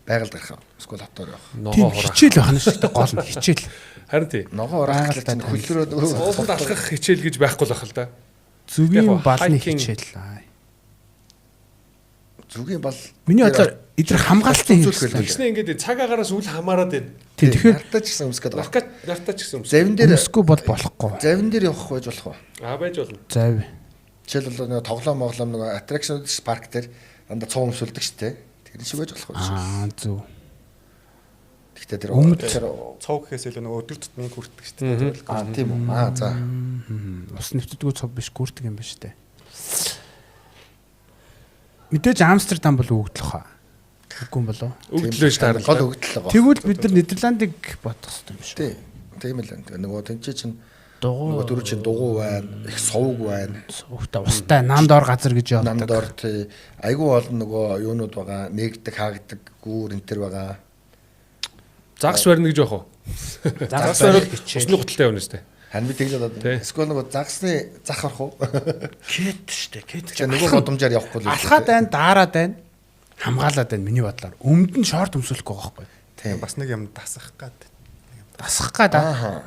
Speaker 4: байгальд гарах. Эсвэл хотоор явах.
Speaker 1: Ногоо хураах.
Speaker 2: Хичээл байх нь шүү дээ гол нь хичээл.
Speaker 1: Харин тий.
Speaker 4: Ногоо хураах чинь хөлрөө
Speaker 1: ууланд алхах хичээл гэж байхгүй л байх л да.
Speaker 2: Зүгийн балны хичээл.
Speaker 4: Зүгийн бал.
Speaker 2: Миний бодлоор эдгээр хамгаалтын
Speaker 4: хэрэгсэл.
Speaker 1: Тэгснэ ингээд цаг агаараас үл хамааран байна.
Speaker 2: Тий, тэгэхээр
Speaker 4: нартаа ч гэсэн өмсөх гэдэг.
Speaker 1: Нартаа ч гэсэн өмсөх.
Speaker 4: Завин дээр
Speaker 2: өмсөхгүй бол болохгүй.
Speaker 4: Завин дээр явах байж болох уу?
Speaker 1: Аа байж болно.
Speaker 2: Зав.
Speaker 4: Жишээлбэл нөгөө тоглоом моглоом нөгөө attraction парк дээр дандаа цуу өмсөлдөг шүү дээ. Тэр шиг байж болох уу?
Speaker 2: Аа зөв.
Speaker 4: Гэхдээ тэр
Speaker 3: тэр цов гэхээс илүү нөгөө өдөр тутмын күртдэг шүү дээ.
Speaker 4: Аа тийм үү. Аа за.
Speaker 2: Ус нэвтдэггүй цов биш күртэг юм ба шүү дээ. Мэдээж Амстердам бол өгдлөх хаа. Үгүй юм болов уу?
Speaker 1: Өгдлөө ш таарал.
Speaker 4: Гол өгдөл байгаа.
Speaker 2: Тэгвэл бид нар Нидерландыг бодох хэрэгтэй юм шүү.
Speaker 4: Тий. Тийм л байна. Нөгөө тэнцээ чинь
Speaker 2: дугуй
Speaker 4: нөгөө дөрөв чинь дугуй байна, их сувг байна.
Speaker 2: Сувгтай устай нам дор газар гэж явдаг.
Speaker 4: Нам дор тий. Айгүй олон нөгөө юунууд байгаа, нэгдэг, хаагддаг, гүүр энэ төр байгаа.
Speaker 1: Загас барина гэж яах вэ? Загас барил усны гуталтай явна үстэй.
Speaker 4: Харин би тэгж бодоод. Эсвэл нөгөө загасны зах орох уу?
Speaker 2: Кет штэ, кет.
Speaker 4: Нөгөө годомжаар явахгүй л.
Speaker 2: Алхаад байна, даарад байна. Хамгаалаад байна миний бодлоор. Өмд нь шорт өмсөлөхгүй байгаа байхгүй.
Speaker 4: Тийм.
Speaker 3: Бас нэг юм дасах гад.
Speaker 2: Дасах гад.
Speaker 4: Аа.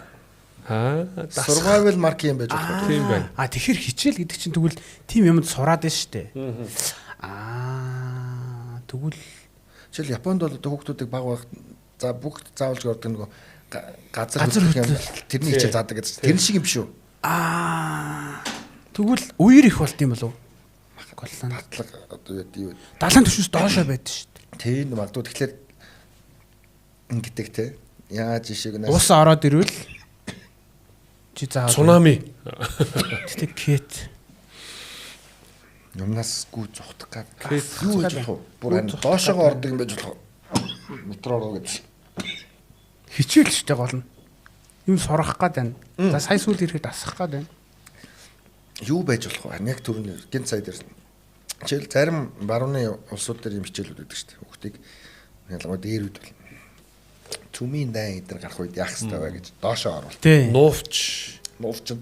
Speaker 4: Survival mark юм байж болох.
Speaker 1: Тийм байна.
Speaker 2: А тэгэхээр хичээл гэдэг чинь тэгвэл тийм юмд сураад байна штэ. Аа тэгвэл
Speaker 4: жишээл Японд бол одоо хүүхдүүдийг баг баг за бүгд заавалж ордог нөгөө газар хөдлөх юм тэрний хичээл заадаг гэдэг. Тэр шиг юм биш үү?
Speaker 2: Аа тэгвэл үер их болт юм болов уу? Голланд
Speaker 4: татлага одоо юу
Speaker 2: далайн түвшнээс доошоо байдаг шүү
Speaker 4: дээ. Тийм магадгүй тэгэхээр ингэдэг те. Яаж ишиг
Speaker 2: нэ. Ус ороод ирвэл чи заавал
Speaker 1: цунами.
Speaker 2: Гэтэ кет
Speaker 4: юмнаас гүү зугтах гад. Юу гэж болох вэ? Бүр харин доошоогоо ордог юм байж болох уу? Метро руу гэж.
Speaker 2: Хичээл шүү дээ гол нь. Юм сурах гад байна. За сая сүүл ирэхэд асах гад байна.
Speaker 4: Юу байж болох вэ? Яг түрүүний гинт сая дээр. Жишээл зарим барууны улсууд дээр юм хичээлүүд өгдөг шүү дээ. Хүүхдийг ялангуяа дээр үед бол цүмийн дайн эдэр гарах үед яах ёстой вэ гэж доошоо оруулах.
Speaker 1: Нуувч.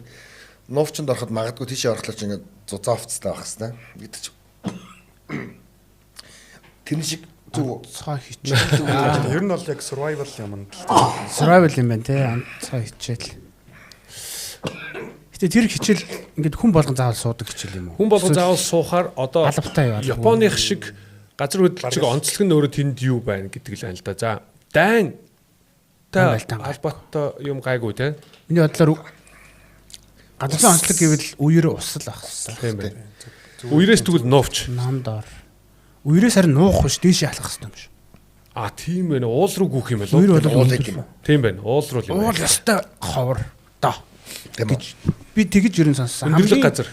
Speaker 4: Нуувчинд ороход магадгүй тийшээ орохлоор чи ингээд зузаан хувцастай байх хэвээр гэдэг чи. Тэр шиг зөв
Speaker 2: онцгой хичээл.
Speaker 3: Ер нь бол яг survival юм л.
Speaker 2: Survival юм байна те. Онцгой хичээл. Гэтэ тэр хичээл ингээд хүн болгон заавал суудаг хичээл юм уу?
Speaker 1: Хүн болгон заавал суухаар одоо Японых шиг газар хөдлөлт онцлог нь өөрөө тэнд юу байна гэдэг л байна л да. За дайн та холбоотой юм гайгүй те.
Speaker 2: Миний бодлоор газрын онцлог гэвэл үер ус л ах хэрэгтэй.
Speaker 1: Тийм байна. Үерээс тэгвэл нуувч.
Speaker 2: Нам доор. Үерээс харин нуух биш дээшээ алхах хэрэгтэй юм шүү.
Speaker 1: А тийм байна. Уул руу гүөх юм болов
Speaker 2: уу? Үер бол уул юм.
Speaker 1: Тийм байна. Уул руу юм.
Speaker 2: Уул ёстой ховор доо. Гэж би тэгэж ерөн сонссон.
Speaker 1: Өндөрлөг газар.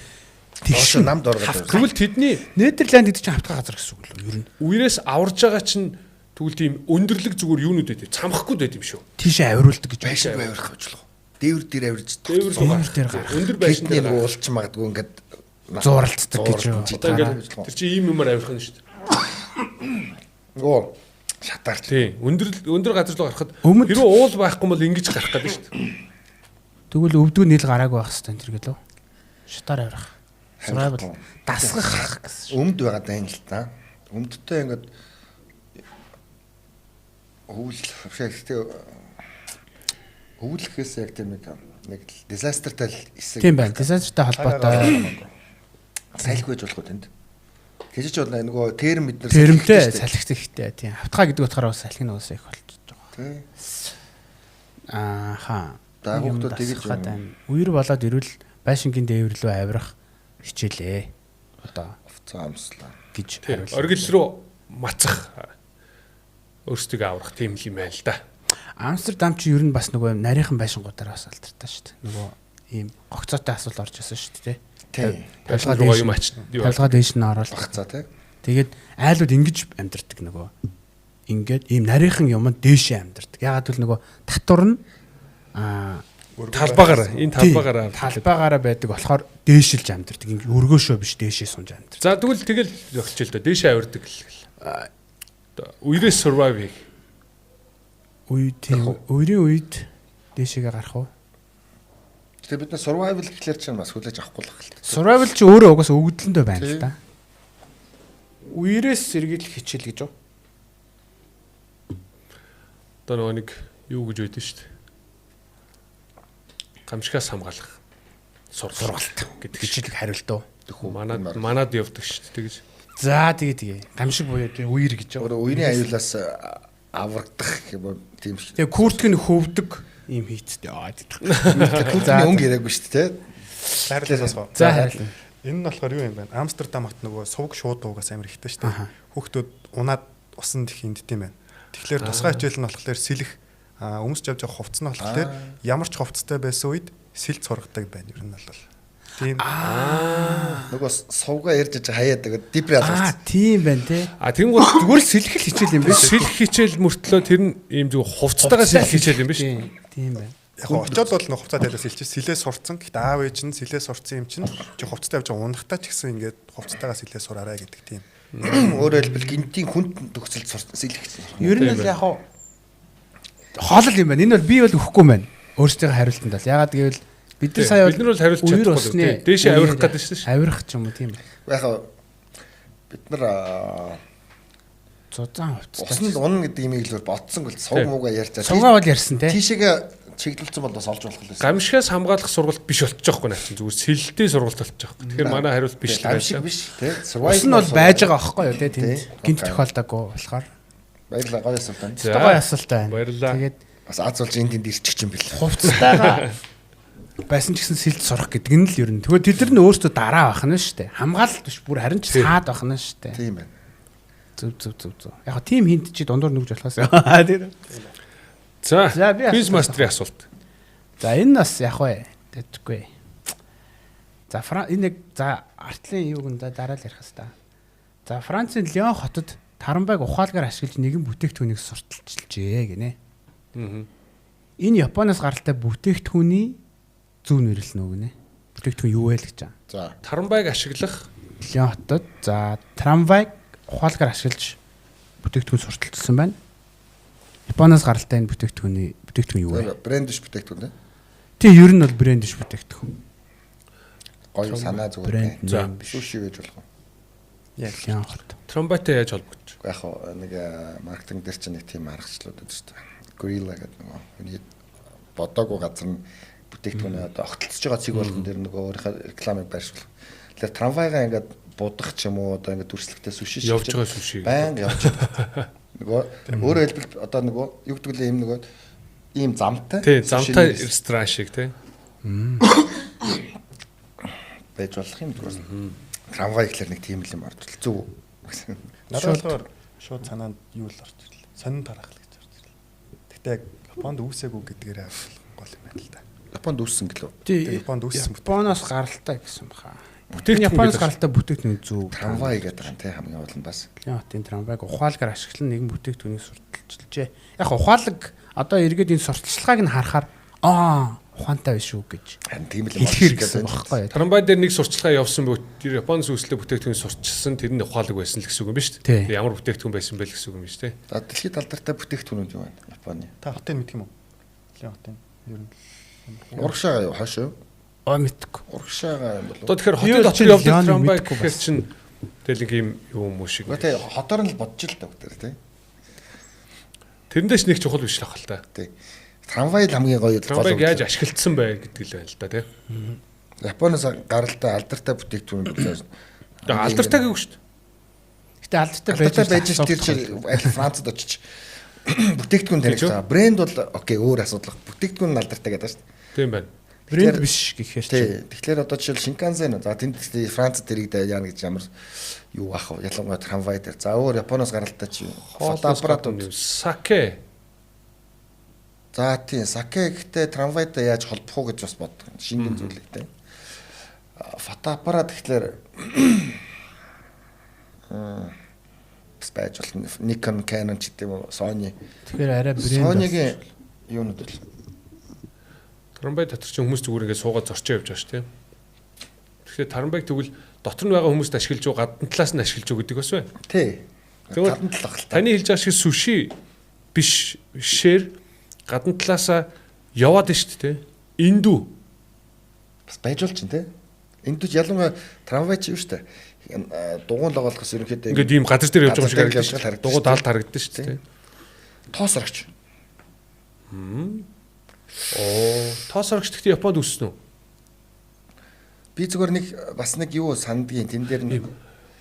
Speaker 4: Тэгш нам доор газар.
Speaker 1: Тэгвэл тэдний
Speaker 2: Нидерланд гэдэг чинь хавтгай газар гэсэн үг л ер нь.
Speaker 1: Үерээс аварж байгаа чинь тэгвэл тийм өндөрлөг зүгээр юунууд байд. Цамхахгүй байд юм шүү.
Speaker 2: Тийшээ авируулдаг гэж
Speaker 4: байшин авирах гэж болох. Дээвэр дээр авирж
Speaker 1: дээвэр
Speaker 2: дээр гарах.
Speaker 1: Өндөр байшин
Speaker 4: дээр нөгөө уулч магадгүй ингээд
Speaker 2: зууралцдаг гэж юу.
Speaker 1: Одоо ингээд тэр чинь ийм юмар авирах нь шүү дээ.
Speaker 4: Нөгөө шатаарч.
Speaker 1: Тийм. Өндөр газар руу гарахад хэрвээ уул байхгүй бол ингэж гарах гэдэг шүү дээ.
Speaker 2: Тэгвэл өвдгөө нийл гараагүй байх хэвээр энэ гэлөө. Шатаар авирах. Survival дасгах
Speaker 4: гэсэн. Өмд байгаа даа л та. Өмдтэй ингээд өвөл гэхдээ өвөл гэхээс яг тийм нэг дизастертай л хэсэг.
Speaker 2: Тийм байна. Дизастертай холбоотой.
Speaker 4: Сайлгүй байж болох уу тэнд? Тэгэж бол нөгөө терм бид нар
Speaker 2: термтэй салхи ихтэй тийм. Хавтгай гэдэг утгаараа бас салхи нь уус их болчихж байгаа.
Speaker 4: Тий.
Speaker 2: Ааха.
Speaker 4: За хүүхдүүд тэгэж
Speaker 2: байна. Үер болоод ирвэл байшингийн дээвэр рүү авирах хичээлээ. Одоо
Speaker 4: хувцас амслаа
Speaker 2: гэж хариулсан.
Speaker 1: Оргил рүү мацах өөрсдийгөө аврах тийм л юм байна л да.
Speaker 2: Амстердам чи ер нь бас нөгөө нарийнхан байшингуудаараа бас алдартай шүү дээ. Нөгөө ийм гогцоотой асуулт орж ирсэн шүү дээ.
Speaker 4: Тий.
Speaker 2: Тавилгаа дээш нь ороод
Speaker 4: багцаа тий.
Speaker 2: Тэгээд айлууд ингэж амьдардаг нөгөө. Ингээд ийм нарийнхан юмд дээшээ амьдардаг. Ягаад гэвэл нөгөө татвар нь
Speaker 1: талбайгаараа энэ талбайгаараа
Speaker 2: талбайгаараа байдаг болохоор дээшилж амьдардаг. Ингээд өргөөшөө биш дээшээ сунж амьдардаг.
Speaker 1: За тэгвэл тэгэл зохилч л да. Дээшээ авирдаг л. Одоо үерээс survive хийх.
Speaker 2: Үе тийм үерийн үед дээшээгээ гарах уу?
Speaker 4: Тэгэхээр бид нар survival гэхлээр чинь бас хүлээж авахгүй л байх л.
Speaker 2: Survival чи өөрөө угаасаа өгөгдлөндөө байна л да. Үерээс сэргийлэх хичээл гэж үү?
Speaker 1: Одоо нөгөө нэг юу гэж байдэн шүү дээ. Гамшигаас хамгаалах сургалт гэдэг
Speaker 2: хичээлийг хариулт уу?
Speaker 1: Манад явдаг шүү дээ тэгэж.
Speaker 2: За тэгээ тэгээ. Гамшиг буюу үер гэж.
Speaker 4: Өөрөө үерийн аюулаас аврагдах юм уу тийм шүү.
Speaker 2: Тэгээ куртк нь хөвдөг ийм хийцтэй. Аа гэдэг.
Speaker 4: Курткний өнгө яриаггүй шүү дээ.
Speaker 3: Хариултаа сонсгоо.
Speaker 2: За хариулт.
Speaker 3: Энэ нь болохоор юу юм бэ? Амстердам хот нөгөө сувг шуудуугаас амар ихтэй шүү дээ. Хүүхдүүд унаад усанд их эндт юм байна. Тэгэхээр тусгай хичээл нь болохоор сэлэх өмсч явж байгаа хувцас нь болохоор ямар ч хувцастай байсан үед сэлд сургадаг байна. Ер нь бол тийм.
Speaker 4: Нөгөө сувга ярьж аж хаяад байгаа дипри алгацсан.
Speaker 2: Тийм байна те.
Speaker 1: А тийм гол
Speaker 2: зүгээр л сэлэх л хичээл юм биш.
Speaker 1: Сэлэх хичээл мөртлөө тэр нь ийм зүгээр хувцастайгаа сэлэх хичээл юм биш.
Speaker 2: Тийм байна.
Speaker 3: Яг очоод бол нөх хувцас тавилаас сэлчих сэлээ сурцсан. Гэхдээ аав ээж нь сэлээ сурцсан юм чинь чи хувцастай явж байгаа унахтаа ч гэсэн ингээд хувцастайгаа сэлээ сураарай гэдэг тийм.
Speaker 4: Өөрөөр хэлбэл гинтийн хүнд төгсөлд сэлэх гэсэн.
Speaker 2: Ер нь л яг хоолол юм байна. Энэ бол би бол өгөхгүй юм байна. Өөрсдийнхөө хариултанд бол. Ягаад гэвэл бид нар сая
Speaker 1: бид нар бол хариулт чадахгүй. Дээшээ авирах гэдэг шүү дээ.
Speaker 2: Авирах ч юм уу тийм.
Speaker 4: Яг бид нар
Speaker 2: зузаан хувцас
Speaker 4: усанд унна гэдэг имийг л бодсон гол сувг мууга ярьж байгаа.
Speaker 2: Сувгаа бол ярьсан те.
Speaker 4: Тийшээгээ чиглүүлсэн бол бас олж болох л байсан.
Speaker 1: Гамшигаас хамгаалах сургалт биш болчих жоохгүй наа чинь зүгээр сэлэлтийн сургалт болчих жоохгүй. Тэгэхээр манай хариулт биш л
Speaker 4: гамшиг биш те.
Speaker 2: Ус нь бол байж байгаа аахгүй юу те тэнд. Гинт тохиолдоогүй болохоор.
Speaker 4: Баярлалаа гоё асуулт байна.
Speaker 2: Гоё асуулт байна.
Speaker 1: Баярлалаа.
Speaker 2: Тэгээд
Speaker 4: бас аз болж энд тэнд ирчих юм бэл.
Speaker 2: Хувцастайгаа байсан ч гэсэн сэлд сурах гэдэг нь л ер нь. Тэгвэл тэд нар нь өөрсдөө дараа байх нь шүү дээ. Хамгаалалт биш бүр харин ч саад байх нь шүү дээ.
Speaker 4: Тийм байна.
Speaker 2: Зөв зөв зөв зөв. Яг тийм хинт чи дундуур нүгж болохоос. Тийм.
Speaker 1: За, квиз мастерын асуулт.
Speaker 2: За энэ бас яг вэ. Тэтгэхгүй. За энэ яг за артлын юуг нь дараа л ярих хэвээр. За Францын Лион хотод тарамбайг ухаалгаар ашиглаж нэгэн бүтээгдэхүүнийг сурталчилжээ гинэ. Энэ Японоос гаралтай бүтээгдэхүүний зөв нэрлэл нүү гинэ. Бүтээгдэхүүн юу вэ л гэж байгаа.
Speaker 4: За
Speaker 1: тарамбайг ашиглах
Speaker 2: Лион хотод за трамвайг ухаалгаар ашиглаж бүтээгдэхүүн сурталчилсан байна. Японоос гаралтай энэ бүтээгдэхүүн юу вэ?
Speaker 4: Брэнд биш бүтээгдэхүүн дээ.
Speaker 2: Тий, ер нь бол брэнд биш бүтээгдэхүүн.
Speaker 4: Гоё санаа зүгээр.
Speaker 1: За,
Speaker 4: суши гэж болох уу?
Speaker 3: Яг
Speaker 2: Лион хот.
Speaker 1: Трамвайтай яаж холбогдож?
Speaker 4: Яг нэг маркетинг дээр чинь нэг тийм аргачлалууд байдаг шүү дээ. Gorilla гэдэг нөгөө хүний бодоогүй газар нь бүтээгдэхүүнээ одоо огтлцож байгаа цэг болгон дээр нөгөө өөрийнхөө рекламыг байршуулах. Тэгэхээр трамвайгаа ингээд будах ч юм уу одоо ингээд дүрслэгтэй суши
Speaker 1: шиг явж байгаа суши
Speaker 4: байнга явж байгаа. Нөгөө өөрөөр хэлбэл одоо нөгөө юу гэдэг лээ юм нөгөө ийм замтай.
Speaker 1: Тий, замтай ресторан шиг тий.
Speaker 4: Байж болох юм зүгээр. Трамвай гэхлээр нэг тийм л юм орж ил. Зөв үү?
Speaker 3: Надад болохоор шууд санаанд юу л орж ирлээ. Сонин тарах л гэж орж ирлээ. Гэтэ яг Японд үүсээгүй гэдгээрээ гол юм байна л да.
Speaker 4: Японд үүссэн гэлөө.
Speaker 2: Тий,
Speaker 3: Японд үүссэн.
Speaker 2: Японоос гаралтай гэсэн баха.
Speaker 1: Бүтээгдэхүүн
Speaker 2: Японоос гаралтай бүтээгдэхүүн зөв.
Speaker 4: Трамвай гэдэг юм тий хамгийн гол нь бас.
Speaker 2: Лион хотын трамвайг ухаалгаар ашиглан нэгэн бүтээгдэхүүнийг сурталчилжээ. Яг ухаалаг одоо эргээд энэ сурталчилгааг нь харахаар ухаантай биш үү гэж.
Speaker 4: Харин тийм л
Speaker 2: юм хэлэхэр гэсэн багхгүй.
Speaker 1: Трамвай дээр нэг сурчлагаа явсан бөгөөд тэр Японоос үүслээ бүтээгдэхүүн сурчилсан тэр нь ухаалаг байсан л гэсэн үг юм биш үү? Тэр ямар бүтээгдэхүүн байсан бэ л гэсэн үг юм биш үү?
Speaker 4: За дэлхийд алдартай бүтээгдэхүүнүүд юу байна? Японы.
Speaker 3: Та хотын мэдх юм уу? Лион хотын ер нь
Speaker 4: урагшаага юу хойш юу?
Speaker 2: Оо мэдгүй.
Speaker 4: Урагшаага юм болов.
Speaker 1: Одоо тэгэхээр хотын дотор явдаг трамвай гэхээр чинь тэгэл нэг юм юу юм уу шиг.
Speaker 4: Гэхдээ хотоор нь л бодож л та бүгд тий.
Speaker 1: Тэрэндээс нэг чухал биш л ах л та.
Speaker 4: Тий. Трамвай л хамгийн гоё
Speaker 1: трамвайг яаж ашиглагдсан бэ гэдэг л байна л да тий.
Speaker 4: Японоос гаралтай алдартай бүтээгдэхүүн гэж.
Speaker 1: Тэгээ алдартай гэв шүү дээ.
Speaker 2: Гэтэ алдартай
Speaker 4: байж тэр чинь аль Францад очиж бүтээгдэхүүн танигдсан. Брэнд бол окей өөр асуудал. Бүтээгдэхүүн нь алдартай гэдэг шүү дээ.
Speaker 1: Тийм байна.
Speaker 2: Брэнд биш гэхээр
Speaker 4: чинь. Тэгэхээр одоо жишээл Шинкансен за тэнд Францад тэрийг яана гэж ямар юу ах вэ? Ялангуяа трамвай дээр. За өөр Японоос гаралтай чи
Speaker 1: фотоаппаратууд саке.
Speaker 4: За тийм саке гэхдээ трамвайтай яаж холбох уу гэж бас боддог. Шингэн зүйлэг тийм. Фотоаппарат гэхлээр бас байж болно. Nikon, Canon ч гэдэг юм уу, Sony.
Speaker 2: Тэгэхээр арай брэнд.
Speaker 4: Sony-гийн юунууд бол
Speaker 1: трамвай дотор чинь хүмүүс зүгээр ингээд суугаад зорчоо явж байгаа шүү дээ. Тэгэхээр трамвайг тэгвэл дотор нь байгаа хүмүүст ашиглаж уу, гадна талаас нь ашиглаж уу гэдэг бас байна.
Speaker 4: Тий. Гадна тал ах л та.
Speaker 1: Таны хэлж байгаа шиг суши биш шээр гадна талаасаа яваад нь шүү дээ. Эндүү
Speaker 4: бас байж болж чинь тий. Эндүү ялангуяа трамвай чи юу шүү дээ. Дугуйн логолохос ерөнхийдөө
Speaker 1: ингээд ийм газар дээр явж байгаа юм шиг харагдаж дугуй даалт харагддаг шүү дээ.
Speaker 4: Тоос орогч.
Speaker 1: Оо, тоос орогч гэхдээ Японд өссөн үү?
Speaker 4: Би зүгээр нэг бас нэг юу сандгийн тэн дээр нэг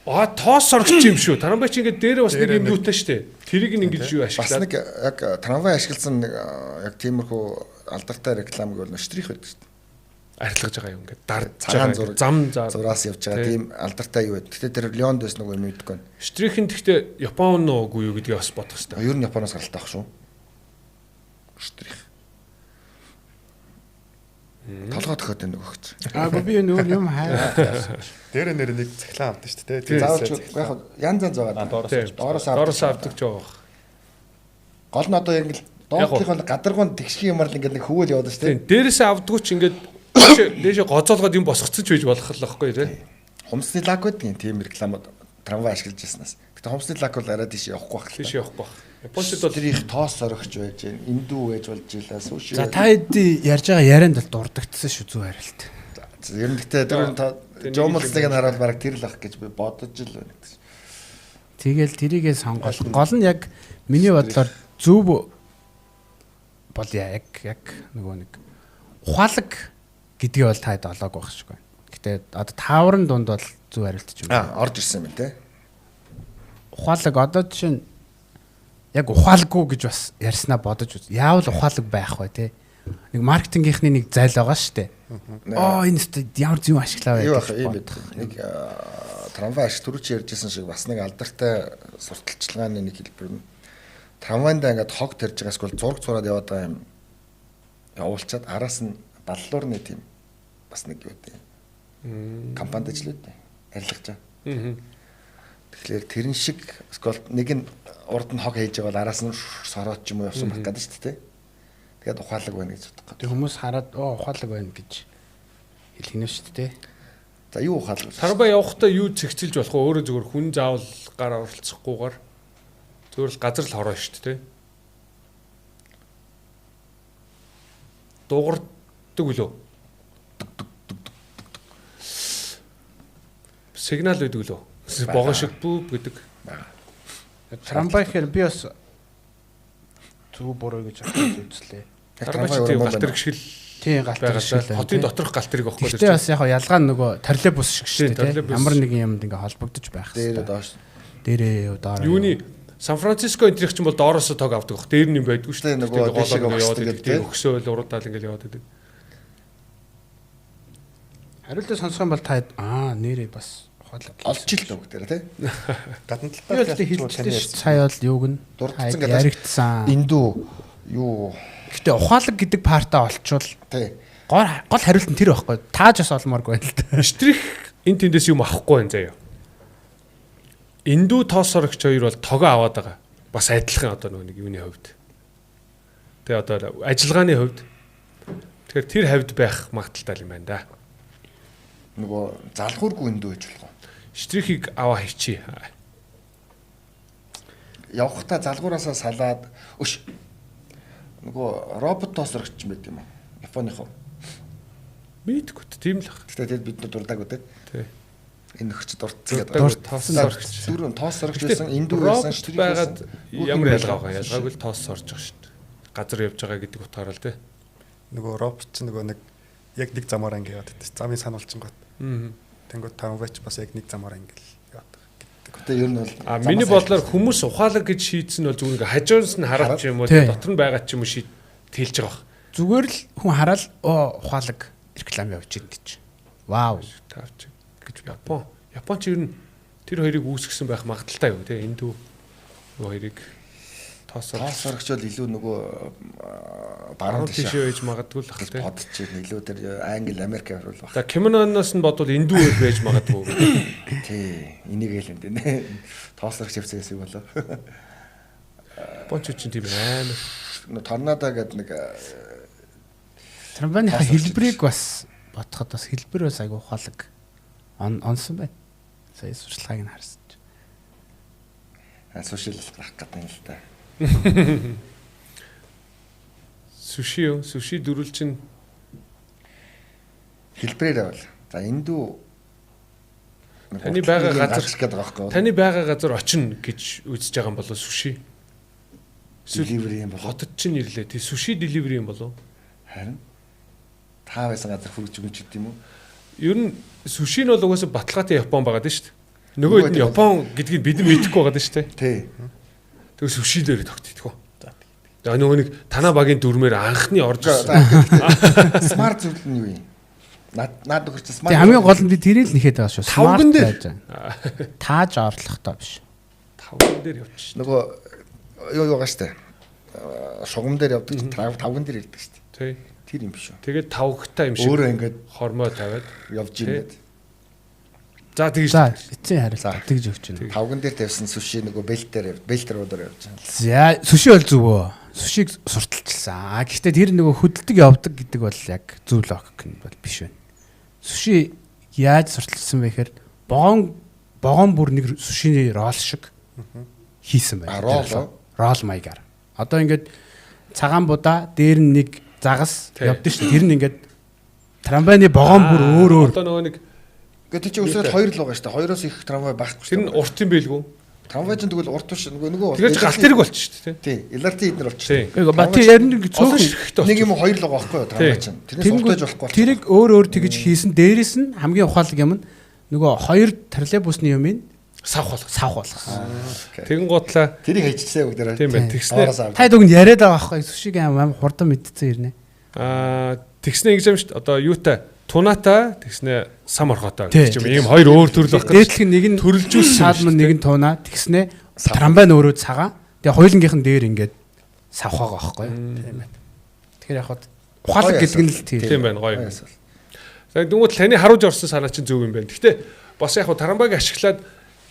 Speaker 1: тоос орогч юм шүү. Трамвай чи ингээд дээрээ бас нэг юм юутай шүү дээ. Тэрийг нь ингэж юу ашиглаад
Speaker 4: бас нэг яг трамвай ашигласан нэг яг тиймэрхүү алдартай рекламыг бол штрих байдаг шүү дээ.
Speaker 1: Арилгаж байгаа юм ингээд дарж байгаа зам
Speaker 4: зураас явж байгаа тийм алдартай юу байдаг. Гэтэ тэр Лионд байсан уу юм мэдэхгүй байна.
Speaker 1: Штрих нь гэхдээ Япон уугүй юу гэдгийг бас бодох хэрэгтэй.
Speaker 4: Ер нь Японоос гаралтай ах шүү. Штрих. Толгой тохиод байна нөгөөч.
Speaker 2: Аагүй би нөр юм хайр.
Speaker 3: Дээр нэр нэг цахилгаан авдаг шүү дээ.
Speaker 4: Заавал яг янз янз байгаа.
Speaker 1: Доороос авдаг ч байгаа.
Speaker 4: Гол нь одоо яг л доотлих бол гадаргуун тэгшгийн юмар л ингээд нэг хөвөөл яваад шүү дээ.
Speaker 1: Дээрээсээ авдггүй ч ингээд дээшээ гоцоолгоод юм босгоцсон ч байж болох л байхгүй тий.
Speaker 4: Хумсны лак байдгийн тийм рекламууд трамвай ашиглаж ирснээс. Гэтэ хумсны лак бол арай тийш явахгүй байх.
Speaker 1: Тийш явахгүй байх. Япончууд бол
Speaker 4: тэр их тоос сорогч байж гэн, эндүү байж болж илаа, суши.
Speaker 2: За та хэдий ярьж байгаа ярианд бол дурдагдсан шүү зүг хариулт.
Speaker 4: За ер нь гэтэ дөрөв та Жомлсныг нь хараад бараг тэр л ах гэж би бодож л байна гэдэг.
Speaker 2: Тэгэл тэрийгээ сонгоол. Гол нь яг миний бодлоор зөв бол яг нөгөө нэг ухаалаг гэдгийг бол та хэд олоог байх шиг байна. Гэтэ одоо тааврын дунд бол зөв хариулт ч юм.
Speaker 4: Орж ирсэн юм те.
Speaker 2: Ухаалаг одоо жишээ нь яг ухаалгүй гэж бас ярьснаа бодож үз. Яавал ухаалаг байх вэ те? Нэг маркетингийнхний нэг зайл байгаа шүү дээ. Оо энэ өстө ямар зөв ашиглаа вэ?
Speaker 4: Юу ах юм бэ? Нэг трамвай ашиг түрүү чи ярьжсэн шиг бас нэг алдартай сурталчилгааны нэг хэлбэр нь трамвайдаа ингээд хог тарж байгаа эсвэл зураг зураад яваад байгаа юм явуулчаад араас нь баллуурны тийм бас нэг юу гэдэг компанид ажиллаад арилгаж байгаа. Тэгэхээр тэрэн шиг эсвэл нэг нь урд нь хог хийж байгаа бол араас нь сороод ч юм уу явсан байх гэдэг шүү дээ. Тэгээд ухаалаг байна гэж бодох.
Speaker 2: Тэг хүмүүс хараад оо ухаалаг байна гэж хэлэх нь шүү дээ.
Speaker 4: За юу ухаалаг вэ?
Speaker 1: Трамвай явахдаа юу цэгцэлж болох вэ? Өөрөө зүгээр хүн заавал гар оролцохгүйгээр зүгээр л газар л хороо шүү дээ. Дуугардаг үлээ. Сигнал байдаг үлээ. Богон шиг бүүп гэдэг.
Speaker 2: Трамвай гэхээр би бас зөв буруу гэж бодож үзлээ.
Speaker 1: Трамвай чинь галт тэрэг шиг л
Speaker 2: тийм галт тэрэг шиг л
Speaker 1: хотын доторх галт тэрэг байхгүй.
Speaker 2: Гэхдээ бас яг ялгаа нь нөгөө троллейбус шиг шүү дээ. Ямар нэгэн юмд ингээ холбогдож байх
Speaker 4: хэрэгтэй. Дээрээ доош.
Speaker 2: Дээрээ юу доороо.
Speaker 1: Юуны Сан Франциско энтрих чинь бол доороосоо тог авдаг бох. Дээр нь юм байдгүй шүү дээ.
Speaker 4: Нөгөө дээшээ
Speaker 1: яваад байдаг. Өгсөөл уруудаал ингээл яваад байдаг.
Speaker 2: Хариултаа сонсох юм бол та нэрээ бас
Speaker 4: олж ил л бүгдээрээ тий.
Speaker 3: Гадна талдаа
Speaker 2: хэлчихлээ. Сая бол юуг нь
Speaker 4: дурдсан гэдэг
Speaker 2: яригдсан.
Speaker 4: Эндүү юу.
Speaker 2: Гэтэ ухаалаг гэдэг партаа олчвол
Speaker 4: тий.
Speaker 2: Гол хариулт нь тэр байхгүй. Тааж бас олмооргүй байна л да.
Speaker 1: Штрих энэ тэндээс юм авахгүй байна заяа. Эндүү тоос сорогч хоёр бол тогоо аваад байгаа. Бас адилхан одоо нөгөө нэг юуны хувьд. Тэгээ одоо ажиллагааны хувьд. Тэгэхээр тэр хавьд байх магадaltaй юм байна да.
Speaker 4: Нөгөө залгуургүй эндүү гэж болох уу?
Speaker 1: Штрихийг аваа хийчи.
Speaker 4: Явхдаа залгуураасаа салаад өш нөгөө робот тоос сорогч юм байт юм уу? Японых уу?
Speaker 1: Мэдгүй тийм л ах.
Speaker 4: Гэтэ тэд бид нар дурдаагүй те.
Speaker 1: Тий.
Speaker 4: Энэ нөхч дурдсан гэдэг.
Speaker 1: Тоос сорогч.
Speaker 4: Дөрөв тоос сорогч байсан, эндүү байсан, штрих
Speaker 1: байгаад ямар ялгаа байгаа? Ялгаагүй л тоос сорж байгаа шүү дээ. Газар явж байгаа гэдэг утгаараа л те.
Speaker 3: Нөгөө робот ч нөгөө нэг яг нэг замаар ингэ яваад байдаг. Замын сануулчингот. Тэнгүүд трамвайч бас яг нэг замаар ингэ яваад байгаа гэдэг.
Speaker 4: Гэтэ ер нь бол
Speaker 1: А миний бодлоор хүмүүс ухаалаг гэж шийдсэн нь бол зүгээр ингээ хажуунс нь хараад ч юм уу дотор нь байгаа ч юм уу шийд тэлж байгаа бах.
Speaker 2: Зүгээр л хүн хараад ухаалаг реклам явж ийн гэж. Вау.
Speaker 1: Тавч гэж Япон. Япон ч ер нь тэр хоёрыг үүсгэсэн байх магадaltaй юу те энэ дүү нөгөө хоёрыг тоосоор
Speaker 4: тоосорогч бол илүү нөгөө баруун
Speaker 1: баруун
Speaker 4: тийшээ
Speaker 1: тийшээ байж магадгүй л ах те.
Speaker 4: бодож чинь илүү тэр Англи Америк явуул баг.
Speaker 1: За Кимононоос нь бодвол эндүү үйл байж магадгүй.
Speaker 4: Тий, энийг л юм дээ. Тоосорогч явсан гэсэн юм болоо.
Speaker 1: Япончууд чинь тийм амар.
Speaker 4: Нөгөө торнадо гэдэг нэг
Speaker 2: Трамвайныхаа
Speaker 4: Тоосорогч
Speaker 2: хэлбэрийг бас бодоход бас хэлбэр бас айгу ухаалаг онсон байна. Сая сурчлагыг нь харсан чинь.
Speaker 4: сушил гарах гэдэг юм л та.
Speaker 1: Суши юу? Суши дөрүл чинь
Speaker 4: Хэлбэрээр авал. За эндүү
Speaker 1: Таны байгаа газар-
Speaker 4: гэдэг байгаа байхгүй юу?
Speaker 1: таны байгаа газар очино гэж үзэж байгаа юм болоо суши. Эсвэл
Speaker 4: Delivery юм болоо.
Speaker 1: хотод чинь ирлээ. Тий суши delivery юм болов.
Speaker 4: Харин та байсан газар хүрч өгч гэдэг юм уу?
Speaker 1: Ер нь суши нь бол угаасаа баталгаатай Япон байгаа дээ шүү дээ. Нөгөө хэд нь Япон гэдгийг бид нар мэдэхгүй байгаа дээ шүү дээ.
Speaker 4: Тий.
Speaker 1: Тэгээ суши дээр тогтдоггүй. За нөгөө нэг танаа багийн дүрмээр анхны орж ирсэн.
Speaker 4: Смарт зүйл нь юу юм? Над над өгч смарт.
Speaker 2: Тэг хамгийн гол нь би тэрийг л нэхэд байгаа шүү.
Speaker 1: Тавган
Speaker 2: Смарт
Speaker 1: дээр.
Speaker 2: байж байгаа. Тааж орлохтой биш.
Speaker 1: Тавган дээр явчих.
Speaker 4: нөгөө юу юу байгаа штэ. Шугам дээр явдаг чинь тавган дээр ирдэг штэ.
Speaker 1: Тий.
Speaker 4: Тэр юм биш үү?
Speaker 1: Тэгээд тавгтай юм шиг
Speaker 4: Өөрөө ингээд
Speaker 1: хормой тавиад.
Speaker 4: явж
Speaker 1: Тий.
Speaker 4: ийн гэдэг.
Speaker 1: За тэгж
Speaker 2: За эцсийн хариулт
Speaker 4: За.
Speaker 2: тэгж өгч байна.
Speaker 4: Тавган дээр тавьсан суши нөгөө бэлтээр бэлтэр уудаар явж байгаа.
Speaker 2: За суши бол зөв өө. Сушиг сурталчилсан. А гэхдээ тэр нөгөө хөдөлдөг явдаг гэдэг бол яг зөв логик нь бол биш байна. Суши яаж сурталчилсан бэ гэхээр вогон вогон бүр нэг сушиний рол шиг хийсэн байна.
Speaker 4: А, рол уу?
Speaker 2: Рол маягаар. Одоо ингээд цагаан будаа дээр нь нэг загас
Speaker 1: Тий.
Speaker 2: явдаг шүү дээ. Тэр нь ингээд трамвайны вогон бүр өөр өөр
Speaker 1: Одоо нөгөө нэг
Speaker 4: Гэхдээ тэр чинь өсрөөд хоёр л байгаа штэ. Хоёроос их трамвай байхгүй
Speaker 1: тэр нь
Speaker 4: штэ.
Speaker 1: урт юм байлгүй.
Speaker 4: Трамвай чинь тэгвэл урт биш нөгөө нөгөө
Speaker 1: Тэгэхээр чи галт тэрэг болчих шүү дээ.
Speaker 4: Тий, LRT эднэр болчих.
Speaker 1: Тий.
Speaker 2: Үгүй ба тэр яг нэг
Speaker 1: Олон
Speaker 2: цөөхөн
Speaker 1: ширхэгтэй
Speaker 4: Нэг
Speaker 1: болчих.
Speaker 4: юм хоёр л байгаа байхгүй юу трамвай чинь. Тэрнээс
Speaker 2: Тэнгүүд
Speaker 4: урт байж болохгүй болчих.
Speaker 2: Тэрийг өөр өөр тэгж хийсэн. Дээрээс нь хамгийн ухаалаг юм нь нөгөө хоёр троллейбусны юмыг
Speaker 1: Савх болох.
Speaker 2: савх болгосон.
Speaker 1: Тэгэн гутлаа
Speaker 4: Тэрийг хийчихсэн бүгдээрээ.
Speaker 1: тийм байна. Тэгснэ
Speaker 4: Доороос авч.
Speaker 2: Та дүгн яриад байгаа байхгүй сушиг аим хурдан мэдсэн ирнэ.
Speaker 1: аа тэгснэ гэж юм шүү дээ. Одоо юутай тунатай тэгснэ сам орхотой
Speaker 2: Тий.
Speaker 1: гэж юм. Ийм хоёр өөр төрөл байх гэж.
Speaker 2: Дээдлэх нь нэг нь
Speaker 1: Төрөлжүүлсэн
Speaker 2: саалм
Speaker 1: юм
Speaker 2: нэг нь тунаа тэгснэ трамвай нь өөрөө цагаан. Тэгээ хоёулангийнх нь дээр ингээд савх байгаа байхгүй юу. Тийм байна. Тэгэхээр яг хад ухаалаг
Speaker 4: Гоё
Speaker 2: гэдэг нь л
Speaker 4: асуулт.
Speaker 2: тийм.
Speaker 1: Тийм байна, гоё.
Speaker 4: Гоё асуулт.
Speaker 1: За дүнгууд таны харуулж орсон санаа чинь зөв юм байна. Гэхдээ бас яг хуу тарамбаг ашиглаад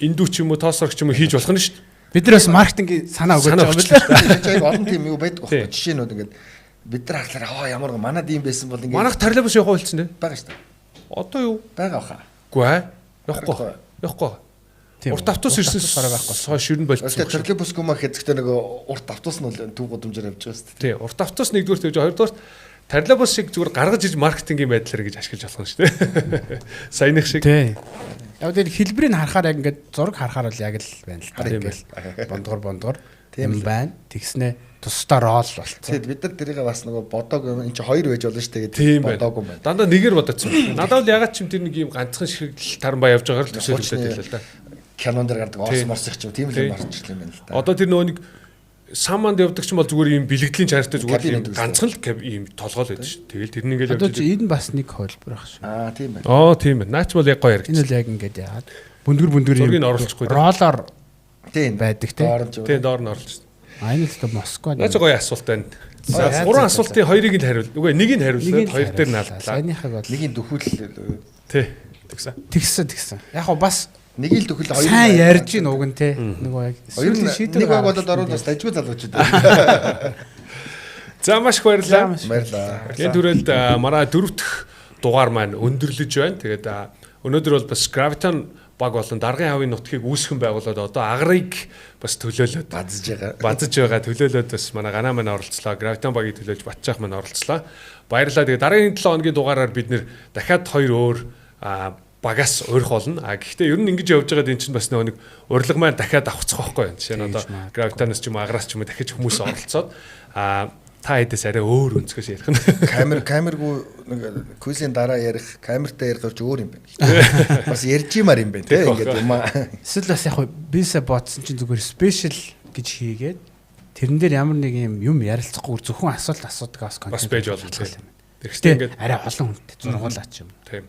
Speaker 1: эндүү ч юм уу тоосорч ч юм уу хийж болох нь шүү дээ.
Speaker 2: Бид нар бас маркетингийн санаа өгöd
Speaker 1: Санаа
Speaker 2: байгаа юм байна.
Speaker 4: Тэр чинь яг олон тийм юу байдаг
Speaker 1: Тий.
Speaker 4: байхгүй жишээнүүд ингээд бид нар харахаар аа ямар манад ийм байсан бол ингээд
Speaker 1: Манайх троллейбус явах байлцсан дээ.
Speaker 4: байгаа шүү дээ.
Speaker 1: Одоо юу?
Speaker 4: Байгаа баха.
Speaker 1: Үгүй ээ. Явахгүй.
Speaker 4: Явахгүй.
Speaker 1: Явахгүй.
Speaker 2: Тийм
Speaker 1: Урт
Speaker 2: үү.
Speaker 1: автобус
Speaker 2: Урт
Speaker 1: ирсэн
Speaker 2: автобус гараа байхгүй.
Speaker 1: хойш ер нь болцсон.
Speaker 4: Тэгэхээр троллейбус гүмэ хэзэгтэй нөгөө урт автобус нь бол төв гудамжаар явж байгаа шүү дээ.
Speaker 1: Тий, урт автобус нэгдүгээр тавьж хоёрдугаар троллейбус шиг зүгээр гаргаж иж маркетингийн байдлаар гэж ашиглаж болох нь шүү дээ. Саяных шиг.
Speaker 2: Тий. Яг тэр хэлбэрийг харахаар яг ингээд зураг харахаар бол яг л байна л та.
Speaker 1: Тийм
Speaker 2: Ингээл бондгор бондгор
Speaker 4: Тийм
Speaker 2: юм
Speaker 4: л.
Speaker 2: байна. Тэгснэ тусдаа рол болцсон.
Speaker 4: Тэгээд бид нар тэрийг бас нөгөө бодог юм энэ чинь хоёр байж болно шүү дээ
Speaker 1: Тийм
Speaker 4: гэдэг
Speaker 1: байна.
Speaker 4: бодоогүй юм байна.
Speaker 1: Дандаа нэгээр бодоцсон. Надад бол ягаад ч юм тэр нэг юм ганцхан ширхэл тарамбаа явж байгаагаар л төсөөлөд байлаа л да.
Speaker 4: Кинон дээр гардаг
Speaker 1: Тий.
Speaker 4: Орос морс их ч юм тийм л
Speaker 1: Тий.
Speaker 4: юм орчихлоо юм байна л да.
Speaker 1: Одоо тэр нөгөө нэг саманд явдаг ч юм бол зүгээр юм бэлгэдлийн чанартай зүгээр
Speaker 4: Кабин
Speaker 1: юм
Speaker 4: байдаг үстэй.
Speaker 1: ганцхан л ийм толгой л байдаг шүү. Тэгэл тэр нь ингээл
Speaker 2: Одоо
Speaker 1: явж
Speaker 2: чи энэ бас нэг хөлбөр ах шүү.
Speaker 4: Аа тийм байна.
Speaker 1: Аа тийм байна. Наач бол яг гоё
Speaker 2: Энэ
Speaker 1: яригдчих.
Speaker 2: бол яг ингээд яагаад бүндгэр бүндгэр
Speaker 1: Зургийг нь оруулахгүй дээ.
Speaker 2: Ролоор
Speaker 4: Тийм
Speaker 2: байдаг те.
Speaker 4: Доор нь ч
Speaker 1: Тийм доор нь оруулж.
Speaker 2: А энэ л одоо Москва.
Speaker 1: Наач гоё асуулт байна. За
Speaker 2: За,
Speaker 1: гурван
Speaker 2: за,
Speaker 1: асуултын хоёрыг нь хариул. Үгүй нэг нь хариуллаа, хоёр дээр нь алдлаа.
Speaker 2: Саяныхыг бол
Speaker 4: нэг нь дөхөл
Speaker 1: Тий.
Speaker 3: Тэгсэн.
Speaker 2: тэгсэн тэгсэн. Яг гоо бас
Speaker 4: нэг л дөхөл хоёр нь
Speaker 2: сайн ярьж гин уг нь те. Нөгөө яг
Speaker 4: Хоёр нь
Speaker 2: сүүлийн
Speaker 4: нэг баг болоод
Speaker 2: гаргалт
Speaker 4: орвол
Speaker 2: нь
Speaker 4: бас дажгүй залуучууд.
Speaker 1: За маш их баярлалаа.
Speaker 2: За, маш их
Speaker 4: Баярлалаа.
Speaker 1: Энэ түрээд манай дөрөв дэх дугаар маань өндөрлөж байна. Тэгээд өнөөдөр бол бас Graviton баг болон даргын хавийн нутгийг үүсгэн байгуулад одоо агарыг бас төлөөлөөд
Speaker 4: Базж байгаа.
Speaker 1: базаж байгаа төлөөлөөд бас манай ганаа маань оролцлоо. Graviton багийг төлөөлж Батчаах маань оролцлоо. Баярлалаа. Тэгээд дараагийн 7 хоногийн дугаараар бид нэр дахиад хоёр өөр багаас урих болно. А гэхдээ ер нь ингэж явж байгаад эн чинь бас нөгөө нэг урилга маань дахиад авцах байхгүй юу. Жишээ нь одоо
Speaker 2: Тэгж магадгүй.
Speaker 1: Graviton-ос ч юм уу агараас ч юм уу дахиж хүмүүс оролцоод Та хэдээс арай өөр өнцгөөс ярих нь.
Speaker 4: Камер камергүү нэг quiz ийн дараа ярих, камертай ярих гэж өөр юм байна. Бас ярьж юмар юм байна те, ингээд юм аа.
Speaker 2: Эсвэл бас яг бисаа бодсон чинь зүгээр special гэж хийгээд тэрэн дээр ямар нэг юм юм ярилцахгүй, зөвхөн асуулт асуудаг бас
Speaker 1: контент бас байж болно тийм.
Speaker 2: Тэгэхдээ ингээд арай олон хүнтэй зургуулаач юм.
Speaker 1: Тийм.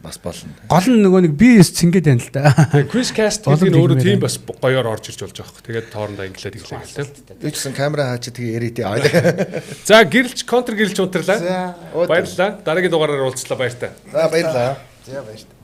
Speaker 4: Бас болно.
Speaker 2: Гол нь нөгөө нэг би цэнгээд байна л да.
Speaker 1: Тэгээ Quizcast гэдэг нь өөрөө тийм бас гоёор орж ирж болж байгаа хөөх. Тэгээд хоорондоо инглээд иглээ гэл
Speaker 4: тийм. Би ч гэсэн камера хаачи тэгээ яриа тий.
Speaker 1: За, гэрэлч контр гэрэлч унтрлаа. Баярлалаа. Дараагийн дугаараар уулзлаа, баяртай.
Speaker 4: За, баярлалаа.
Speaker 3: За, баяртай.